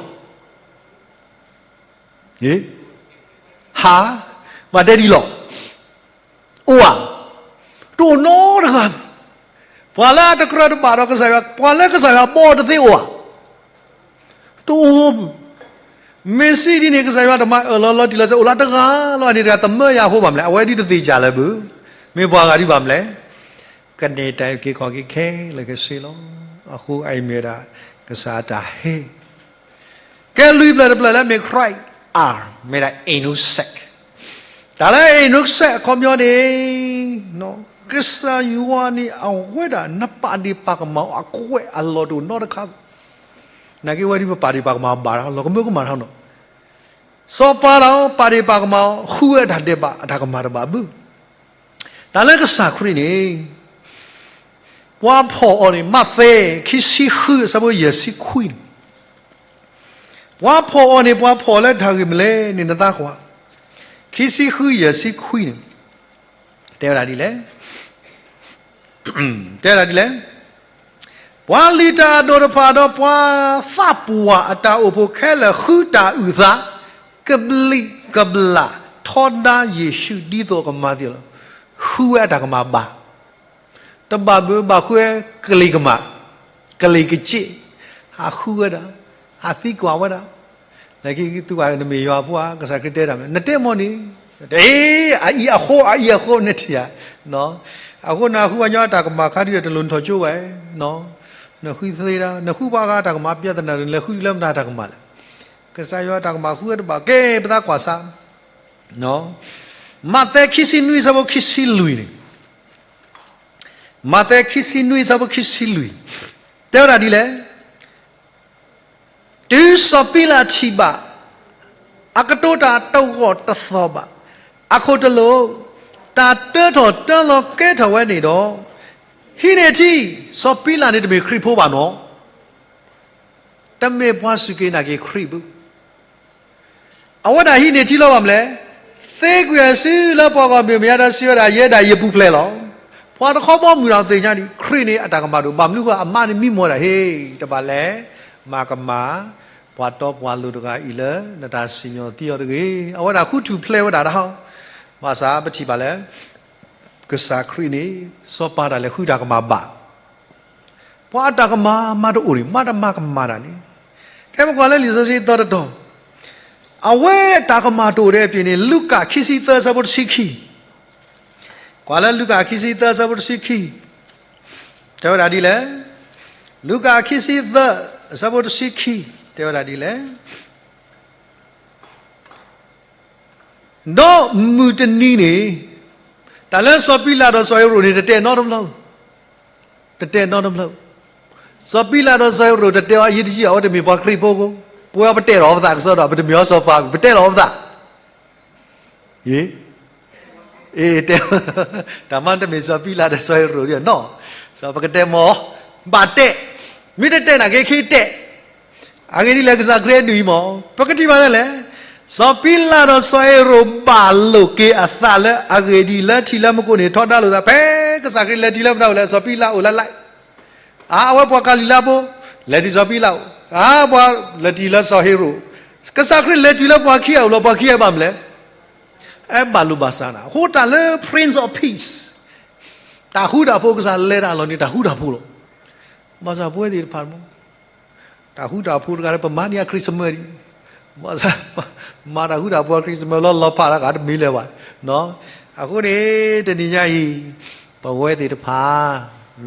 ဟါ, ပှၤတဲဒ်လီၤ. အိၣ်ဧါ. တအိၣ်နီတဂၤ. ပှၤလၢအတကြၢးတဘၣ်ဒီးကစၢ်ယွၤ ပှၤလၢကစၢ်ယွၤဘီတသ့အိၣ်ဧါ. တအိၣ်. မ့ၢ်စံးဒ်န့ၣ် ကစၢ်ယွၤတမၤအၢၣ်လီၤလီၤတံၢ်လီၤဆဲး အိၣ်လၢတဂၤလီၤန့ၣ် တဂၤသမၢယၤအဃိဘၣ်မလဲၣ်. အဝဲဒ်တသ့ၣ်ညါလၢၤဘၣ်. မ့ၢ်ပှၤဂၤဒ်ဘၣ်မလဲၣ်. ကန့ၢ်တၢ်အုၣ်က့ၤခီၣ်က့ၤခဲလၢာ်ခဲဆ့လီၤ. အဃိအံၤမ့ၢ်ဝဲဒၣ် ကစၢ်အတၢ်ဟ့ၣ် ကဲလွံၢ်ဖျၢၣ်တဖျၢၣ်လၢမ့ၢ် Christ အါ မ့ၢ်ဒၣ် innocent. တၢ်လၢ innocent အခီပညီန့ၣ် ကစၢ်ယွၤန့ၣ် အဝဲဒၣ် နပာ်ဒ့ၣ်ပာ်ကမၣ်အီၤ အကွဲးအလီၢ်တအိၣ်နီတခါဘၣ်. နာ်က့ဝဲဒ်ပပာ်ဒ့ၣ်ပာ်ကမၣ်ဘၣ်တၢ်လီၤ ကမၢကမၣ်တၢ်နီၤ. စီၤပၤဒီးပာ်ဒ့ၣ်ပာ်ကမၣ်အီၤ ဃုဝဲအတၢ်ဒဲးဘး အတၢ်ကမၣ်တဘၣ်ဘၣ်. တၢ်လၢကစၢ်ခရံာ်န့ၣ် ပှၤဖီၣ်အီၤန့ၣ် မးသဲ ခံဆံဃု အဆၢဖိယဲၢ်ဆံခွံန့ၣ်, ပှၤဖီၣ်အီၤန့ၣ် ပှၤဖီၣ်လၢတၢ်ဂ့ၢ်မနုၤလဲၣ်န့ၣ် နသးကွၢ်, ခံဆံဃု ယဲၢ်ဆံခွံန့ၣ် တဲဝဲဒၣ်ဒ်လဲၣ်. တဲဝဲဒၣ်ဒ်လဲၣ်. ပှၤလုၢ်တၢ်အဒိၣ်တဖၣ်ဒီး ပှၤသးပှၢ်အတၢ်အိၣ်ဖှိၣ်ခဲလၢာ် ဃုတၢ်အုၣ်သး ကဘျံးကဘျၣ်ထီဒါယ့ၣ်ၡူး ဒ်သိးအကမၤသ့လီၤ. ဃုဝဲအတၢ်ကမၣ်ဘၣ်. တဘၣ်ဘၣ်ဃုဝဲကလံၤကမၣ်, ကလံၤကစ့ၣ်, ဟးဃုဝဲဒၣ်, ဟးသံကွၢ်ဝဲဒၣ်. နကသုဝဲ နမ့ၢ်ယွၤအဖိဧါ, ကစၢ်ခရံာ်တဲတၢ်မ့ၢ် နတဲမီၢ်န့ၣ်, အအံၤအဃိ အအံၤအဃိန့ၣ်ထံၣ်ဧါ. အဃိနဃုပှၤကညီအတၢ်ကမၣ်ခါဒုး တလိၣ်နထီၣ်ကၠိဝဲ, နဃုသ့ဒၣ် နဃုပှၤဂၤအတၢ်ကမၣ် ပြဿနာ နလဲၤဃုလၢမတၤတၢ်ကမၣ်လဲၣ်. ကစၢ်ယွၤအတၢ်ကမၣ်ဃုဝဲတဘၣ် ကဲပသးကွၢ်စး မးသဲခံဆံနွံ အဆၢဖိခံဆံလွံၢ်န့ၣ်, မးသဲခံဆံနွံ အဆၢဖိခံဆံလွံၢ်, တဲဝဲဒၣ်ဒ်လဲၣ်. တုၤစီၤပံလးထံၣ်ဘၣ် အကတိၤတၢ်တဂီၢ်တသီၣ်ဘၣ်. အခိၣ်တလိာ်, တၢ်တၢထီၣ်တၢလီၤကဲထီၣ်ဝဲန့ၣ်ဒီး, ဟံးန့ၢ်ထံ, စီၤပံလးန့ၣ်တမ့ၢ်ခရံာ်ဖိဘၣ်နီၤ. တမ့ၢ်ပှၤစူၢ်က့ၤနာ်က့ၤခရံာ်ဘၣ်. အဝဲဒၣ်ဟံးန့ၢ်ထံလီၤဘၣ်မလဲၣ်. သ့ကွံာ်အစုလၢပှၤဂီၢ်မုၢ်မယါဒီးစံးဝဲဒၣ် ယဲဒၣ်ယပူၤဖျဲးလီၤ. ပှၤတခီဘီမုၢ်ဒီးသ့ၣ်ညါဒံး ခရံာ်န့ၣ်အတၢ်ကမၣ်တအိၣ်ဘၣ် မနုၤဃိ အမါန့ၣ်မံမီၢ်ဒၣ်ဟ့ၣ် တဘၣ်လဲၣ်. မၤကမၣ် ပှၤတီပှၤလိၤတဂၤအံၤလၢ နတၢ်စံၣ်ညီၣ်သံအီၤတဂ့ၤ. အဝဲဒၣ်ဃုထူၣ်ဖျဲးဝဲဒၣ်တၢ်ဟီ, ဘၣ်ဆၣ်ပထံၣ်ဘၣ်လၢ ကစၢ်ခရံာ်န့ၣ် စီၤပၤတၢ်လဲၤဃုတၢ်ကမၣ်ဘၣ် ပှၤအတၢ်ကမၣ်မၤတအိၣ်န့ၣ် မၤတမၤကမၣ်တၢ်န့ၣ်, ကဲပကွၢ်လၢလံာ်စီဆှံသီတတီၤ, အဝဲတၢ်ကမၣ်တအိၣ်ဒဲးအပျ့ၤန့ၣ် လူၤကၣ်ခံဆံသၢ အဆၢဖိတဆံခံ, ကွၢ်လၢလူၤကၣ်ခံဆံသၢ အဆၢဖိတဆံခံ, တဲဝဲဒၣ်ဒ်လဲၣ်. လူၤကၣ်ခံဆံသၢ အဆၢဖိတဆံခံ, တဲဝဲဒၣ်ဒ်လဲၣ်. ဒီးမုၢ်တနံၤန့ၣ် တၢ်လၢစီၤပံလးဒီးစီၤဟ့ၤရိာ်န့ၣ် တတဲာ်နီတဘျီ, တတဲာ်နီတဘျီ. စီၤပံလးဒီးစီၤဟ့ၤရိာ်တတဲာ်အီၤ ယံာ်တယံာ် အဝဲတမ့ၢ်ပှၤခရံာ်ဖိ, ပဝဲပတဲာ်လီၤပသးကစီဒီး ပတမ့ၢ်အီၤစီၤပၤ ပတဲာ်လီၤပသး ယံာ်, အ့ တဲ, တၢ်မၤတမ့ၢ်စီၤပံလးဒီးစီၤဟ့ၤရိာ်ဒ်နီၤ, စီၤပကတဲမီၤ, ဘၣ်တဲာ်, မ့ၢ်တတဲာ်နာ်က့ခံတဲာ်, အဂ့ၢ်ဒ်လဲၣ် ကစၢ်ခရံာ်အနုၢ်အံၤမီၤ, ပကထံၣ်ဘၣ်ဒ်လဲၣ်. စီၤပံလးဒီးစီၤဟ့ၤရိာ်ဘၣ်လိာ်က့ၤအသးလၢအဂ့ၢ်ဒ်အံၤ လၢထံၣ်လၢမူခိၣ်န့ၣ် ထီဒါလိာ်သး ဖဲကစၢ်ခရံာ်လဲၤတုၤလၢမတၤအိၣ်လဲၣ် စီၤပံလးအိၣ်လၢ်လၢ် အါ အဝဲပှၤကၤလံၤလါဖိ, လဲၤတုၤစီၤပံလးအိၣ်, အါ ပှၤလဲၤတုၤလၢစီၤဟ့ၤရိာ်, ကစၢ်ခရံာ်လဲၤတုၤလၢပှၤခံဂၤအိၣ်လီၤ ပှၤခံဂၤဘၣ်မလဲၣ်. အဲၣ်ဘၣ်လိာ်ဘၣ်စးနၤ အဃိတၢ်လၢ Prince of Peace တၢ်ဃူတၢ်ဖိး ကစၢ်လဲၤတၢ်အလီၢ်န့ၣ် တၢ်ဃူတၢ်ဖိးလီၤ. ဘၣ်ဆၣ်ပဝဲသ့ၣ်တဖၣ်မီၤ တၢ်ဃူတၢ်ဖိးတဂၤလၢပမၤန့ၢ်အ Christmas ဒံး, မၤတၢ်ဃူတၢ်ဖိး Christmas လီၤလီၤဖးတဂၤတမံၤလၢၤဘၣ်. အဃိန့ၣ် တနံၤညါအံၤ ပဝဲသ့ၣ်တဖၣ်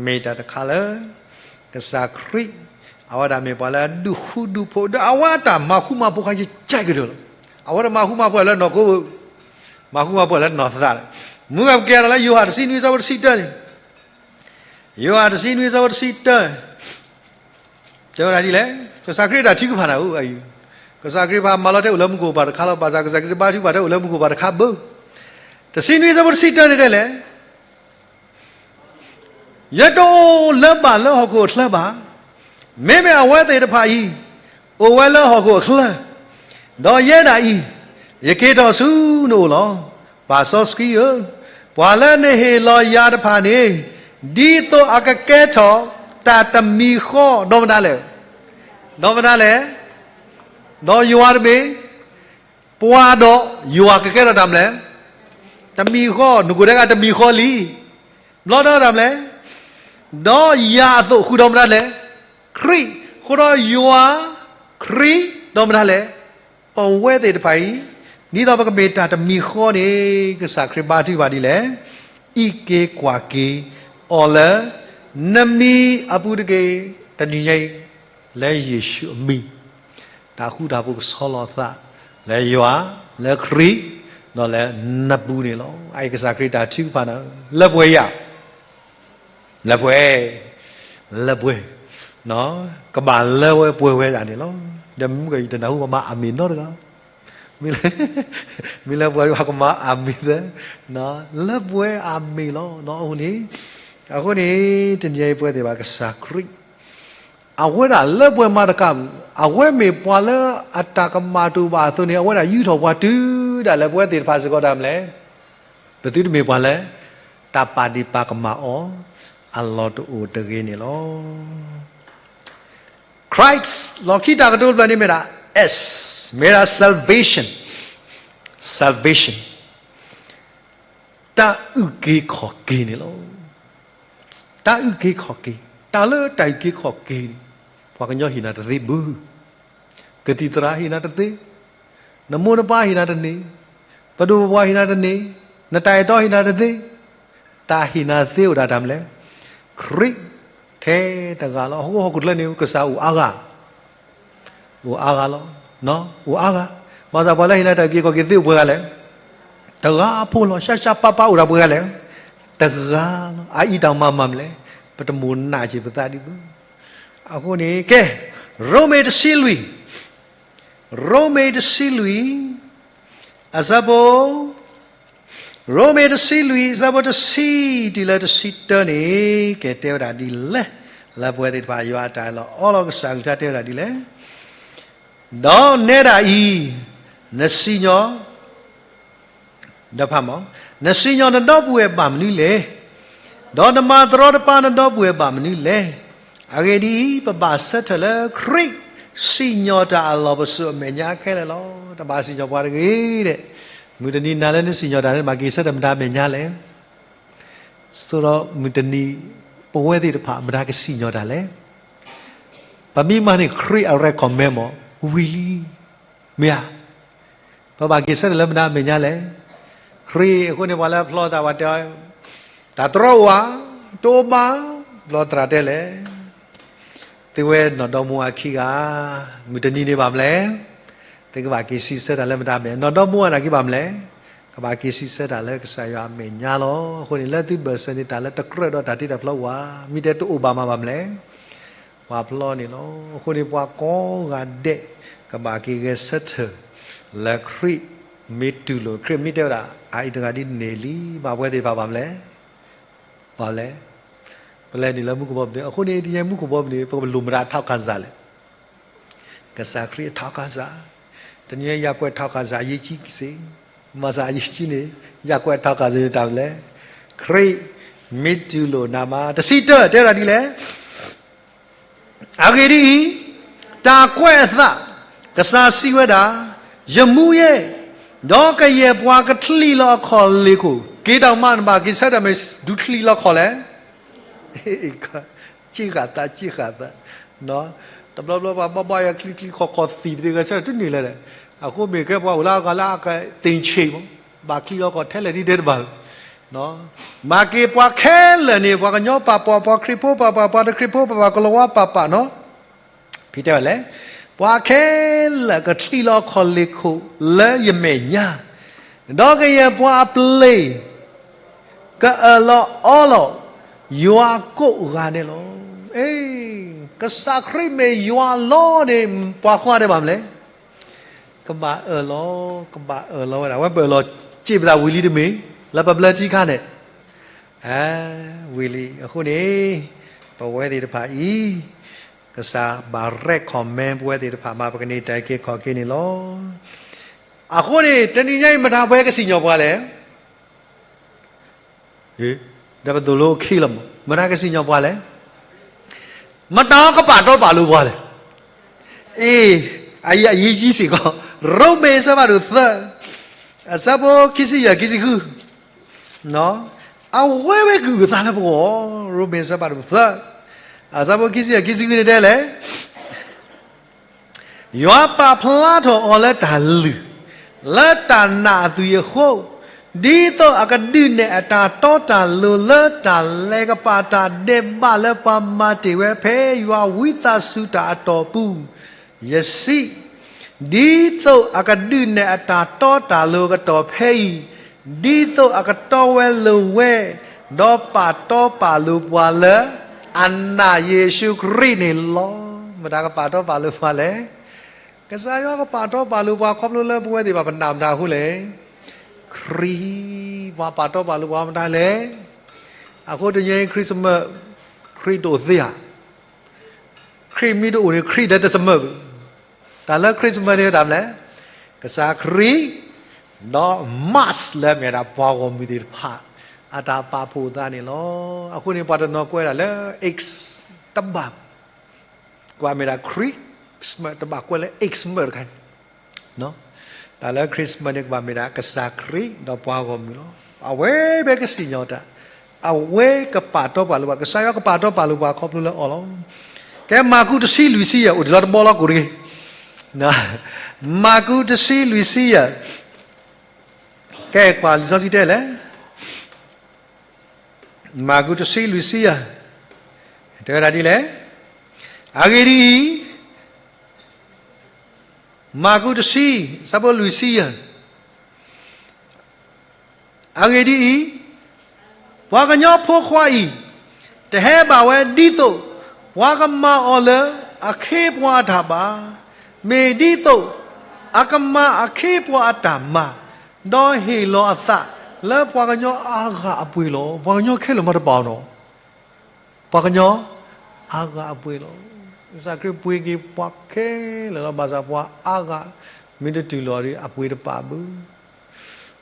မ့ၢ်တၢ်တခါလၢ ကစၢ်ခရံာ် အဝဲဒၣ်မ့ၢ်ပှၤလၢအဒုးဃူဒုးဖိး ဒီးအဝဲအတၢ်မၤဃူမၤဖိးခါ ယကၢကတၢၢ်လီၤ. အဝဲတမၤဃူမၤဖိးလၢနီၢ်ခိ, မၤဃူမၤဖိးလၢနီၢ်သးလီၤ. မုၢ်ဂၢ်ပကဲထီၣ်လၢယိၤဟၣ်တဆံနွံ အဆၢဖိတဆံတၢန့ၣ်, ယိၤဟၣ်တဆံနွံ အဆၢဖိတဆံတၢ တဲဝဲဒၣ်ဒ်လဲၣ်, ကစၢ်ခရံာ်တၢ်ထုကဖၣ်န့ၣ်အံၤ, ကစၢ်ခရံာ်တၢ်မၤလီၤတဲာ်အိၣ်လၢမူခိၣ်ဘၣ်တခါလီၤ, ဘၣ်ဆၣ်ကစၢ်ခရံာ်တၢ်ဘါထုကဖၣ်အိၣ်လၢမူခိၣ်ဘၣ်တခါဘၣ်. တဆံနွံဆၢဖိတဆံတၢန့ၣ်တဲလဲၣ်, ယတအိၣ်လၢဘၣ်လၢဟီၣ်ခိၣ်အချၢဘၣ်. မ့မ့ၢ်အဝဲသ့ၣ်တဖၣ်အံၤ အိၣ်ဝဲလၢဟီၣ်ခိၣ်အချၢ, ဒီးယဲဒၣ်အံၤ ယက့ၤထီၣ်ဆူနအိၣ်လီၤ. ပၢ်စီဆှံဧၢ, ပှၤလၢနဟ့ၣ်လီၤယၤတဖၣ်န့ၣ် ဒ်သိးအကကဲထီၣ်တၢ်တမံၤဃီ ဒီးမတၤလဲၣ်, ဒီးမတၤလဲၣ်, ဒီးယွၤတမ့ၢ် ပှၤဒီးယွၤကကဲထီၣ်တၢ်မနုၤလဲၣ်, တမံၤဃီ, နကိာ်ဒဲးဂၤတမံၤဃီလံ, ဘျီဒီးတၢ်မနုၤလဲၣ်, ဒီးယၤအသိးဃုာ်ဒီးမတၤလဲၣ်, ခရံာ်, အဃိဒီးယွၤ, ခရံာ်, ဒီးမတၤလဲၣ်, ပဝဲသ့ၣ်တဖၣ်အံၤ, ဒ်သိးပကမ့ၢ်တၢ်တမံၤဃီန့ၣ် ကစၢ်ခရံာ်ဘါထုကဖၣ်ဒ်လဲၣ်, အံးက့ၤကွၢ်က့ၤအီၤလၢ နမံၤအပူၤတက့ၢ်, တနံၤညါအံၤ လၢယ့ၣ်ၡူးအမံၤ တၢ်ဃူတၢ်ဖိးကဆီလီၤအသး လၢယွၤ, လၢခရံာ်, ဒီးလၢနပူၤန့ၣ်လီၤ. အအံၤကစၢ်ခရံာ်တၢ်ထုကဖၣ်န့ၣ် လၢပှဲၤယၤ, လၢပှဲၤ, လၢပှဲၤ, ကဘၣ်လၢဝဲပှဲၤဝဲဒၣ်န့ၣ်လီၤ. ဒီးမုၢ်ကယံၤတနၢ်ဟူပှၤမၤအၤမ့ၣ်နီတဂၤ, မ့ၢ်လၢပှၤကမၤအၤမ့ၣ်သၢ, လၢပှဲၤအၤမ့ၣ်လီၤ. အဃိန့ၣ်, အဃိန့ၣ် တနံၤအံၤပဝဲသ့ၣ်တဖၣ်ကစၢ်ခရံာ် အဝဲဒၣ်လၢပှဲၤမၤတကးပူၤ, အဝဲမ့ၢ်ပှၤလၢအတၢ်ကမၣ်တအိၣ်ဘၣ်အသိးန့ၣ် အဝဲဒၣ်ယူးထီၣ်ပှၤတုၤဒၣ်လဲာ် ပဝဲသ့ၣ်တဖၣ်စ့ၢ်ကီးတၢ်မနုၤလဲၣ်, ပသုတမ့ၢ်ပှၤလၢ တၢ်ပာ်ဒံးပာ်ကမၣ်အီၤ အလီၢ်တအိၣ်တဂ့ၤန့ၣ်လီၤ. Christ လီၢ်ခံတၢ်ကတိၤတဖျၢၣ်န့ၣ်မ့ၢ်ဒၣ် S, မ့ၢ်ဒၣ် salvation, salvation, တၢ်အုၣ်က့ၤခီၣ်က့ၤန့ၣ်လီၤ. တၢ်အုၣ်က့ၤခီၣ်က့ၤ, တၢ်လၢတၢ်အုၣ်က့ၤခီၣ်က့ၤန့ၣ်, ပှၤကညီဟ့ၣ်နၤတသ့ဘၣ်, ကသံၣ်သရၣ်ဟ့ၣ်နၤတသ့, နမိၢ်နပၢ်ဟ့ၣ်နၤတန့ၢ်, ပဒိၣ်ပပှၢ်ဟ့ၣ်နၤတန့ၢ်, နတၢ်အဲၣ်တီဟ့ၣ်နၤတသ့, တၢ်ဟ့ၣ်နၤသ့အိၣ်ဒၣ်တၢ်မနုၤလဲၣ်, ခရံာ်ထဲတဂၤလီၤ. အဃိဟီၣ်ခိၣ်ချၢန့ၣ် ကစၢ်အိၣ်အါဂၤ အိၣ်အါဂၤလီၤ. အိၣ်အါဂၤ, ဘၣ်ဆၣ်ပှၤလၢဟ့ၣ်နၤတၢ်အုၣ်က့ၤခီၣ်က့ၤသ့အိၣ်ပှဲၤဂၤလဲၣ်, တဂၤအဖိလီၤ. ရှါရှါပၢ်ပၢ်အိၣ်ဒၣ်ပှဲၤဂၤလဲၣ်, တဂၤလီၤ. အအံၤတၢ်မၤမၤမနုၤလဲၣ်, ပတမိၣ်နးစ့ၢ်ပသးဒံးဘၣ်. အဃိန့ၣ် ကဲ, ရိမ့ၤတဆံလွံၢ်, ရိမ့ၤတဆံလွံၢ်, အဆၢဖိ ရိမ့ၤတဆံလွံၢ် အဆၢဖိတဆံတုၤလၢတဆံတၢန့ၣ် ကဲတဲဝဲဒၣ်ဒ်လဲၣ်, လၢပဝဲသ့ၣ်တဖၣ်ယွၤအတၢ်အၢၣ်လီၤအီလီၤကစၢ်အကလုၢ်ကထါတဲဝဲဒၣ်ဒ်လဲၣ်, ဒီးနဲဒၣ်အံၤ, နစံၣ်ညီၣ် ဒီးဖးမီၤ, နစံၣ်ညီၣ်နဒီပုၢ်ဝဲၢ်ဘၣ်မနုၤလဲၣ်, ဒီးနမၤတရီတပါနဒီပုၢ်ဝဲၢ်ဘၣ်မနုၤလဲၣ်. အဂ့ၢ်ဒ်အံၤ, ပဘၣ်ဆၢထၢၣ်လၢခရံာ်စံၣ်ညီၣ်တၢ်အလီၢ်ပစိာ်အမဲာ်ညါခဲလၢာ်လီၤ. တဘၣ်စံၣ်ညီၣ်ပှၤတဂ့ၤဒဲး, မုၢ်တနံၤနၤလၢနစံၣ်ညီၣ်တၢ်န့ၣ် ဘၣ်က့ၤဆၢထၢၣ်မတၤအမဲာ်ညါလဲၣ်. ဆိဒီးမုၢ်တနံၤ ပဝဲသ့ၣ်တဖၣ် မတၤကစံၣ်ညီၣ်တၢ်လဲၣ်. ပမ့ၢ်မၤန့ၢ်ခရံာ်အ recommend မီၤ ဝံၤလံ, မ့ၢ်ဧါ. ပဘၣ်က့ၤဆၢထၢၣ်လၢမတၤအမဲာ်ညါလဲၣ်. ခရံာ်အဃိန့ၣ် ပှၤလၢအဖျီအသးဝဲတဲ, တၢ်တြီအိၣ်ဧါ, တအိၣ်ဘၣ်, ဘျီသရၣ်တဲလဲၣ်, သုဝဲနီၢ်ဒီမါဝၤခံဂၤ, မုၢ်တနံၤန့ၣ်ဘၣ်မနုၤလဲၣ်. သုကဘၣ်က့ၤစံးဆၢတၢ်လၢမတၤအမဲာ်, နီၢ်ဒီမါဝၤနာ်က့ဘၣ်မနုၤလဲၣ်. ကဘၣ်က့ၤစံးဆၢတၢ်လၢကစၢ်ယွၤအမဲာ်ညါလီၤ. အဃိန့ၣ် လၢသုဘၢၣ်စၢၤန့ၣ် တၢ်လၢတကြၢးဒီးတၢ်တ့တၢ်ဖျီဝဲ, မ့ၢ်တဲတအိၣ်ဘၣ်မၤဘၣ်မနုၤလဲၣ်. ပှၤဖျီန့ၣ်လီၤ. အဃိန့ၣ် ပှၤကိးဂၤဒဲး ကဘၣ်က့ၤဂဲၤဆၢထၢၣ် လၢခရံာ်မ့ၢ်တူၢ်လိာ်, ခရံာ်မ့ၢ်တဲဝဲဒၣ် အအံၤတဂၤဒ်န့ၣ်လံ, ဘၣ်ပဝဲသ့ၣ်တဖၣ်ဘၣ်မနုၤလဲၣ်. ဘၣ်လဲၣ်. ပလဲၤနုာ်လၢမူခိၣ်ဘီမုၢ်န့ၣ်, အဃိန့ၣ် တနံၤညါမူခိၣ်ဘီမုၢ်န့ၣ် ပကလိၣ်မတၤအထောက်ခံစာလဲၣ်. ကစၢ်ခရံာ်အထောက်ခံစာ, တနံၤညါယၤကွဲးထောက်ခံစာအရေးကြီးစ့ၢ်, မၤစၢ်အရေးကြီးန့ၣ် ယၤကွဲးထောက်ခံစာန့ၣ်တၢ်မနုၤလဲၣ်. ခရံာ်မ့ၢ်တူၢ်လိာ်နၤမး, တဆံတၢ တဲဝဲဒၣ်ဒ်လဲၣ်. အဂ့ၢ်ဒ်အံၤ, တၢ်ကွဲးအသး, ကစၢ်စံးဝဲဒၣ်, ယမူယဲ, ဒီးကယဲၢ်ပှၤကချံးလီၤအခီၣ်လ့ၢ်ခိၣ်, က့ၤတၢ်မးနဘၣ်က့ၤဆၢထၢၣ်မ့ၢ်ဒုးချံးလီၤခီၣ်လဲၣ်. ကံၣ်ဃာ်သး, ကံၣ်ဃာ်သး, တဘျီဘျီပှၤဘီဘီယၤချံချံခီၣ်ခီၣ်သံၣ်ပသ့ၣ်ဂဲၤဆၢထၢၣ်တန့ၢ်လၢၤဒီး, အဃိမ့ၢ်ကဲပှၤအိၣ်လၢအဂၤလၢအကသ့ၣ်ဆ့ၣ်မး, ဘၣ်ချံလီၤခီၣ်ထဲလဲၣ်ဒ်တဲတဘၣ် မၤက့ၤပှၤခဲလၢာ်န့ၣ် ပှၤကညီပာ်ပာ်, ပှၤခရံာ်ဖိပာ်ပာ်, ပှၤတခရံာ်ဖိပာ်ပာ်, ကလီၤဝါပာ်ပာ်နီၤ. ဖဲတဲဝဲလဲၣ်, ပှၤခဲလၢာ်ကချံးလီၤအခီၣ်လ့ၢ်ခိၣ်လၢယမဲာ်ညါ, ဒီးကယဲၢ်ပှၤအပျ့ၤ ကအၢၣ်လီၤအီလီၤ ယွၤကိးဂၤဒဲးလီၤ. အ့, ကစၢ်ခရံာ်မ့ၢ်ယွၤလီၤန့ၣ် ပှၤကွၢ်ဒဲးဘၣ်မနုၤလဲၣ်. ကဘၣ်အၢၣ်လီၤ, ကဘၣ်အၢၣ်လီၤဝဲဒၣ်, အဝဲပအၢၣ်လီၤစံးပသးဝံၤလံတမ့ၢ်, လၢပဘျၢထံခါန့ၣ်, ဝံၤလံ. အဃိန့ၣ် ပဝဲသ့ၣ်တဖၣ်အံၤ ကစၢ်ဘၣ် recommend ပဝဲသ့ၣ်တဖၣ်မး ပကန့ၢ်တၢ်အုၣ်က့ၤခီၣ်က့ၤန့ၣ်လီၤ. အဃိန့ၣ် တနံၤညါအံၤ မတၤပှၤကစံၣ်ညီၣ်ပှၤလဲၣ်. ဒီးပသိၣ်လိအခံလီၤမး, မတၤကစံၣ်ညီၣ်ပှၤလဲၣ်. မတၤကပာ်တီပာ်လိၤပှၤလဲၣ်. အ့, အယံၤယံၤစ့ၢ်ကီး, ရိမ့ၤအဆၢဖးဒိၣ်သၢ, အဆၢဖိခံဆံယဲၢ် ခံဆံဃု, အဝဲဝဲကအုၣ်အသးလၢပဂီၢ်, ရိမ့ၤအဆၢဖးဒိၣ်သၢ, အဆၢဖိခံဆံယဲၢ် ခံဆံဃုန့ၣ်တဲလဲၣ်. ယွၤပာ်ဖျါထီၣ်အီၤလၢတၢ်လုၢ်, လၢတၢ်နာ်အသွံၣ်အဃိ, ဒ်သိးအကဒုးနဲၣ်အတၢ်တီတၢ်လိၤလၢတၢ်လဲၤကပာ်တၢ်ဒဲးဘးလၢပှၤမၤတ့ၢ်ဝဲဖဲယွၤဝံသးစူၤတၢ်အတီၢ်ပူၤ, ယဆံ, ဒ်သိးအကဒုးနဲၣ်အတၢ်တီတၢ်လိၤအကတီၢ်ဖဲအံၤ, ဒ်သိးအကတီဝဲလိၤဝဲ, ဒီးပာ်တီပာ်လိၤပှၤလၢအနာ်ယ့ၣ်ၡူးခရံာ်န့ၣ်လီၤ. မတၤကပာ်တီပာ်လိၤပှၤလဲၣ်. ကစၢ်ယွၤကပာ်တီပာ်လိၤပှၤခီဖျိလၢပဝဲသ့ၣ်တဖၣ်ပနာ်မတၤအဃိလဲၣ်. ခရံာ်, ပှၤပာ်တီပာ်လိၤပှၤမတၤလဲၣ်. အဃိတနံၤအံၤ Christmas, ခရံာ်တအိၣ်သ့ဧါ. ခရံာ်မ့ၢ်တအိၣ်န့ၣ် ခရံာ်ဒီးတစမၢၣ်ဘၣ်. တၢ်လၢ Christmas န့ၣ်တၢ်မနုၤလဲၣ်. ကစၢ်ခရံာ်, ဒီး mass လၢအမ့ၢ်ဒၣ်ပှၤဂီၢ်မုၢ်သ့ၣ်တဖၣ် အတၢ်ပာ်ဖှိၣ်အသးန့ၣ်လီၤ. အဃိန့ၣ် ပှၤတနီၤကွဲးဒၣ်လၢ X တဘၣ် ကဘၣ်မ့ၢ်ဒၣ် Christmas တဘၣ်, ကွဲးလၢ Xmas တခါန့ၣ်, တၢ်လၢ Christmas န့ၣ် ကဘၣ်မ့ၢ်ဒၣ်ကစၢ်ခရံာ်ဒီးပှၤဂီၢ်မုၢ်လီၤ. အဝဲမ့ၢ်ကစံၣ်ညီၣ်တၢ်, အဝဲကပာ်တီပာ်လိၤပှၤ, ကစၢ်ယွၤကပာ်တီပာ်လိၤပှၤခီဖျိလၢအီၤလီၤ. ကဲ မၢ်ကူးတဆံလွံၢ်ဆံယဲၢ် အိၣ်ဒံးလီၤတဘီလီၤကိးတဂ့ၤ. မၢ်ကူးတဆံလွံၢ်ဆံယဲၢ်, ကဲကွၢ်လံာ်စီဆှံတဲလဲၣ်. မၢ်ကူးတဆံလွံၢ်ဆံယဲၢ်, တဲဝဲဒၣ်ဒ်လဲၣ်. အဂ့ၢ်ဒ်အံၤ, မၢ်ကူးတဆံ, ဆၢဖိလွံၢ်ဆံယဲၢ်, အဂ့ၢ်ဒ်အံၤ, ပှၤကညီဖိခွါအံၤ တဟဲဘၣ်ဝဲဒ်သိး ပှၤကမၤအီၤလၢအခ့အပှၤအတၢ်ဘၣ်, မ့ၢ်ဒ်သိးအကမၤအခ့အပှၤအတၢ်မၤ, ဒီးဟ့ၣ်လီၤအသးလၢပှၤကညီအါဂၤအပှ့ၤလီၤ. ပှၤကညီခဲလၢာ်မ့ၢ်တပာ်အီၤနီၤ. ပှၤကညီအါဂၤအပှ့ၤလီၤ. ကစၢ်ခရံာ်ပှ့ၤက့ၤပှၤခဲလၢာ်လီၤ. ဘၣ်ဆၣ်ပှၤအါဂၤ မ့ၢ်တတူၢ်လိာ်ဒီး အပှ့ၤတပာ်ဘၣ်.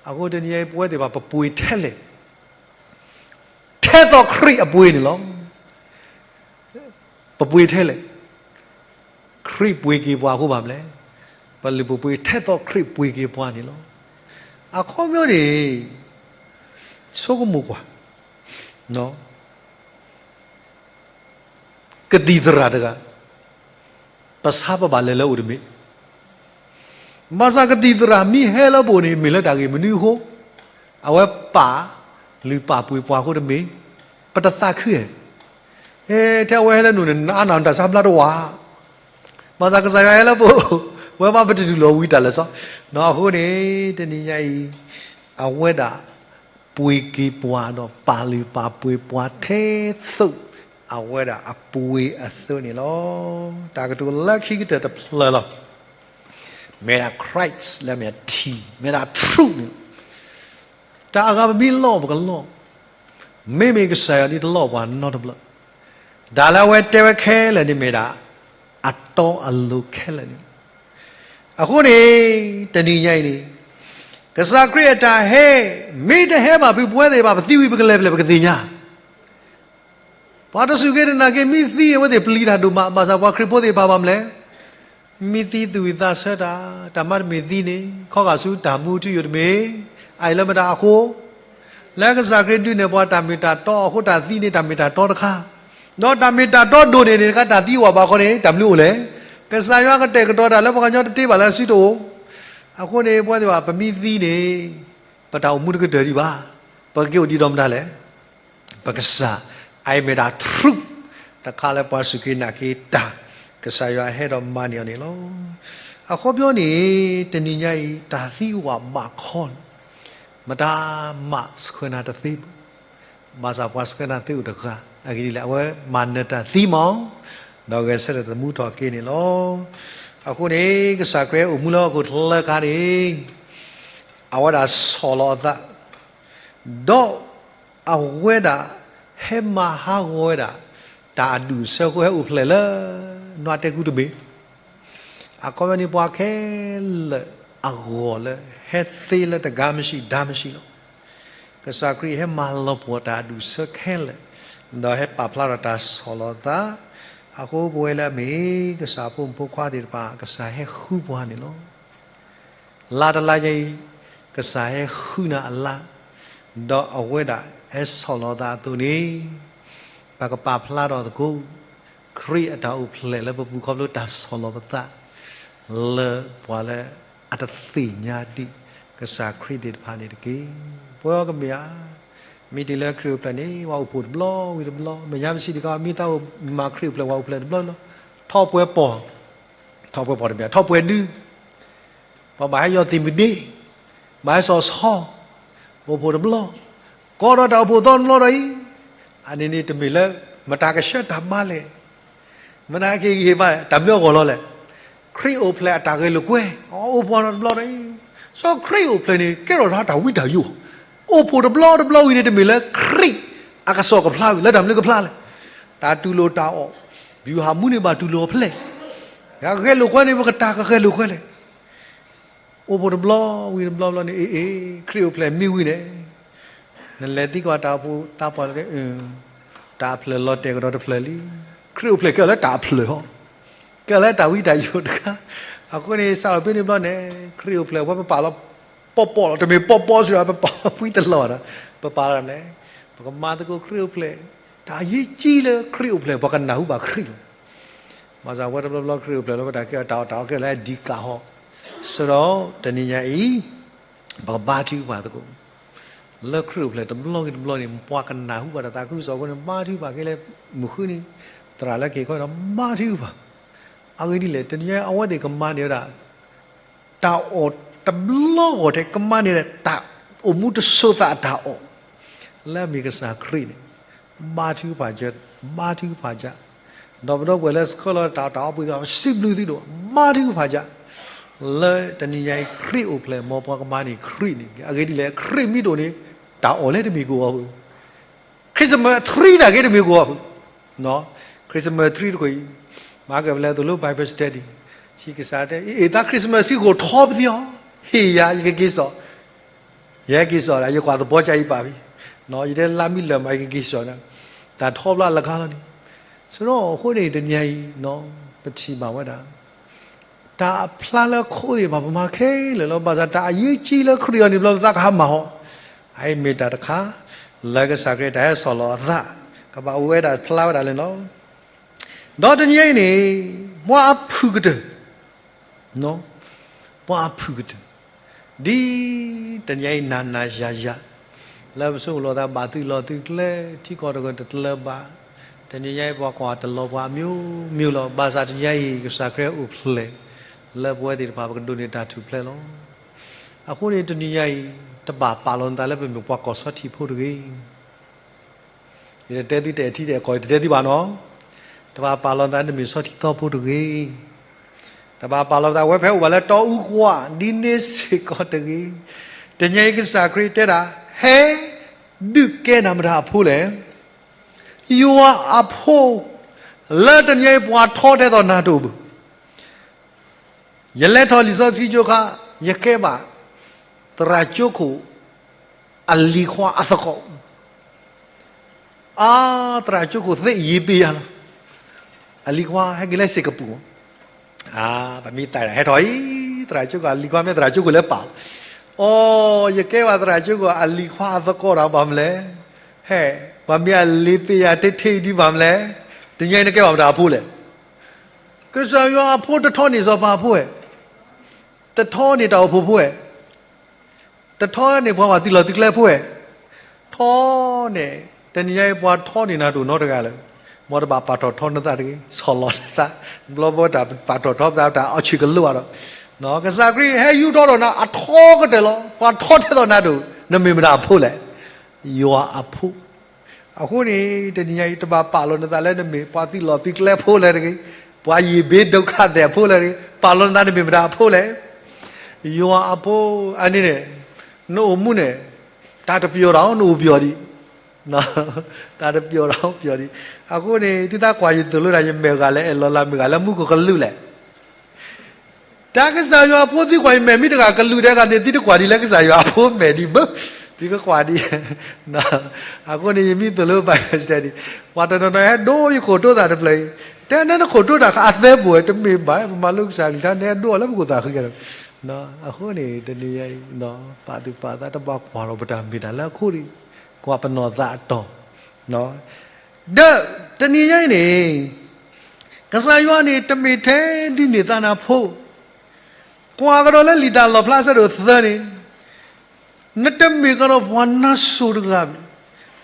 အဃိတနံၤအံၤ ပဝဲသ့ၣ်တဖၣ် ပပှ့ၤထဲလဲၣ်, ထဲသိးခရံာ်အပှ့ၤန့ၣ်လီၤ. ပပှ့ၤထဲလဲၣ်, ခရံာ်ပှ့ၤက့ၤပှၤအဃိဘၣ်မလဲၣ်. ပလုၢ်ပပှ့ၤထဲသိးခရံာ်ပှ့ၤက့ၤပှၤန့ၣ်လီၤ. အခီပညီန့ၣ် ဆိကမိၣ်ကွၢ်, ကသံၣ်သရၣ်တဂၤ, ပဆါပဘၣ်လဲၤလၢအအိၣ်တမ့ၢ်. ဘၣ်ဆၣ်ကသံၣ်သရၣ်မ့ၢ်ဟဲလၢပအိၣ်န့ၣ် မ့ၢ်လၢတၢ်ဂ့ၢ်မနုၤအဃိ, အဝဲပာ်လုၢ်ပာ်ပှ့ၤပှၤအဃိတမ့ၢ်, ပတသးခုဧါ. ထဲအဝဲဟဲလၢနအိၣ်န့ၣ် နအါနၢ်နတၢ်ဆါဘျါတဝး, ဘၣ်ဆၣ်ကစၢ်ယွၤဟဲလၢပအိၣ်, ဝဲဘၣ်ပတတူၢ်လိာ်ဝံၤတၢ်လၢာ်စီ. အဃိန့ၣ် တနံၤညါအံၤ အဝဲဒၣ်ပှ့ၤက့ၤပှၤဒီးပာ်လုၢ်ပာ်ပှ့ၤပှၤထဲသိး အဝဲဒၣ်အပှ့ၤအသိးန့ၣ်လီၤ. တၢ်ကတိၤလၢခံကတၢၢ်တဖျၢၣ်လီၤ. မ့ၢ်ဒၣ် Christ လၢမ့ၢ်ထံ, မ့ၢ်ဒၣ် truth န့ၣ်, တၢ်အဂၤပမ့ၢ်လီၢ်ပကလီၢ်, မ့မ့ၢ်ကစၢ်ယွၤဒ်တလီၢ်ပှၤနီတဘျီ, တၢ်လၢအဝဲတဲဝဲခဲလၢာ်န့ၣ်မ့ၢ်ဒၣ် အတီအလိၤခဲလၢာ်န့ၣ်. အဃိန့ၣ် တနံၤညါအံၤန့ၣ် ကစၢ်ခရံာ်အတၢ်ဟဲ မ့ၢ်တဟဲဘၣ်ဖုးပဝဲသ့ၣ်တဖၣ် ပသံဝံၤပကလဲၤဖဲလဲၣ်ပကသ့ၣ်ညါ ပှၤတစူၢ်က့ၤတနာ်က့ၤ မ့ၢ်သံအဝဲသ့ၣ်ပျံၤတၢ်ဒိၣ်မး, ဘၣ်ဆၣ်ပှၤခရံာ်ဖိသ့ၣ်တဖၣ်ဘၣ်မနုၤလဲၣ်, မ့ၢ်သံသူၣ်ဝံၣ်သးဆၢတၢ်, တၢ်မၤတမ့ၢ်သံန့ၣ် ခီဂာ်ဆူတၢ်မူထူယိာ်တမ့ၢ်, အအံၤလၢမတၤအဃိ, လၢကစၢ်ခရံာ်ဒုးနဲၣ်ပှၤတၢ်မ့ၢ်တၢ်တီအဃိ တၢ်သံန့ၣ်တၢ်မ့ၢ်တၢ်တီတခါ, ဒီးတၢ်မ့ၢ်တၢ်တီဒိၣ်န့ၢ်န့ၣ်တခါ တၢ်သံအိၣ်ဘၣ်ဃီန့ၣ် တၢ်မနုၤအိၣ်လဲၣ်, ကစၢ်ယွၤကတဲာ်ကတီၤတၢ်လၢပှၤကညီတတ့ဘၣ်လၢအစုတအိၣ်, အဃိန့ၣ် ပဝဲသ့ၣ်ဘၣ် ပမ့ၢ်သံန့ၣ် ပတၢ်အိၣ်မူတကတၢၢ်ဒံးဘၣ်, ပကက့ၤအိၣ်ဒံးဒီးမတၤလဲၣ် ပကစၢ်, အအံၤမ့ၢ်ဒၣ် truth တခါလၢပှၤစူၢ်က့ၤနာ်က့ၤတၢ်, ကစၢ်ယွၤဟဲဒီးမၤန့ၢ်အီၤန့ၣ်လီၤ. အခီပညီန့ၣ် တနံၤညါအံၤ တၢ်သံအိၣ်ဘၣ်ဘၣ်ခီန့ၣ်, မတၤမးဆှၢနၤတသ့ဘၣ်, ဘၣ်ဆၣ်ပှၤဆှၢနၤသ့အိၣ်တဂၤ အဂ့ၢ်ဒ်လဲၣ်, အဝဲမၤနၢၤတၢ်သံမး, ဒီးဂဲၤဆၢထၢၣ်သမူထီၣ်က့ၤန့ၣ်လီၤ. အဃိန့ၣ် ကစၢ်ခရံာ်အိၣ်မူလၢဟီၣ်ခိၣ်ချၢအခါန့ၣ် အဝဲဒၣ်ဆီၣ်လီၤအသး, ဒီးအဝဲဒၣ်ဟဲမၤဟးဂီၤဝဲဒၣ် တၢ်အဒူၣ်အဆၢအဃိ ဟဲအိၣ်ဖျဲၣ်လၢ နွးတဲကူတဘ့ၣ် အခီပညီန့ၣ် ပှၤခဲလၢာ်အဂီၢ်လၢ ဟဲသ့လၢတဂၤမ့ၢ်ဆံးဒါမ့ၢ်ဆံးလီၤ. ကစၢ်ခရံာ်ဟဲမၤလီၤပှီၢ်တၢ်အဒူၣ်အဆၢခဲလၢာ်, ဒီးဟဲပာ်ဖျါထီၣ်တၢ်ဆီၣ်လီၤသး, အဃိပဝဲလၢအမ့ၢ် ကစၢ်ဖိမုၣ်ဖိခွါသ့ၣ်တဖၣ် ကစၢ်ဟဲဃုပှၤန့ၣ်လီၤ. လါတလါညါအံၤ ကစၢ်ဟဲဃုနၤအလါ, ဒီးအဝဲဒၣ်ဟဲဆီၣ်လီၤသးအသိးန့ၣ် ပကပာ်ဖျါထီၣ်သကိး ခရံာ်အတၢ်အိၣ်ဖျဲၣ်လၢပပူၤခီဖျိတၢ်ဆီၣ်လီၤပသး လၢပှၤလၢအတသ့ၣ်ညါဒံး ကစၢ်ခရံာ်သ့ၣ်တဖၣ်န့ၣ်တက့ၢ်. ပဝဲကမ့ၢ်ဧါ, မ့ၢ်တုၤလၢခရံာ်အိၣ်ဖျဲၣ်န့ၣ် ပှၤအိၣ်ဖှိၣ်တဘျီဝံၤတဘျီ, မ့ၢ်ညါပစံးဒံးကီး မ့ၢ်သးအိၣ်မၤခရံာ်အိၣ်ဖျဲၣ် ပှၤအိၣ်ဖျဲၣ်တဘျီလီၤ. ထီၣ်ပှဲၤပီၢ်, ထီၣ်ပှဲၤပီၢ်တမ့ၢ် ထီၣ်ပှဲၤဒု ပှၤဘၣ်ဟဲယီၤသံၣ်မုၢ်ဒ့, ဘၣ်ဟဲစီၤဆီ, အိၣ်ဖှိၣ်တဘျီ, ကီဒီးတၢ်အိၣ်ဖှိၣ်သီတဘျီဒီးအံၤ, အန့ၣ်န့ၣ်တမ့ၢ်လၢ မတၤကဆှၢတၢ်ဘါလဲၣ်, မတၤကဟ့ၣ်ဂံၢ်ဟ့ၣ်ဘါလဲၣ်, တၢ်မ့ၢ်အဂီၢ်လီၤလဲၣ်. ခရံာ်အိၣ်ဖျဲၣ်အတၢ်ဂဲၤလိာ်ကွဲ, အိၣ်ဖှိၣ်တဘျီဒီးအံၤ, စီၤခရံာ်အိၣ်ဖျဲၣ်န့ၣ် ကဲထီၣ်တၢ်ဝံတၢ်ယိာ်, အိၣ်ဖှိၣ်တဘျီတဘျီဝံၤန့ၣ် တမ့ၢ်လၢခရံာ်အကစီၣ်ကဖျါဝံၤ လၢတၢ်မနုၤကဖျါလဲၣ်. တၢ်တူၢ်လိာ်တၢ်အီၣ်, ယူၤဟၣ်မူန့ၣ်ဘၣ်တူၢ်လိာ်အီၤဖဲလဲၣ်, ဂဲၤလိာ်ကွဲန့ၣ် ပကတၢ်ကဂဲၤလိာ်ကွဲလဲၣ်. အိၣ်ဖှိၣ်တဘျီဝံၤတဘျီဘျီန့ၣ် အ့ အ့ ခရံာ်အိၣ်ဖျဲၣ်မ့ၢ်ဝံၤန့ၣ်, နလဲၤသံကွၢ်တၢ်အိၣ်ဖှိၣ်သးပှၢ်လၢ တၢ်အဖျၢၣ်လီၤတဲာ်ကဒီးတဖျၢၣ်လံ. ခရံာ်အိၣ်ဖျဲၣ်ကဲလၢတၢ်အဖျၢၣ်ဟီ, ကဲလၢတၢ်ဝံတၢ်ယိာ်တခါ. အဃိန့ၣ် စးထီၣ်ဖဲန့ၣ်ဘျီန့ၣ် ခရံာ်အိၣ်ဖျဲၣ်ဝဲ ပပာ်လီၤပီၢ်ပီၢ်လီၤ, တမ့ၢ်ပီၢ်ပီၢ်စ့ၢ်ဒီး ပပာ်လီၤဖှံတလီၤဒီး ပပာ်လီၤန့ၣ်, ပကမၤသကိးခရံာ်အိၣ်ဖျဲၣ်, တၢ်အရေးကြီးလၢခရံာ်အိၣ်ဖျဲၣ် ပှၤကနၢ်ဟူဘၣ်ခရံာ်လီၤ. ဘၣ်ဆၣ်ဝဲတဘျီဘျီခရံာ်အိၣ်ဖျဲၣ်လၢပတၢ်ကဲအီၤတၢ်အီၣ်တၢ်အီကဲလၢအဓိကဟီ, ဆၢဒီးတနံၤညါအံၤ ပကဘါထုကဖၣ်သကိး, လၢခရံာ်အိၣ်ဖျဲၣ်တဘျီဂ့ၤတဘျီန့ၣ် ပှၤကနၢ်ဟူဘၣ်တၢ်သးခုကစီၣ်အဃိန့ၣ် ဘါထုကဖၣ်က့ၤလၢမုၢ်ဃုနံၤ, သရၣ်လၢက့ၤခီဒီးဘါထုကဖၣ်, အဂ့ၢ်ဒ်လဲၣ် တနံၤညါအံၤ အဝဲသ့ၣ်ကမၤန့ၢ်ဝဲဒၣ် တၢ်အီၣ်တဘျီဂီၢ်ထဲ ကမၤန့ၢ်ဒၣ်တၢ်အိၣ်မူတစိၤသးအတၢ်အီၣ်, လၢအမ့ၢ်ကစၢ်ခရံာ်န့ၣ်, ဘါထုကဖၣ်, ဘါထုကဖၣ်က, ဒီးပဒီပုၢ်ဝဲၢ်လၢဆှၢလီၤတၢ်အီၣ်တၢ်အီပှ့ၤသ့ၣ်တဖၣ် စံးဘျုးသုဒိၣ်, ဘါထုကဖၣ်က, လၢတနံၤညါအံၤခရံာ်အိၣ်ဖျဲၣ် မ်ပှၤကမၤန့ၢ်ခရံာ်န့ၣ် အဂ့ၢ်ဒ်လဲၣ် ခရံာ်မ့ၢ်တအိၣ်န့ၣ် တၢ်အီၣ်လၢတမ့ၢ်ကအိၣ်ဘၣ် Christmas tree တၢ်ဂ့ၢ်တမ့ၢ်ကအိၣ်ဘၣ်, Christmas tree တခီအံၤ, မၤကဲပလဲၤသိၣ်လိ Bible study, ဟံၣ်ကစၢ်တဲ အ့ၣ် သး Christmas tree ကအိၣ်ထီပသံအီၤ, ဟ့ၣ်ယၤ ယကက့ၤစိာ်, ယဟဲက့ၤစိာ်ဒီး ယကွၢ်သပီၤကါအံၤပာ်ဖဲ, ယတဲလါမံလၢာ်မး ယကက့ၤစိာ်ဒီး, တၢ်ထီဘျီအလကါလီၤန့ၣ်, ဆိုတော့ အဃိန့ၣ် တနံၤညါအံၤ ပထံၣ်ဘၣ်ဝဲဒၣ် တၢ်အဖျါလၢခိသ့ၣ်တဖၣ် ပမၤခဲလၢာ်လီၤ. ဘၣ်ဆၣ်တၢ်အရေးကြီးလၢခရံာ်အီၤန့ၣ် ဘျီလၢသးကဟးမၤဟီ, အအံၤမ့ၢ်တၢ်တခါ လၢကစၢ်ခရံာ်တၢ်ဟဲဆီၣ်လီၤအသး ကဘၣ်အိၣ်ဝဲဒၣ်ဖျါဝဲဒၣ်လၢလီၤ. ဒီးတနံၤညါအံၤန့ၣ် ပှၤအဖုၣ်ကတၢၢ် ပှၤအဖုၣ်ကတၢၢ် ဒ်တနံၤညါအံၤ နၤနၤယၤယၤ လၢပဆိကမိၣ်လီၤသး ဘၣ်သုးလီၢ်သုးကျဲ ထံကီၢ်တကတလၢဘၣ်, တနံၤညါအံၤ ပှၤကွၢ်တလီၤပှၤအမျိုးမျိုးလီၤ. ဘၣ်ဆၣ်တနံၤညါအံၤ ကစၢ်ခရံာ်အိၣ်ဖျဲၣ် လၢပဝဲသ့ၣ်တဖၣ် ပကဒိးန့ၢ်တၢ်ထူၣ်ဖျဲးလီၤ. အဃိန့ၣ် တနံၤညါအံၤ တဘၣ်ပာ်လီၤနသးလၢပမ့ၢ်ပှၤကီၢ်ဆီထံးဖိတဂ့ၤ. ယတတဲသုတအဲၣ်ထံတအဲၣ်ကီၢ် ယတတဲသုဘၣ်နီၤ. တဘၣ်ပာ်လီၤနသး နမ့ၢ်ဆီထံးသီဖိတဂ့ၤ. တဘၣ်ပာ်လီၤနသး ဝဲဖဲအိၣ်ဘၣ်လၢတီအူကွၢ် ဒ်န့ၣ်စ့ၢ်ကီးတဂ့ၤ. တနံၤညါအံၤ ကစၢ်ခရံာ်တဲဒၣ် ဟဲဒုးကဲနၤမတၤအဖိလဲၣ်. ယွၤအဖိ, လၢတနံၤညါအံၤ ပှၤထီထဲသိးနၤတအိၣ်ဘၣ်. ယလဲၤထီၣ်လံာ်စီဆှံကၠိခါ, ယကဲဘၣ် သရၣ်ကၠိခိၣ် အလံၤခွါအသကိး, အါ, သရၣ်ကၠိခိၣ်သ့ၣ်ယံၤပ့ၤယၤလီၤ. အလံၤခွါဟဲက့ၤလၢစ့ၢ်ကပူၤ, အါ, ပမ့ၢ်သးဒၣ်ဟဲထီၣ်အံၤ သရၣ်ကၠိခိၣ်အလံၤခွါ မ့ၢ်သရၣ်ကၠိခိၣ်လၢပာ်လီၤ. အိ, ယကဲဘၣ်သရၣ်ကၠိခိၣ်အလံၤခွါအသကိးဒီး ဘၣ်မနုၤလဲၣ်. ဟဲ, ပှၤမ့ၢ်အလံၤပ့ၤယၤတထံးအံၤဒ် ဘၣ်မနုၤလဲၣ်. တနံၤညါအံၤ နကဲဘၣ်မတၤအဖိလဲၣ်. ကစၢ်ယွၤအဖိ တထီန့ၢ်စီၤပၤဖိဧါ, တထီန့ၢ်တၢ်အိၣ်ဖှိၣ်ဖိဧါ, တထီန့ၢ်ပှၤဘၣ်သုးလီၢ်သုးကျဲဖိဧါ, ထီန့ၢ်, တနံၤညါအံၤ ပှၤထီန့ၢ်နၤတအိၣ်နီတဂၤလၢၤ. မ်တဘၣ်ပာ်ထီၣ်ထီနသးတဂ့ၤ, ဆီၣ်လီၤနသး, ဘျီဘျီတၢ်ပာ်ထီၣ်ထီပသး တၢ်အီၣ်ဆံးကလိဘၣ်ဒီး, ကစၢ်ခရံာ်ဟဲယူၢ်ထီၣ်ဒီးနၤ အထီကတၢၢ်လီၤ. ပှၤထီထဲသိးနၤတအိၣ်, နမ့ၢ်မတၤအဖိလဲၣ်. ယွၤအဖိ. အဃိန့ၣ် တနံၤညါအံၤ တဘၣ်ပာ်လီၤနသးလၢနမ့ၢ်ပှၤသံလီၤသုကျဲဖိလဲၣ်တဂ့ၤ, ပှၤယံာ်ဘ့ဒုက္ခသည်ဖိလဲၣ်တဂ့ၤ, ပာ်လီၤနသးနမ့ၢ်မတၤအဖိလဲၣ်. ယွၤအဖိ, အန့ၣ်န့ၣ်, နအိၣ်မူန့ၣ်, တၢ်တပျီၤတၢ်အီၤ နအိၣ်ပျီၤဒံး, တၢ်တပျီၤတၢ်အီၤပျီၤဒံး. အဃိန့ၣ် သုသးကွၢ်ယသိၣ်လိတၢ် ယမဲာ်ဂၤလဲၤအဲၣ်လီၤလၢ မ့ၢ်ဂၤလၢမူခိၣ်ကလူးလဲၣ်. တၢ်ကစၢ်ယွၤအဖိသံကွၢ်အံၤ မဲာ်မ့ၢ်တဂၤကလူးဒဲးဂၤန့ၣ် သုတကွၢ်ဒံးလၢကစၢ်ယွၤအဖိမဲာ်ဒံးဘၣ်, သုကကွၢ်ဒံး. အဃိန့ၣ် ယမ့ၢ်သိၣ်လိ Bible study, ပှၤတနီၤနီၤဟဲဒိယခိၣ်တိသးတဖျၢၣ်အံၤ, တဲနနခိၣ်တိတၢ်အသဲဘိၣ်ဝဲ တမ့ၢ်ဘၣ်, ပမၤလိကစၢ်ကလုၢ်ကထါ နဟဲဒိအီၤလၢပခိၣ်သးဃံကဒီး. အဃိန့ၣ် တနံၤညါအံၤ ပာ်သူၣ်ပာ်သး တဘၣ်ကွၢ်ဒီးပတၢ်မ့ၢ်တၢ်လၢအခိၣ်ဒံး, ကွၢ်ပနီၢ်သးအတီၢ် ဒီးတနံၤညါအံၤန့ၣ် ကစၢ်ယွၤန့ၣ် တမ့ၢ်ထဲဒုးန့ၢ်သးနၤဖိ, ကွၢ်ကဒီးလၢလံာ်တၢ်လီၣ်ဖျါအဆၢဒိၣ်သၢန့ၣ်, နတမ့ၢ်ကဒီးပှၤနါစိၤတဂၤဘၣ်.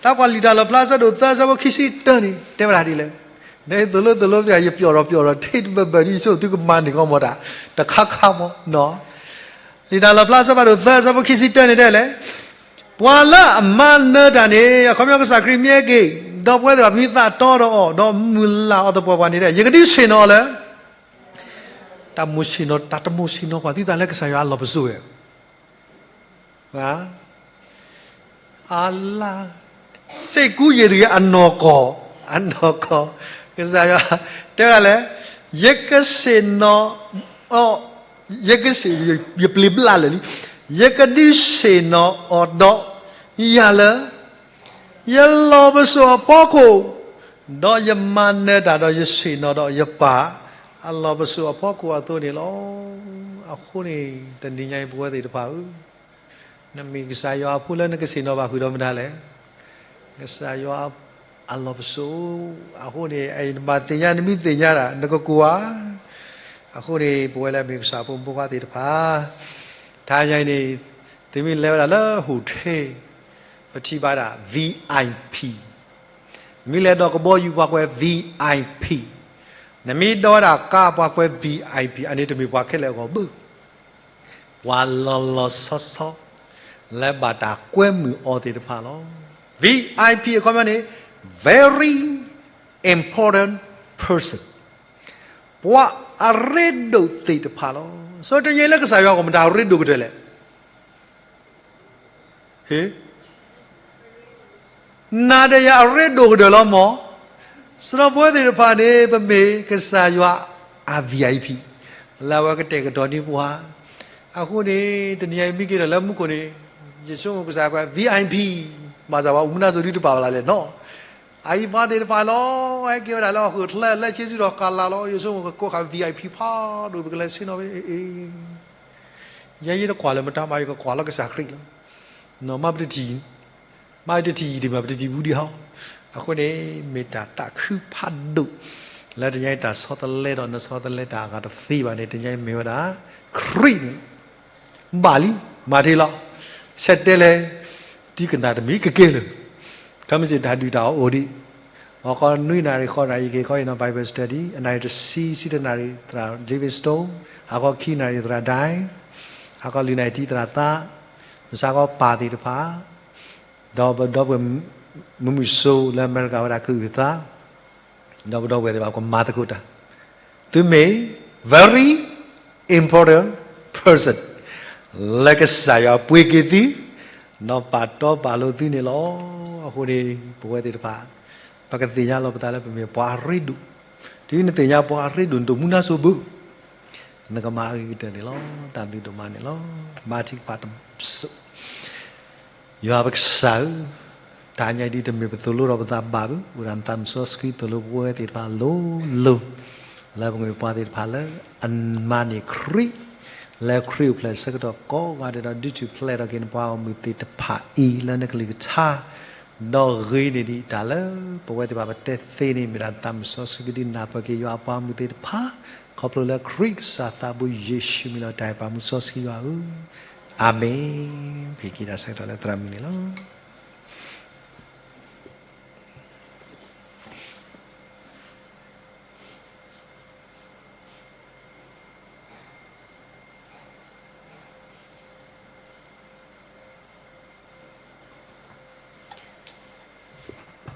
တၢ်ကွၢ်လံာ်တၢ်လီၣ်ဖျါအဆၢဒိၣ်သၢ အဆၢဖိခံဆံတၢန့ၣ် တဲဝဲဒၣ်ဒ်လဲၣ်. နသိၣ်လိသိၣ်လိသ့ၣ် ယပျီၢ်ဒီးပျီၢ်ဒီး ထံၣ်တဘၢဘၢဒ်ဆိ သုကမၤန့ၢ်ကီမီၤတၢ် တခါခါမီၤနီၤ. လံာ်တၢ်လီၣ်ဖျါအဆၢဖးဒိၣ်သၢ အဆၢဖိခံဆံတၢန့ၣ်တဲလဲၣ်, ပှၤလၢအမၤနၢၤတၢ်န့ၣ် အခီပညီကစၢ်ခရံာ်မ့ၢ်ဟဲက့ၤ, ဒီပုၢ်ဝဲၢ်သ့ၣ်တဖၣ်မ့ၢ်သးတီဒီးအီၤ ဒီးမုၢ်လၢ်အီၤသပှၢ်ပှၢ်န့ၣ်ဒီး ယကဒုးဆ့ၣ်နီၤအီၤလၢ တၢ်မိၣ်ဆ့ၣ်နီၤ, တၢ်တမိၣ်ဆ့ၣ်နီၤကွၢ်သုသးလၢကစၢ်ယွၤအလီၢ်ပစိာ်ဝဲ အလါ, စ့ၢ်ကီးယံာ်တဂ့ၤ အနီၢ်ကီၢ်, အနီၢ်ကီၢ်, ကစၢ်ယွၤတဲဝဲဒၣ်လဲၣ်, ယကဆ့ၣ်နီၤ, ယကဆ့ၣ်, ယပျံၤဘျးလၢာ်လံ, ယကဒုးဆ့ၣ်နီၤအီၤဒီးယၤလၢ ယလီၢ်ပစိာ်အဖီခိၣ်, ဒီးယမၤနၢၤတၢ်ဒီးယဆ့ၣ်နီၤဒီးယပၢ် အလီၢ်ပစိာ်အဖီခိၣ်အသိးန့ၣ်လီၤ. အဃိန့ၣ် တနံၤညါအံၤပဝဲသ့ၣ်တဖၣ်ဧၢ, နမ့ၢ်ကစၢ်ယွၤအဖိလၢနကဆ့ၣ်နီၤဘၣ်ဃုာ်ဒီးမတၤလဲၣ်. ကစၢ်ယွၤအလီၢ်ပစိာ်, အဃိန့ၣ် နဘၣ်သ့ၣ်ညါ နမ့ၢ်သ့ၣ်ညါတၢ် နကကိၢ်ဧါ. အဃိန့ၣ် ပဝဲလၢအမ့ၢ်ကစၢ်ဖိမုၣ်ဖိခွါသ့ၣ်တဖၣ် တနံၤညါအံၤန့ၣ် သုမ့ၢ်လဲၤဝဲဒၣ်လၢ hotel ပထံၣ်ဘၣ်ဒၣ် VIP, မ့ၢ်လဲၤဒီးကဘီယူၤပှၤကွဲး VIP, နမ့ၢ်ဒိးဝဲဒၣ်ကါပှၤကွဲး VIP, အန့ၣ်တမ့ၢ်ပှၤခဲလၢာ်အဂီၢ်ဘၣ်, ပှၤလီၤလီၤဆီဆီ လၢဘၣ်တၢ်ကွဲမုာ်အီၤသ့ၣ်တဖၣ်လီၤ. VIP အခီပညီန့ၣ် very important person, ပှၤအရ့ဒိၣ်သ့ၣ်တဖၣ်လီၤ. ဆိတနံၤညါအံၤလၢကစၢ်ယွၤအဂီၢ် မတၤအရ့ဒိၣ်ကတၢၢ်လဲၣ်. ဟ့ၣ်, နၤဒီးယၤအရ့ဒိၣ်ကတၢၢ်လီၤမၢ်. စရီပဝဲသ့ၣ်တဖၣ်န့ၣ် ပမ့ၢ်ကစၢ်ယွၤအ VIP, လၢအဝဲကတဲာ်ကတီၤန့ၢ်ပှၤ. အဃိန့ၣ် တနံၤညါအံၤမ့ၢ်က့ၤဒီးလၢမူခိၣ်န့ၣ် ယဆိကမိၣ်ကစၢ်ယွၤ VIP, ဘၣ်ဆၣ်ပှၤအိၣ်မူနါစိၤဒုတပာ်ဝဲလၢလဲၣ်နီၤ. အအံၤပှၤသ့ၣ်တဖၣ်လီၤ ဟဲက့ၤဝဲဒၣ်လၢဟီၣ်ခိၣ်ချၢ လၢစ့စုဒီးကလးလီၤ. ယဆိကမိၣ်ကကိးဃာ် VIP ဖးဒိၣ် ပကလဲၤဆ့ၣ်နီၤ, ယဲယတကွၢ်လၢမတၤမး ယကကွၢ်လၢကစၢ်ခရံာ်လီၤ. မ့ၢ်ပတထံၣ်, မ့ၢ်တထံၣ်ယံၤဒံးမး ပတထံၣ်ဘူးဒံးဟီ. အဃိန့ၣ် မ့ၢ်တၢ်သးခုဖးဒိၣ် လၢတနံၤညါအံၤတၢ်ဆီတလဲဒီးနဆီတလဲတၢ်အဂၤတသ့ဘၣ်န့ၣ် တနံၤညါအံၤမ့ၢ်ဝဲဒၣ် ခရံာ်န့ၣ် ဘၣ်လံ, မၤတ့ၢ်လီၤ, ဆဲးတဲလဲၣ်, ဒ်ကနၣ်တမံၤကကဲလၢာ်, ခဲမုၢ်ဆ့ၣ်တၢ်ဒုၣ်တၢ်အီၣ်အိၣ်ဒံး, ဟါခီနွံနၣ်ရံၣ်ဃိးနၣ်ရံၣ်က့ၤခီအံၤနီၤ Bible study, အနၣ်ရံၣ်တဆံ ဆံတနၣ်ရံၣ်သရၣ် Livingstone, ဟါခီခံနၣ်ရံၣ်သရၣ် Dai, ဟါခီလွံၢ်နၣ်ရံၣ်ထံသရၣ်သး, မုၢ်ဆါခီပၢ်သ့ၣ်တဖၣ်, ဒီးပဒီပုၢ်ဝဲၢ်မုၢ်မုၢ်စိၤလၢအမဲရကၤဝဲဒၣ်ကအုၣ်အသး ဒီးပဒီပုၢ်ဝဲၢ်သ့ၣ်တဖၣ်ကမၤသကိးတၢ်, သုမ့ၢ် very important person လၢကစၢ်ယွၤပှ့ၤက့ၤသု ဒီးပာ်တီပာ်လိၤသုန့ၣ်လီၤ. အဃိန့ၣ် ပဝဲသ့ၣ်တဖၣ် ပကသ့ၣ်ညါလီၤပသးလၢပမ့ၢ်ပှၤအရ့ဒိၣ်, တုၤနသ့ၣ်ညါပှၤအရ့ဒိၣ် နတအိၣ်မူနါစိၤဘၣ် နကမၤအဂ့ၤကတၢၢ်န့ၣ်လီၤ. တၢ်ဘျုးဒိၣ်မးန့ၣ်လီၤ. မၤထံကပၤတစိၢ် ယွၤပကစၢ်ဧၢ, တၢ်ညါဒ်တမ့ၢ်ပသိၣ်လိဒီးပသးဘၣ်ဘၣ်, အိၣ်ဒၣ်နသးမုၢ်စီဆှံသိၣ်လိပဝဲသ့ၣ်တဖၣ်လိၤလိၤ, လၢပကမ့ၢ်ပှၤသ့ၣ်တဖၣ်လၢအမၤန့ၢ်ခရံာ်, လၢခရံာ်အိၣ်ဖျဲၣ်ဆၢကတီၢ်ကိးဂၤဒဲးဒီး ဒုးထူၣ်ဖျဲးထီၣ်က့ၤနပှၤဂီၢ်မုၢ်သ့ၣ်တဖၣ်အံၤ လၢနကလုၢ်ကထါ, ဒီးဂ့ၤန့ၢ်ဒံးတၢ်လၢပဝဲသ့ၣ်တဖၣ်ပတဲသ့န့ၣ် မ့ၢ်ဒၣ်နသးမုၢ်စီဆှံကဒုးနၢ်ပၢၢ်က့ၤယွၤအပှၤဂီၢ်မုၢ်သ့ၣ်တဖၣ်, ခီဖျိလၢခရံာ်ကစၢ်သးဘိယ့ၣ်ၡူးမံၤလီၤတၢ်အဲၣ်ပှၤမူစီဆှံယွၤဧၢ, အၤမ့ၣ်, ဖဲက့ၤတၢ်ဆၢကတီၢ်လၢသရၣ်မုၣ်န့ၣ်လီၤ.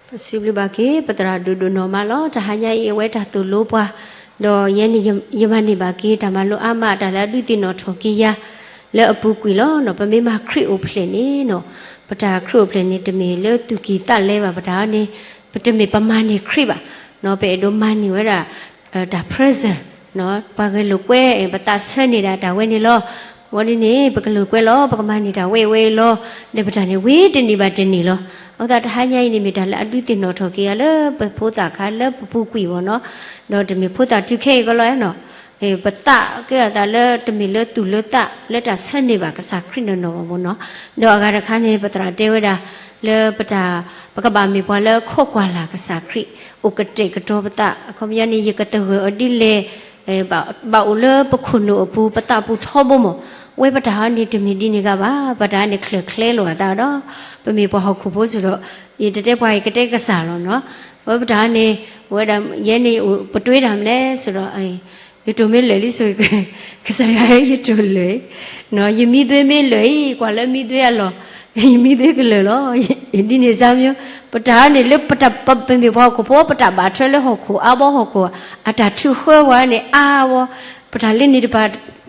ပစံးဘျုးဘၣ်က့ၤ ပသရၣ်ဒိၣ်ဒိၣ်နီၢ်မးလီၤ. တဟါညါအံၤ အဝဲတၢ်သိၣ်လိပှၤ, ဒီးယဲန့ၣ် ယမၤန့ၢ်ဘၣ်က့ၤ တၢ်မၤလိအါမး တၢ်လၢအဒုးသ့ၣ်နီၣ်ထီၣ်က့ၤယၤ လၢအပူၤကွံာ်လီၤ. ပမ့ၢ်မၤခရံာ်အိၣ်ဖျဲၣ်န့ၣ်နီၤ, ပတၢ်ခရံာ်အိၣ်ဖျဲၣ်န့ၣ် တမ့ၢ်လၢသူၣ်ကံၢ်သးလဲဘၣ်. ပတၢ်အံၤန့ၣ် ပတမ့ၢ်ပမၤန့ၢ်ခရံာ်ဘၣ်, ပအဲၣ်ဒိးမၤန့ၢ်ဝဲဒၣ် တၢ် present, ပှၤဂဲၤလိာ်ကွဲ ပသးဆၢန့ၢ်ဒၣ်တၢ်ဝဲန့ၣ်လီၤ. ဝံၤဒ်န့ၣ် ပကလိာ်ကွဲလီၤ, ပကမၤန့ၢ်တၢ်ဝဲအံၤဝဲအံၤလီၤ. ဒီးပတၢ်န့ၣ် ဝံၤတနံၤဘၣ်တနံၤလီၤ. အဃိသတး တဟါညါအံၤန့ၣ် မ့ၢ်တၢ်လၢအဒုးသ့ၣ်နီၣ်ထီၣ်က့ၤယၤလၢပဖိသၣ်ခါ လၢပပူၤကွံာ်ဘၣ်နီၤ, ဒီးတမ့ၢ်ဖိသၣ်တုၤခဲအံၤကီးလီၤနီၤ. ပသးကဲအသးလၢတမ့ၢ်လၢသူၣ်လၢသး လၢတၢ်ဆၢန့ၢ်ဘၣ်ကစၢ်ခရံာ်နီၢ်နီၢ်ဘၣ်မ့ၢ်နီၤ. ဒီးအဂၤတခါန့ၣ် ပသရၣ်တဲဝဲဒၣ် လၢပတၢ် ပကဘၣ်မ့ၢ်ပှၤလၢခိးကွၢ်လၢ်ကစၢ်ခရံာ် အိၣ်ကတဲာ်ကတီၤပသး, အခီပညီန့ၣ် ယကတဂၢၢ်အီၤဒ်လဲၣ်, ဘၣ်အိၣ်လၢပခိၣ်နူာ်အပူၤ ပသးပူၤထီဘိမး. ဝဲပတၢ်ဟီန့ၣ် တမ့ၢ်ဒ်န့ၣ်ဂ့ၤဘၣ်, ပတၢ်န့ၣ် ချၢၣ်ချဲလိာ်အသးဒီး ပမ့ၢ်ပှၤဟီၣ်ခိၣ်ဖိစ့ၢ်ဒီး ယတတဲပှၤအံၤ ကတဲကစၢ်လီၤနီၤ. ဝဲပတၢ်န့ၣ် ဝဲဒၣ်ယဲန့ၣ် ပတွ့တၢ်မနုၤလဲၣ်စ့ၢ်ဒီး ယတိၢ်မ့ၢ်လၢာ်လံဆိ, ကစၢ်ယွၤဧၢ ယတိၢ်လၢာ်, ယမံသွ့မ့ၢ်လၢာ်အံၤ ကွၢ်လၢမံသွ့အလီၢ်, ယမံသွ့ကလၢာ်လီၤ. ဒ်န့ၣ်စ့ၢ်မ့ၢ် ပတၢ်န့ၣ်လၢပတၢ် ပမ့ၢ်ပှၤဟီၣ်ခိၣ်ဖိ ပတၢ်ဘၣ်ထွဲလၢဟီၣ်ခိၣ်အါဘီဟီၣ်ခိၣ် အတၢ်ထုးဃၢဝဲန့ၣ် အါဝဲ ပတၢ်လၢန့ၣ်တပၤ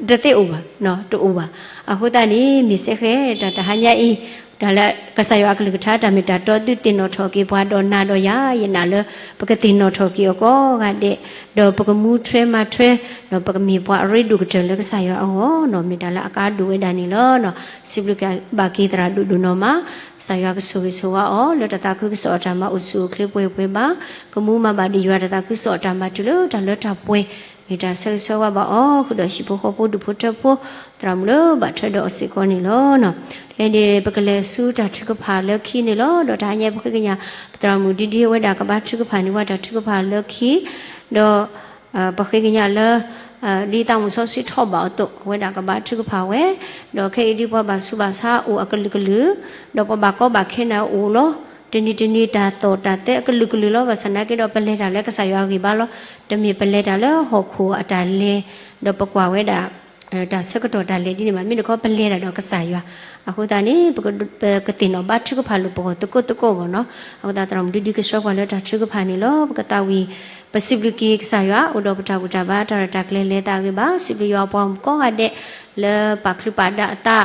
တသ့အိၣ်ဘၣ်, တအိၣ်ဘၣ်. အဃိသတးန့ၣ် မ့ၢ်စ့ၢ်ကီး တၢ်တဟါညါအံၤ တၢ်လၢကစၢ်ယွၤအကလုၢ်ကထါ တၢ်မ့ၢ်တၢ်တီသုးသ့ၣ်နီၣ်ထီၣ်က့ၤပှၤဒီးနၤဒီးယၤ ယနာ်လၢ ပကသ့ၣ်နီၣ်ထီၣ်က့ၤအီၤကိးဂၤဒဲး, ဒီးပကမူထွဲမၤထွဲ, ဒီးပကမ့ၢ်ပှၤအရ့ဒိၣ်ကတၢၢ်လၢကစၢ်ယွၤအဂီၢ်နီၤ, မ့ၢ်တၢ်လၢအကါဒိၣ်ဝဲဒၣ်န့ၣ်လီၤ. စံးဘျုးဘၣ်က့ၤသရၣ်ဒိၣ်ဒိၣ်နီၢ်မး, ကစၢ်ယွၤကဆိၣ်ဂ့ၤဆိၣ်ဝါအီၤ လၢတၢ်သးခုကစီၣ်အတၢ်မၤအိၣ်ဆူၣ်အိၣ်ချ့ပှဲၤပှဲၤဘၣ်, ကမူမၤဘၣ်ဒံးယွၤတၢ်သးခုကစီၣ်အတၢ်မၤတုၤလၢတၢ်လၢတၢ်ပှဲၤ, မ့ၢ်တၢ်ဆၢဂ့ၤဆၢဝါဘၣ်အီၤ ဃုာ်ဒီးဟံၣ်ဖိဃီဖိဒူၣ်ဖိထၢဖိ သရၣ်မုၣ်လၢဘၣ်ထွဲဒီးအီၤစ့ၢ်ကီးန့ၣ်လီၤ. ဖဲန့ၣ် ပကလဲၤဆူတၢ်ထုကဖၣ်လၢခံန့ၣ်လီၤ. ဒီးတဟါညါပဃ့ကညး ပသရၣ်မုၣ်ဒ်ဒ်အဝဲဒၣ်ကဘါထုကဖၣ်န့ၢ်ဝဲတၢ်ထုကဖၣ်လၢခံ, ဒီး ပဃ့ကညးလၢ ဒ်သးမုၣ်စီဆှံထီၣ်ဘၣ်အသိး အဝဲဒၣ်ကဘါထုကဖၣ်ဝဲ, ဒီးခဲအံၤဒ်ပှၤဘၣ်ဆူးဘၣ်ဆါအိၣ်အကလုာ်ကလုာ်, ဒီးပှၤဘၣ်ကီဘၣ်ခဲနၤအိၣ်လီၤ. တနံၤတနံၤတၢ်သီၣ်တၢ်သဲအကလုာ်ကလုာ်လီၤ. ဘၣ်ဆၣ်သနာ်က့ဒီး ပလဲၤတၢ်လၢကစၢ်ယွၤအဂံၢ်ဘါလီၤ. တမ့ၢ်ပလဲၤတၢ်လၢဟီၣ်ခိၣ်အတၢ်လဲၤ, ဒီးပကွၢ်ဝဲဒၣ် တၢ်ဆၢကတီၢ်တၢ်လဲၤဒ်န့ၣ်ဘၣ်. မ့ၢ်တခီပလဲၤတၢ်ဒီးကစၢ်ယွၤ, အဃိသတးန့ၣ် ပကသ့ၣ်နီၣ်ဘါထုကဖၣ်လိာ်ပဂီၢ်သကိးသကိးဘၣ်နီၤ. အဃိသတးသရၣ်မုၣ်ဒ်ဒ်ကဆှၢပှၤလၢတၢ်ထုကဖၣ်န့ၣ်လီၤ. ပကသးဝံၣ် ပစံးဘျုးက့ၤကစၢ်ယွၤ အိၣ်ဒီးပတၢ်ဘူၣ်တၢ်ဘါ တၢ်ရဲၣ်တၢ်ကျဲၤလဲၤသးဂ့ၤဘၣ်. စံးဘျုးယွၤအပှၤမုၣ်ကိးဂၤဒဲး လၢပာ်ချုးပာ်ဒၣ်အသး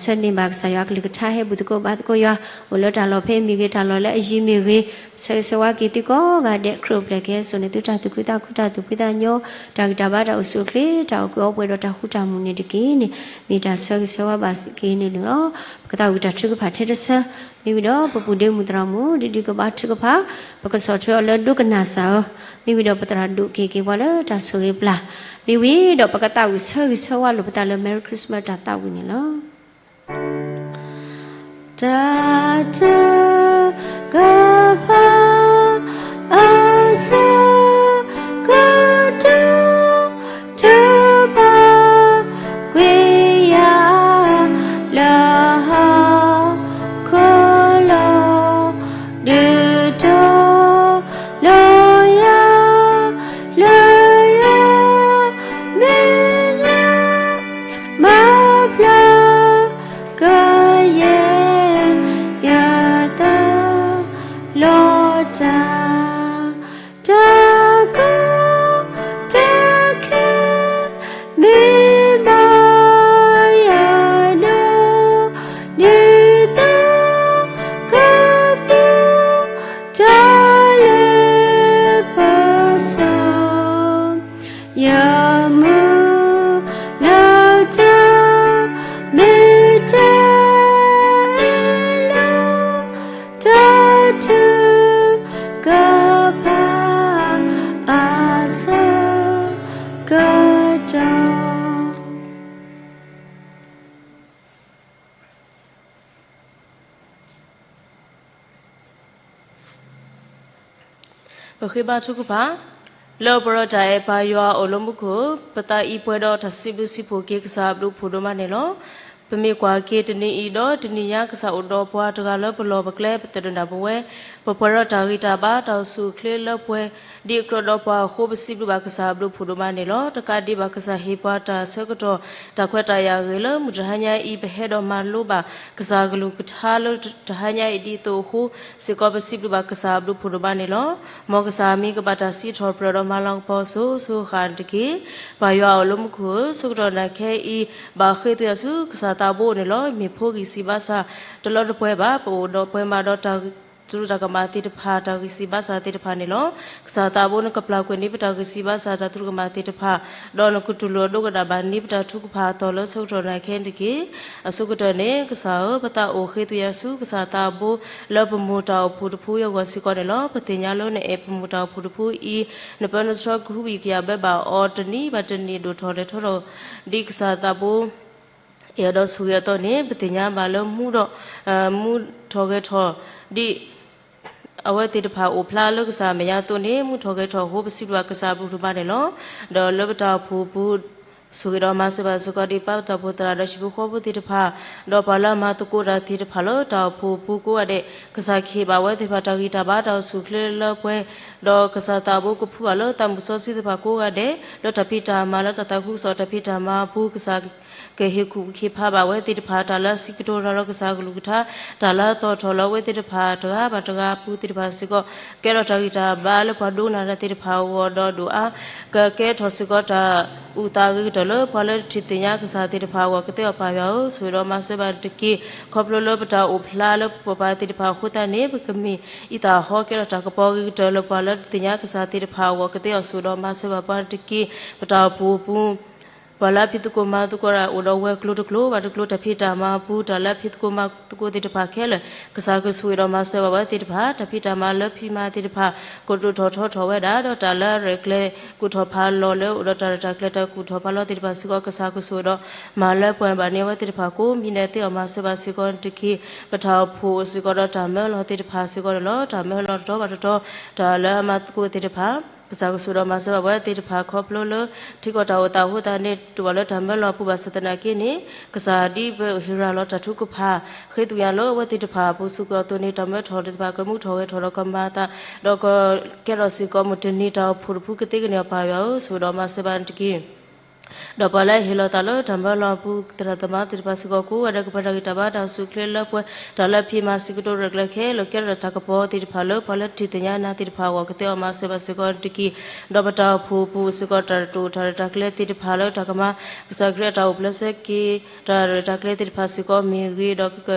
ဆၢန့ၢ်ဘၣ်ကစၢ်ယွၤအကလုၢ်ကထါ ဟဲဘူၣ်သကိးဘါသကိးယွၤ, အိၣ်လၢတၢ်လီၢ်ဖဲအံၤမ့ၢ်ဂ့ၤ တၢ်လီၢ်လၢအယံၤမ့ၢ်ဂ့ၤ, ဆၢဂ့ၤဆၢဝါက့ၤသုကိးဂၤဒဲး ခရံာ်အိၣ်ဖျဲၣ်ကဟဲစိာ်န့ၢ်သုတၢ်သူၣ်ခုသးခု တၢ်သူၣ်ဖှံသးညီ, တၢ်ဂံၢ်တၢ်ဘါ တၢ်အိၣ်ဆူၣ်အိၣ်ချ့ တၢ်အီၣ်ကုၢ်အီပှဲၤဒီးတၢ်ဃူတၢ်မုာ်န့ၣ်တက့ၢ်န့ၣ် မ့ၢ်တၢ်ဆၢဂ့ၤဆၢဝါဘၣ်စ့ၢ်ကီးန့ၣ်လီၤ. ပကသးဝံၣ်တၢ်ထုကဖၣ်ထဲတဆၢ, မ့ၢ်ဝံၤဒီးပပူၤဒ့မုၣ်သရၣ်မုၣ် ဒ်ဒ်ကဘါထုကဖၣ်, ပကဆီၣ်ထွဲအီၤလၢဒိကနၣ်စၢ်ဧၢ, မ့ၢ်ဝံၤဒီးပသရၣ်ဒိၣ်က့ၤက့ၤပှၤလၢတၢ်ဆိၣ်ဂ့ၤပျၢ်, မ့ၢ်ဝံၤဒီးပကသးဝံၣ်ဆၢဂ့ၤဆၢဝါလိာ်ပသးလၢ Merry Christmas တၢ်သးဝံၣ်န့ၣ်လီၤ. တၢ်ထုကဖၣ် အဆၢကတီၢ် ထုကဖၣ်ကွံာ်ယၤ လၢဟီၣ်ခိၣ်လီၤ ဒုးတီၤလီၤယၤ လၢယမဲာ်ညါ မၤဖျါ ကယဲၢ်ယသးလီၤတၢ် တၢ်ကီတၢ်ခဲ မ့ၢ်ဘၣ်ယၤဒီး ဒ်သိးကပျၢ် တၢ်လၢပစီၤ ယမုၢ်လၢတၢ် မ့ၢ်တၢ်လၢ တၢ်ထုကဖၣ် အဆၢကတီၢ် ပဃ့ဘါထုကဖၣ်, လၢပရၢတၢ်အဲၣ်ပၢ်ယွၤအအိၣ်လၢမူခိၣ်, ပသးအံၤပှဲၤဒီးတၢ်စံးဘျုးစံးဖှိၣ်က့ၤကစၢ်အဘျုးဖးဒိၣ်မးန့ၣ်လီၤ. ပမ့ၢ်ကွၢ်က့ၤတနံၤအံၤဒီးတနံၤညါ ကစၢ်အိၣ်ဒီးပှၤတဂၤလၢပလီၢ်ပကျဲ ပသဒၢနၢ်ပဝဲ, ပပှဲၤဒီးတၢ်ဂံၢ်တၢ်ဘါ တၢ်အိၣ်ဆူၣ်အိၣ်ချ့လၢပှဲၤ, ဒ်အကြၢးဒီးပှၤအဃိ ပစံးဘျုးဘၣ်ကစၢ်အဘျုးဖးဒိၣ်မးန့ၣ်လီၤ. တကးဒံးဘၣ် ကစၢ်ဟ့ၣ်ပှၤတၢ်ဆၢကတီၢ် တၢ်ခွဲးတၢ်ယာ်အဂ့ၢ်လၢ မုၢ်တဟါညါအံၤ ပဟဲဒီးမၤလိဘၣ် ကစၢ်ကလုၢ်ကထါလၢတဟါညါအံၤ ဒ်သိးအဃိစ့ၢ်ကီး ပစံးဘျုးဘၣ်ကစၢ်အဘျုးဖးဒိၣ်မးန့ၣ်လီၤ. မ်ကစၢ်အမံၤကဘၣ်တၢ်စံးထီၣ်ပတြၢၤဒီးမၤလၤကပီၤစိၤစိၤဃၣ်တက့ၢ်. ပၢ်ယွၤအိၣ်လၢမူခိၣ်ဧၢ, ဆၢကတီၢ်နၤခဲအံၤ ဘၣ်ဃ့သွံၣ်ယၤဆူကစၢ်သးဘိန့ၣ်လီၤ. မ့ၢ်ဖိဂံၢ်စၢ်ဘါစၢ်တလၢတပှဲၤဘၣ်, ပအိၣ်ဒီးပှဲၤမးဒီးတၢ် တရူးတၢ်ကမၣ်သ့ၣ်တဖၣ် တၢ်ဂံၢ်စၢ်ဘါစၢ်သ့ၣ်တဖၣ်န့ၣ်လီၤ. ကစၢ်သးဘိ နကပျၢ်ကွံာ်န့ၢ်ပတၢ်ဂံၢ်စၢ်ဘါစၢ် တၢ်တရူးကမၣ်သ့ၣ်တဖၣ်, ဒီးနကတူၢ်လိာ်ဒိကနၣ်ဘၣ်န့ၢ်ပတၢ်ထုကဖၣ်အသီၣ်လၢဆၢကတီၢ်နၤခဲအံၤတက့ၢ်. အဆိကတၢၢ်န့ၣ် ကစၢ်ဧၢ, ပသးအိၣ်ဃ့သွံၣ်ယၤဆူ ကစၢ်သးဘိ လၢပမိၢ်တၢ်အိၣ်ဖှိၣ်တဖုအဂီၢ်စ့ၢ်ကီးန့ၣ်လီၤ. ပသ့ၣ်ညါလၢနအဲၣ်ပမိၢ်တၢ်အိၣ်ဖှိၣ်တဖုအံၤ, နပၢနဆှၢကဟုကယာ်ဘၣ်အီၤ တနံၤဘၣ်တနံၤ ဒိၣ်ထီၣ်လဲၤထီၣ်ထီၣ်, ဒ်ကစၢ်သးဘိ အဲၣ်အီၤဒီးဆိၣ်ဂ့ၤအသိးန့ၣ် ပသ့ၣ်ညါဘၣ်လၢမူဒီး မူထီၣ်ဂဲၤထီၣ် ဒ်အဝဲသ့ၣ်တဖၣ်အိၣ်ဖျါလၢကစၢ်အမဲာ်ညါအသိးန့ၣ် မူထီၣ်ဂဲၤထီၣ်အဃိ ပစံးဘျုးဘၣ်ကစၢ်အဘျုးဖးဒိၣ်မးန့ၣ်လီၤ. ဒီးလၢပတၢ်အိၣ်ဖှိၣ်ပူၤ ဆိၣ်ဂ့ၤဒီးမၤစၢၤဘၣ်စ့ၢ်ကီး ဒ်ပၢ်တၢ်အိၣ်ဖှိၣ်သရၣ်ဒီးဟံၣ်ဖိဃီဖိသ့ၣ်တဖၣ်, ဒီးပှၤလၢအမၤသကိးတၢ်သ့ၣ်တဖၣ်လၢတၢ်အိၣ်ဖှိၣ်ပူၤကိးဂၤဒဲး, ကစၢ်ကဟ့ၣ်ဘၣ်ဝဲသ့ၣ်တဖၣ်တၢ်ဂံၢ်တၢ်ဘါ တၢ်အိၣ်ဆူၣ်အိၣ်ချ့လၢပှဲၤ, ဒီးကစၢ်သးဘိကဖှူဘၣ်လၢသးမုၢ်စီဆှံသ့ၣ်တဖၣ်ကိးဂၤဒဲး, လၢတၢ်ဖံးတၢ်မၤလၢတၢ်သးခုကစီၣ်တၢ်ဖံးတၢ်မၤအပူၤ ကစၢ် ကဟ့ၣ်ကူၣ်ဟ့ၣ်ဖးဘၣ်ဝဲသ့ၣ်တဖၣ် တၢ်လၢအစံးကတိၤတၢ်ဒီးကစၢ်အကလုၢ်ကထါ, တၢ်လၢအသီၣ်ထီၣ်လၢအဝဲသ့ၣ်တဖၣ်တဂၤဘၣ်တဂၤအပူၤသ့ၣ်တဖၣ်စ့ၢ်ကီး, ကဲထီၣ်တၢ်ဂံၢ်တၢ်ဘါလၢပှၤဒိကနၣ်တၢ်သ့ၣ်တဖၣ်အဂီၢ်ဒီးဒိၣ်အါ, ကကဲထီၣ်စ့ၢ်ကီးတၢ်အုၣ်သးအဂ့ၤကတၢၢ်လၢပှၤလၢတထံၣ်သ့ၣ်ညါကစၢ်သ့ၣ်တဖၣ်အဂီၢ် ကသ့အီၤပၢ်ယွၤဧၢ, ဆိၣ်ဂ့ၤဒီးမၤစၢၤဘၣ်တက့ၢ်. ခီဖျိလၢပတၢ်အိၣ်ဖျါလၢပပှၤသ့ၣ်တဖၣ်အဃိသတးန့ၣ် ပကမ့ၢ်အံသၣ်ဟီ ကဲထီၣ်တၢ်ကပီၤအဂ့ၤကတၢၢ်လၢပှၤလၢတသ့ၣ်ညါကစၢ်သ့ၣ်တဖၣ်အဂီၢ် ကသ့အီၤဆိၣ်ဂ့ၤဒီးမၤစၢၤဘၣ်ပှၤတက့ၢ်. ပတၢ်အိၣ်ဖှိၣ်အပူၤ ပှၤလၢအဖံးသကိးမၤသကိးတၢ်အိၣ်ဒီးဝဲၤကျိၤတကျိၤ ဘၣ်တကျိၤ တၢ်ဖံးတၢ်မၤအပူၤ တၢ်လၢအဖံးသကိးမၤသကိးသ့ၣ်တဖၣ်ခဲလၢာ် ကစၢ်ကဆိၣ်ဂ့ၤဒီးမၤစၢၤဘၣ်ဝဲသ့ၣ်တဖၣ် တၢ်ဖံးတၢ်မၤလၢဖံးမၤသ့ၣ်တဖၣ် ကဒိၣ်ထီၣ်ထီထီၣ်ဝဲဒၣ် ဒီးတၢ်လၢအရဲၣ်ကျဲၤကူၣ်ထီၣ်ဖးလီၤလၢအိၣ်ဒီးတၢ်ရဲၣ်တၢ်ကျဲၤတၢ်ကူၣ်ထီၣ်ဖးလီၤသ့ၣ်တဖၣ်စ့ၢ်ကီး ကစၢ်ကဆိၣ်ဂ့ၤဒီးမၤလၢပှဲၤဘၣ်န့ၢ်အဝဲသ့ၣ်တဖၣ်ကိးမံၤဒဲး သ့အီၤမၤစၢၤဘၣ်စ့ၢ်ကီးတက့ၢ်. ပတၢ်အိၣ်ဖှိၣ်စ့ၢ်ကီးဒီးတၢ်မၢလီၤသ့ၣ်တဖၣ်စ့ၢ်ကီးန့ၣ်လီၤ. တၢ်မၢလီၤတတီၤဘၣ်တတီၤ တၢ်လၢအမၤသကိးသ့ၣ်တဖၣ် ကစၢ်ကဆိၣ်ဂ့ၤဒီးမၤစၢၤဘၣ်ဝဲသ့ၣ်တဖၣ်ခီဖျိလၢ ထံကီၢ်တၢ်အိၣ်သးအဃိသတးန့ၣ် တဘၣ်လၢတၢ်မၢလီၤအပူၤဘၣ်ဆၣ်သနာ်က့န့ၣ် ကစၢ်ဒ်ပဟ့ၣ်ရၤလီၤတၢ်ထုကဖၣ် ဃ့သွံၣ်ညါလၢအဝဲသ့ၣ်တဖၣ်အပူၤစ့ၢ်ကီးအသိးန့ၣ် တၢ်မၢထီၣ်သ့ၣ်တဖၣ်ကမူထီၣ်ဂဲၤထီၣ်ဒီးကမၤအသး ဒီးကကဲထီၣ်စ့ၢ်ကီးမုၢ်တနံၤတၢ်အိၣ်ဖှိၣ်တဖုကသ့ကန့ၢ်အီၤ ပၢ်ယွၤဧၢ, ဆိၣ်ဂ့ၤဒီးမၤစၢၤဘၣ်တက့ၢ်. ဒီးပှၤလၢအဟ့ၣ်လီၤသးလၢတၢ်မၢလီၤအပူၤ သရၣ်သမါသ့ၣ်တဖၣ်စ့ၢ်ကီး ကိးဂၤဒဲး ကပှဲၤတၢ်ဂံၢ်တၢ်ဘါ တၢ်အိၣ်ဆူၣ်အိၣ်ချ့လၢပှဲၤ တၢ်လၢအဖံးမၤစံးကတိၤရဲၣ်ကျဲၤခဲလၢာ် ကဲထီၣ်တၢ်ကပီၤသ့ၣ်တဖၣ်လၢ ပှၤလၢတထံၣ်သ့ၣ်ညါနၤသ့ၣ်တဖၣ်အဂီၢ် ကသ့အီၤမၤစၢၤဘၣ်စ့ၢ်ကီးတက့ၢ်. ဒီးပတၢ်အိၣ်ဖှိၣ်ပူၤစ့ၢ်ကီး တၢ်တိာ်တၢ်ရဲၣ်တၢ်ကျဲၤသ့ၣ်တဖၣ်လၢတၢ်ကမၤ ကစၢ်ခရံာ်အတၢ်အိၣ်ဖျါဆၢက့ၤ တၢ်ရဲၣ်တၢ်ကျဲၤသ့ၣ်တဖၣ်စ့ၢ်ကီးမ့ၢ်ဂ့ၤ ဒီးကက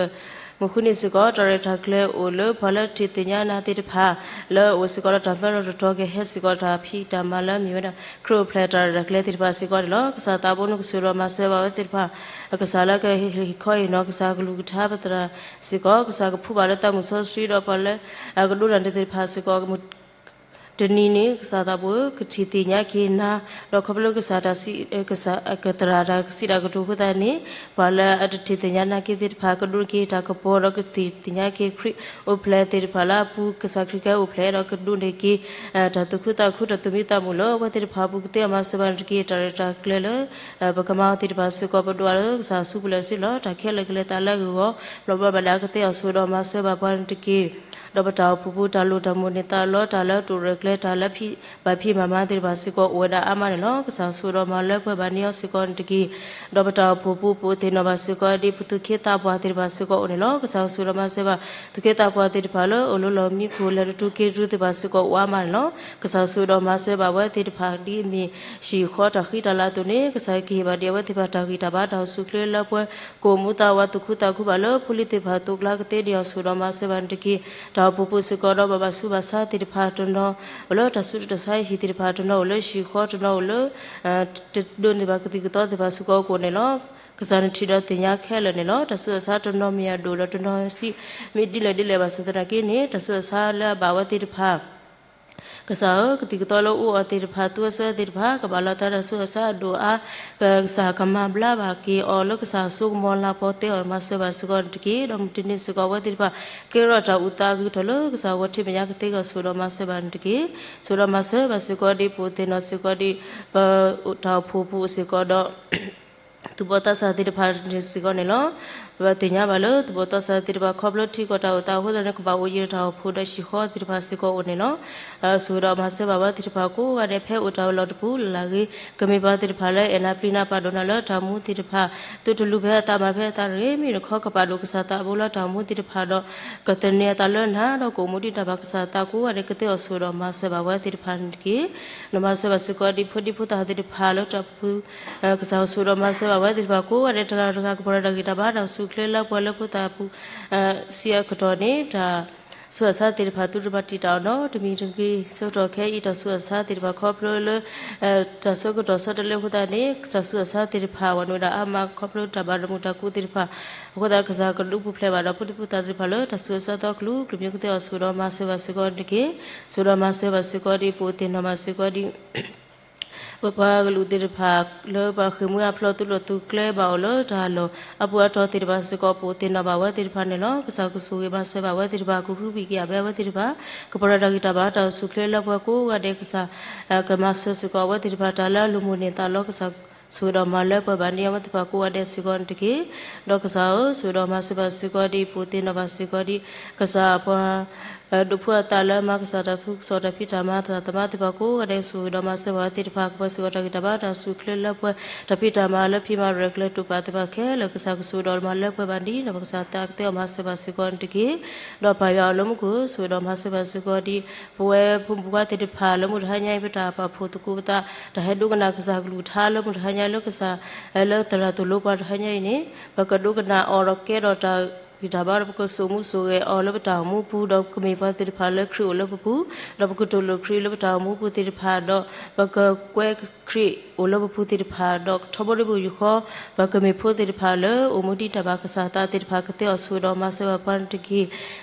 မုၢ်ဃုနံၤစ့ၢ်ကီး တၢ်ရဲၣ်တၢ်ကျဲၤအိၣ်လၢ ပှၤလၢတထံၣ်သ့ၣ်ညါနၤသ့ၣ်တဖၣ် လၢအအိၣ်စ့ၢ်ကီးဒီးတၢ်မၢလီၤတတီၤ ကဟဲစ့ၢ်ကီးတၢ်ဖံးတၢ်မၤလၢအမ့ၢ်ဝဲဒၣ် ခရံာ်အိၣ်ဖျဲၣ်တၢ်ရဲၣ်တၢ်ကျဲၤသ့ၣ်တဖၣ်စ့ၢ်ကီးန့ၣ်လီၤ. ကစၢ်သးဘိ နကဆိၣ်ဂ့ၤဒီးမၤစၢၤဘၣ်ဝဲသ့ၣ်တဖၣ် ကစၢ်လၢကဟ့ၣ်ခီဟ့ၣ်နီၤ ကစၢ်ကလုၢ်ကထါပသရၣ်စ့ၢ်ကီး ကစၢ်ကဖှူဘၣ်လၢသးမုၢ်စီဆှံဒီး ပှၤလၢအကဒိကနၣ်တၢ်သ့ၣ်တဖၣ်စ့ၢ်ကီး တနံၤန့ၣ် ကစၢ်သးဘိဧၢ ကထံၣ်သ့ၣ်ညါက့ၤနၤ ဒီးခီဖျိကစၢ်တၢ်စံး ကစၢ်ကသရၣ်တၢ်ကစံးတၢ်ကတိၤအဃိသတးန့ၣ် ပှၤလၢအတထံၣ်သ့ၣ်ညါနၤက့ၤသ့ၣ်တဖၣ် ကဒိးန့ၢ်က့ၤတၢ်ကပီၤ ဒီးကထံၣ်သ့ၣ်ညါက့ၤခရံာ်အိၣ်ဖျဲၣ်သ့ၣ်တဖၣ်လၢအပူၤ ကစၢ်ခရံာ်ကဟဲအိၣ်ဖျဲၣ် ဒီးကဒိးန့ၢ်က့ၤ တၢ်သူၣ်ခုသးခု တၢ်သူၣ်မံသးမုာ်လၢ အဝဲသ့ၣ်တဖၣ်အပူၤ ကသ့အီၤမၤစၢၤဘၣ်နၤတက့ၢ်. တၢ်ရဲၣ်တၢ်ကျဲၤလၢ ပကမၤအီၤသ့ၣ်တဖၣ်စ့ၢ်ကီး ပဒိးအီၤလၢကစၢ်အစုပူၤလၢာ်စ့ၢ်လီၤ. တၢ်ခဲလၢာ်ကလဲၤသးလၢအဂ့ၢ်အဂီၢ် ဘျီဘျီဘၣ်ဒၣ်ကသ့အီၤဆိၣ်ဂ့ၤဒီးမၤစၢၤဘၣ်ပှၤနၤတက့ၢ်. ဒီးပတၢ်အိၣ်ဖှိၣ်ပူၤ တၢ်လိၣ်တၢ်မိၣ်န့ၢ်သးလီ တၢ်လၢတိာ်ရဲၣ်ကျဲၤ တၢ်လၢဖံးဘၣ်ဖံးမၤမၤသ့ၣ်တဖၣ်စ့ၢ်ကီး အိၣ်ဝဲဒၣ်အါမးန့ၣ်လီၤ. ကစၢ်ဆိၣ်ဂ့ၤဒီးမၤလၢပှဲၤဘၣ်န့ၢ်အီၤစ့ၢ်ကီးနၤတက့ၢ်. ဒီးပတၢ်အိၣ်ဖှိၣ်ပူၤ ပအိၣ်သ့ၣ်နီၣ်ဘၣ်စ့ၢ်ကီး ဒ်ပသူၣ်က့သးပှၢ်သ့ၣ်တဖၣ်စ့ၢ်ကီးအိၣ်န့ၣ်လီၤ. ကစၢ်ဆိၣ်ဂ့ၤဒီးမၤစၢၤဘၣ် သူၣ်က့သးပှၢ်သ့ၣ်တဖၣ်လၢ အိၣ်လၢလီၢ်မံခိၣ် လဲၤတတူၢ်က့ၤတတူၢ်သ့ၣ်တဖၣ်စ့ၢ်ကီး အိၣ်အါမးန့ၣ်လီၤ. ကစၢ်ဆိၣ်ဂ့ၤဒီးမၤစၢၤဘၣ်ဝဲသ့ၣ်တဖၣ် ဒ်အမ့ၢ်ဟံၣ်ဃီတၢ်ဃံတၢ်လၤအသိးန့ၣ် ကစၢ်ကဟ့ၣ်ဘၣ်ဒံးအဝဲသ့ၣ်တဖၣ်တၢ်ဂံၢ်တၢ်ဘါ တၢ်အိၣ်ဆူၣ်အိၣ်ချ့လၢပှဲၤ ကအိၣ်မူသးဝးသူၣ်ခုသးခုဘၣ်လၢ ဖိလံၤသ့ၣ်တဖၣ်အသိး ကသ့န့ၢ်အီၤဆိၣ်ဂ့ၤဒီးမၤစၢၤဘၣ်နၤတက့ၢ်. တၢ်အိၣ်ဖှိၣ်ပူၤစ့ၢ်ကီးဒီး ဘၣ်ဘၣ်ဆူးဘၣ်ဆါသ့ၣ်တဖၣ်တနီၤ အိၣ်လၢတၢ်ဆူးတၢ်ဆါဟံၣ်သ့ၣ်တဖၣ်တနီၤ အိၣ်လၢဟံၣ်ဃီတနီၤ အိၣ်လၢ တဒိးန့ၢ်ဘၣ်ကသံၣ်ကသီသ့ၣ်တဖၣ်စ့ၢ်ကီးအိၣ်န့ၣ်လီၤ. ကစၢ်နထံၣ်ဒီးသ့ၣ်ညါခဲလၢာ်န့ၣ်လီၤ. တၢ်ဆူးတၢ်ဆါတနီၤမ့ၢ်အဒိၣ်ဒီးတနီၤဆံး မ့ၢ်ဒ်လဲၣ်ဒ်လဲၣ်ဘၣ်ဆၣ်သနာ်က့န့ၣ် တၢ်ဆူးတၢ်ဆါလၢအဘၣ်ဝဲသ့ၣ်တဖၣ် ကစၢ်ဧၢ ကသံၣ်ကသီလၢအအိၣ်အီၤသ့ၣ်တဖၣ် သူအဆၢသ့ၣ်တဖၣ် ကဘၣ်လီၤသးဒီးဆူးတၢ်ဆါအဒိၣ်အါ ကစၢ်ကမၤဘျါဘၣ်က့ၤအီၤလၢကစၢ်အစိကမီၤလၤပီၤ သ့အီၤမၤစၢၤဘၣ်စ့ၢ်ကီးနၤတက့ၢ်. ဒီးမုၢ်တနံၤစ့ၢ်ကီး အဝဲသ့ၣ်တဖၣ် ကဲထီၣ်တၢ်အုၣ်သးအဂ့ၤကတၢၢ်လၢကစၢ်အဂီၢ် ထံမဲာ်ညါကသ့အဂီၢ် ဆိၣ်ဂ့ၤဒီးမၤစၢၤဘၣ်နၤတက့ၢ်. ဆိၣ်ဂ့ၤဒီးမၤစၢၤဘၣ်စ့ၢ်ကီးဒ်ပအိၣ်သ့ၣ်နီၣ်စ့ၢ်ကီးဒ် ပတၢ်အိၣ်ဖှိၣ်ပူၤစ့ၢ်ကီးဒီး သူၣ်ဘီၣ်သးစၢ်သ့ၣ်တဖၣ်စ့ၢ်ကီးန့ၣ်လီၤ. ပသ့ၣ်ညါဘၣ်လၢသူၣ်ဘီၣ်သးစၢ်သ့ၣ်တဖၣ် ခီဖျိထံကီၢ်တၢ်အိၣ်သးအဃိသတးန့ၣ် ကဘၣ်အိၣ်ယံၤတၢ်အိၣ်ဖှိၣ်ဒီးဟံၣ်ဃီသ့ၣ်တဖၣ်စ့ၢ်ကီးအိၣ်န့ၣ်လီၤ. ဆိၣ်ဂ့ၤဒီးမၤစၢၤဘၣ်ဝဲသ့ၣ်တဖၣ်ကိးဂၤဒဲး ဖဲအိၣ်တၢ်လီၢ်တပူၤလၢ်လၢ်ဂ့ၤ ကမ့ၢ်ပှၤသ့ၣ်တဖၣ်လၢအဲၣ်နၤပျံၤနၤပာ်ဒိၣ်နၤလၢတၢ်မူသ့ၣ်တဖၣ် သုတလူၤဖဲအသးမၤဖဲအသးတဂ့ၤ မ့ၢ်တခီကပာ်ဒိၣ်ကစၢ်သးဘိလၢတၢ်မူသ့ၣ်တဖၣ်ဒီး ကသန့ၤအသးလၢနၤဒီးကအိၣ်မူဒံးတၢ်ဘၣ်ကစၢ်သးကိးဂၤဒဲး ကသ့အီၤဆိၣ်ဂ့ၤဒီးမၤစၢၤဘၣ်ဝဲသ့ၣ်တဖၣ်န့ၣ်တက့ၢ်. ဒီးမၤစၢၤဘၣ်စ့ၢ်ကီးဒ်ဖိဒံဖိသၣ်သ့ၣ်တဖၣ်လၢတၢ်ပူၤ ကစၢ်ဆိၣ်ဂ့ၤဒီးမၤစၢၤဘၣ်ဝဲသ့ၣ်တဖၣ်ကိးဂၤဒဲး တဂၤတဂၤကပီၤတၢ်ဂံၢ်တၢ်ဘါ တၢ်ဆူၣ်ချ့လၢပှဲၤလၢဖိသၣ်ပူၤ ဆံးအကတီၢ်န့ၣ် တၢ်ဆူးတၢ်ဆါသ့ၣ်တဖၣ် သုတဘၣ်တံာ်တာ်အီၤနီတမံၤတဂ့ၤ. ဆၢကတီၢ်ခဲအံၤ တၢ်ဆူးတၢ်ဆါသ့ၣ်တဖၣ်ခီဖျိလၢ တၢ်ဆၢကတီၢ်ဆၢတလၢအဃိသတးန့ၣ် တၢ်ဆူးတၢ်ဆါသ့ၣ်တဖၣ် ဝဲနုာ်ဒၣ်အါမးခီဖျိတၢ်ဘၣ်ဒိမုၣ်တၢ်ကူးသ့ၣ်တဖၣ် အဃိသတး ကစၢ်ကဒုးပူၤဖျဲးဘၣ်ဒီးဖိဒံဖိသၣ်သ့ၣ်တဖၣ်လၢတၢ်ဆူးတၢ်ဆါသီကလုာ် ကမျၢၢ်ကသ့အီၤဆိၣ်ဂ့ၤဒီးမၤစၢၤဘၣ်စ့ၢ်ကီးန့ၣ်တက့ၢ်. ဆိၣ်ဂ့ၤဒီးမၤစၢၤဘၣ်စ့ၢ်ကီးဒ် ပအိၣ်သ့ၣ်နီၣ်ဘၣ်စ့ၢ်ကီးဒ် ပပှၤကလုာ်သ့ၣ်တဖၣ် လၢပှၤဃ့ၢ်မှံဟးဖျိးသုးလိာ်သုးကျဲဘၣ်အိၣ်လၢတၢ်လီၢ်အပူၤအတီၢ်သ့ၣ်တဖၣ်စ့ၢ်ကီး ပအိၣ်သ့ၣ်နီၣ်ဘၣ်ဝဲသ့ၣ်တဖၣ်န့ၣ်လီၤ. ကစၢ်ကဆိၣ်ဂ့ၤမၤစၢၤဘၣ်ဝဲသ့ၣ်တဖၣ် ကဟုကယာ်ဘၣ်ဝဲသ့ၣ်တဖၣ် ကပီၤတၢ်ဂံၢ်တၢ်ဘါ တၢ်ဆူၣ်ချ့လၢပှဲၤကိးဂၤဒဲး ကစၢ် ကမၤစၢၤစ့ၢ်ကီးအဝဲသ့ၣ်တဖၣ် တၢ်လၢအလိၤမိၢ်န့ၢ်သးလီၤ ကစၢ်ဆိၣ်ဂ့ၤဒီးမၤလၢပှဲၤဘၣ်န့ၢ်အဝဲသ့ၣ်တဖၣ်ကိးဂၤဒဲးစ့ၢ်ကီးန့ၣ်တက့ၢ်. ဒီးကစၢ်ဧၢ ဆိၣ်ဂ့ၤဒီးမၤစၢၤဘၣ်စ့ၢ်ကီးဒ် ပအိၣ်သ့ၣ်နီၣ်ဘၣ်စ့ၢ်ကီးဒ် ကစၢ်ပှၤ ဒိးဖှူအသးလၢမၤကစၢ်တၢ်သးခုကစီၣ် တၢ်ဖံးတၢ်မၤ သရၣ်သမါသ့ၣ်တဖၣ်ကိးဂၤဒဲး ဆိၣ်ဂ့ၤဒီးမၤစၢၤဘၣ်ဝဲသ့ၣ်တဖၣ် ကပီၤစ့ၢ်ကီးတၢ်ဂံၢ်တၢ်ဘါ တၢ်ဆူၣ်ချ့လၢပှဲၤ တၢ်ဖံးတၢ်မၤလၢဖံးမၤရဲၣ်ကျဲၤတိာ်ပာ်သ့ၣ်တဖၣ်ခဲလၢာ် ကစၢ်ကဆိၣ်ဂ့ၤဒီးမၤလၢပှဲၤဘၣ်ဒ်န့ၣ် ပကစၢ်သးကသ့အီၤမၤစၢၤဘၣ်စ့ၢ်ကီးန့ၣ်တက့ၢ်. ဒီးပၢ်ယွၤအိၣ်လၢမူခိၣ် ဆိၣ်ဂ့ၤဒီးမၤစၢၤဘၣ်စ့ၢ်ကီးဒ် ပဝဲဖိမုၣ်ဖိခွါသ့ၣ်တဖၣ်လၢမုၢ်တဟါညါအံၤ ပတၢ်ပာ်ဖှိၣ်သကိးပသး တၢ်ဟဲဒိကနၣ်ကစၢ်ကလုၢ်ကထါလၢမုၢ်တဟါညါအံၤ လၢကစၢ် လၢသရၣ်သိၣ်လိပှၤတဟါညါအံၤန့ၣ် ပကဒိကနၣ်အီၤဒီးကဲထီၣ်တၢ်ဂံၢ်တၢ်ဘါဒီး ပကစိာ်မူစိာ်ဂဲၤအီၤလၢပတၢ်အိၣ်မူပူၤ ဒီးကမ့ၢ်ပှၤသ့ၣ်တဖၣ်လၢခရံာ်အိၣ်လၢပပူၤ ဒီးပကတူၢ်လိာ်ခရံာ်လၢပတၢ်အိၣ်မူပူၤသ့ၣ်တဖၣ်ဒီး ပကကွဲခရံာ်အိၣ်လၢပပူၤသ့ၣ်တဖၣ် ဒီးထီဘိဒံဘူၣ်ယူၢ်ဃီ ပကမ့ၢ်ဖိသ့ၣ်တဖၣ်လၢအိၣ်မူဒ်တၢ်ဘၣ်ကစၢ်သးသ့ၣ်တဖၣ် ကသ့အီၤဆိၣ်ဂ့ၤဒီးမၤစၢၤဘၣ်ပှၤန့ၣ်တက့ၢ်.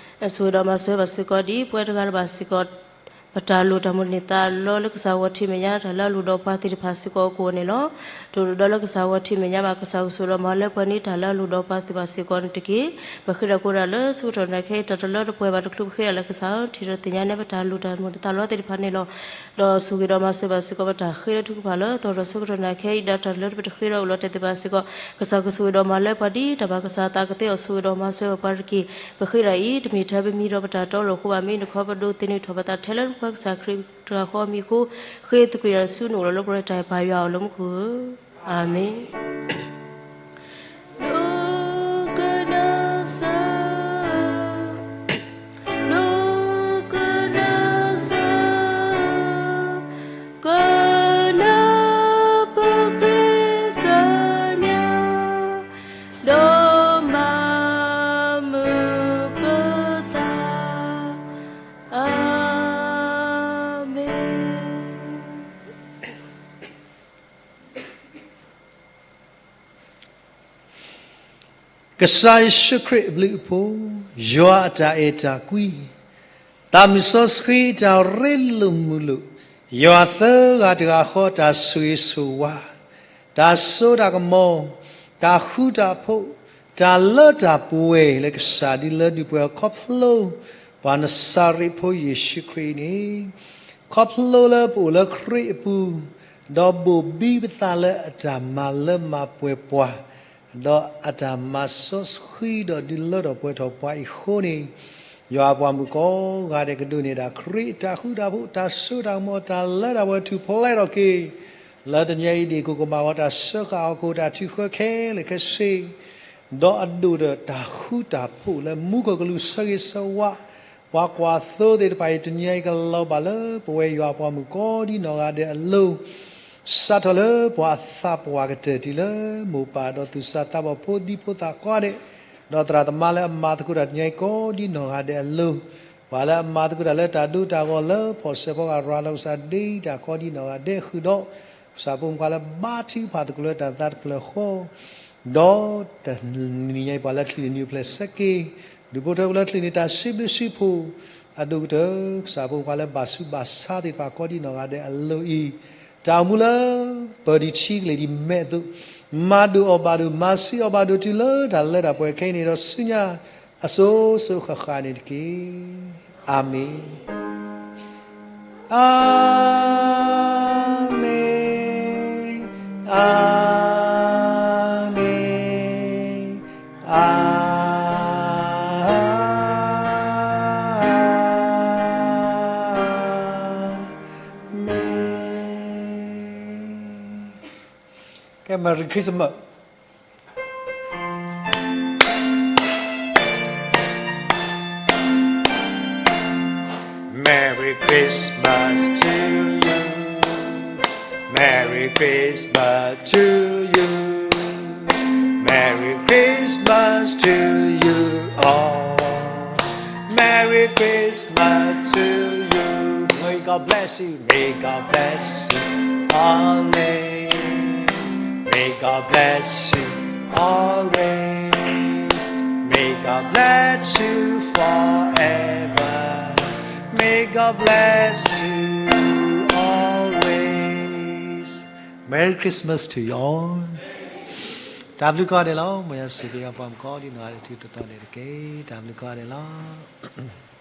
ဆိၣ်ဂ့ၤဒီးမၤစၢၤဘၣ်စ့ၢ်ကီးဒ် ပဝဲတဂၤတဘၣ်စ့ၢ်ကီး ပတၢ်လိၣ်တၢ်မိၣ်န့ၢ်သးလီလၢကစၢ်ဂီၢ်ထံးမဲာ်ညါ တၢ်လၢအလိၣ်ဒီးပှၤသ့ၣ်တဖၣ်စ့ၢ်ကီးအကိၣ်န့ၣ်လီၤ. တအိၣ်ဒီးလၢကစၢ်ဂီၢ်ထံးမဲာ်ညါဘၣ် ကစၢ်ကဆိၣ်ဂ့ၤဒီးမၤလၢပှဲၤန့ၢ်တၢ်လၢအလိၣ်ဒီးပှၤသ့ၣ်တဖၣ်စ့ၢ်ကီးန့ၣ်တက့ၢ်. ပဃ့ဒီးကိးဒၣ်လၢဆၢကတီၢ်နၤခဲအံၤ တၢ်တလၢတပှဲၤဘၣ်တချုး ပဃ့ဒၣ်လၢကစၢ်ထံးဒီးသ့ၣ်ညါန့ၢ်ပတၢ်လိၣ်တၢ်မိၣ်န့ၢ်သးလီသ့ၣ်တဖၣ်န့ၣ်လီၤ. ဒီးဆိၣ်ဂ့ၤဒီးမၤစၢၤဘၣ်စ့ၢ်ကီး ပတၢ်ဃ့လၢထူကပၤလၢ သီဒီးဆၢကတီၢ်နၤခဲအံၤ ဒီးတၢ်လၢပတဃ့ဒီးအိၣ်လီၤတဲာ်သ့ၣ်တဖၣ်စ့ၢ်ကီး ကစၢ်ကဆိၣ်ဂ့ၤဒီးမၤလၢပှၤဒ်တၢ်ဘၣ်ကစၢ်သး ကသ့အီၤဆိၣ်ဂ့ၤဒီးမၤစၢၤဘၣ်ပှၤတက့ၢ်. ပဃ့ဒၣ်အံၤ တမ့ၢ်ထဲပမံၤဒီးပတၢ်တီလိၤအဃိဘၣ် မ့ၢ်နခီပဒိးသန့ၤထီၣ်ပသးထဲလၢ ပှၤကစၢ်ခရံာ်တဂၤဃီအမံၤအဃိ ဃ့သကွံာ်တၢ်ဆူနအိၣ်လီၤလၢပှဲၤတၢ်ပၢ်ယွၤအိၣ်လၢမူခိၣ်ဧၢ, အၤမ့ၣ်. ကစၢ်ယ့ၣ်ၡူးခရံာ်အဘျုးအဖှိၣ်, ယွၤအတၢ်အဲၣ်တၢ်ကွံ, သးမုၢ်စီဆှံအတၢ်ရ့လိာ်မုာ်လိာ်, ယွၤသၢဂၤတဂၤဃီအတၢ်ဆိၣ်ဂ့ၤဆိၣ်ဝါ, တၢ်စိတၢ်ကမီၤ, တၢ်ဃူတၢ်ဖိး, တၢ်လၢတၢ်ပှဲၤလၢကစၢ်ဒ်လၢဒုးပှဲၤအီၤခီဖျိ ပှၤနစၤရ့းဖိယ့ၣ်ၡူးခရံာ်အံၤန့ၣ်, ခီဖျိလၢပအိၣ်လၢခရံာ်အပူၤ, ဒီးဘိၣ်ဘံပသးလၢအတၢ်မၤလၢမၤပှဲၤပှၤ ဒီးအတၢ်မၤစီဆှံဒီးဒုးလၢထီၣ်ပှဲၤထီၣ်ပှၤအံၤအဃိန့ၣ်, ယွၤအပှၤမုၣ်ကိးဂၤဒဲးကဒိးန့ၢ်ဒၣ်ခရံာ်အတၢ်ဃူတၢ်ဖိး, တၢ်စိတၢ်ကမီၤ, တၢ်လၢတၢ်ပှဲၤထူၣ်ဖျဲးထီၣ်က့ၤ, လၢတနံၤအံၤဒ်အံၤ ကမၤဝဲတၢ်စၢဃာ်အီၤ ကအိၣ်တၢ်ထုးဃၢခဲလၢာ်ခဲဆ့ ဒီးအဒိၣ်ဒီးတၢ်ဃူတၢ်ဖိးလၢမူခိၣ်ကလူးဆၢဂ့ၤဆၢဝါ, ပှၤကွၢ်သိသ့ၣ်တဖၣ်အံၤ တနံၤအံၤကလီၤဘၣ်လၢ ပဝဲယွၤအပှၤမုၣ်ကိးဒ်နီၢ်ဂၤဒဲးအလိၤ စးထီၣ်လၢပှၤအသးပှၢ်ကတၢၢ်တုၤလၢမိၢ်ပၢ်ဒီးသူၣ်စၢ်သးဘီၣ်ဖိဒံဖိသၣ်ကိးဂၤဒဲး, ဒီးသရၣ်သမါလၢအမၤသကိးတၢ်တနံၤအံၤကိးဒ်နီၢ်ဂၤဒဲးအလိၤ, ပှၤလၢအမၤသကိးတၢ်လၢတၢ်ဒိတၢ်ဂီၤလၢဖီၣ်စၢၤဖီကရၤလီၤကစၢ်ဒ့တၢ်ကိးဒ်နီၢ်ဂၤဒဲးဃုာ်ဒီး, ကစၢ်ဖိမုၣ်ခွါလၢဘါထုကဖၣ်သကိးလၢတၢ်သးတဖျၢၣ်ဃီ ဒီးတနံၤညါအံၤပှၤလၢချံးန့ၢ်နံၤအိၣ်ဖျဲၣ်ဆၢက့ၤ, ဒုးဖိထၢဖိလၢချံးန့ၢ်တၢ်စံးဘျုးစံးဖှိၣ်, အဒိၣ်ကတၢၢ် ကစၢ်ဖိမုၣ်ခွါလၢဘၣ်ဆူးဘၣ်ဆါသ့ၣ်တဖၣ်ကိးဒ်နီၢ်ဂၤဒဲးအလိၤအံၤ, တၢ်အိၣ်မူလၢ ပၢၤဒံးထံကလ့ၢ်ဒံးမဲးအသိး, မၤဒိၣ်အီၣ်ဘၣ်ဒိၣ် မၤဆံးအီၣ်ဘၣ်ဒိၣ်တုၤလၢတၢ်လၢတၢ်ပှဲၤခဲအံၤန့ၣ်ဒီးဆူညါ အစိၤစိၤဃၣ်ဃၣ်န့ၣ်တက့ၢ်. အၤမ့ၣ်, အၤမ့ၣ်, အၤ Christmas. Merry Christmas to you. Merry Christmas to you. Merry Christmas to you all. Merry Christmas to you. May God bless you. May God bless you always. May God bless you always. May God bless you forever. May God bless you always. Merry Christmas to you all. တၢ်ဘျုးကိးဂၤဒဲးလီၤ. မ်ယွၤဆိၣ်ဂ့ၤပှၤကိးဒ်နီၢ်ဂၤဒဲး တုၤတတီၤဒဲးတက့ၢ်. တၢ်ဘျုးကိးဂၤဒဲးလီၤ.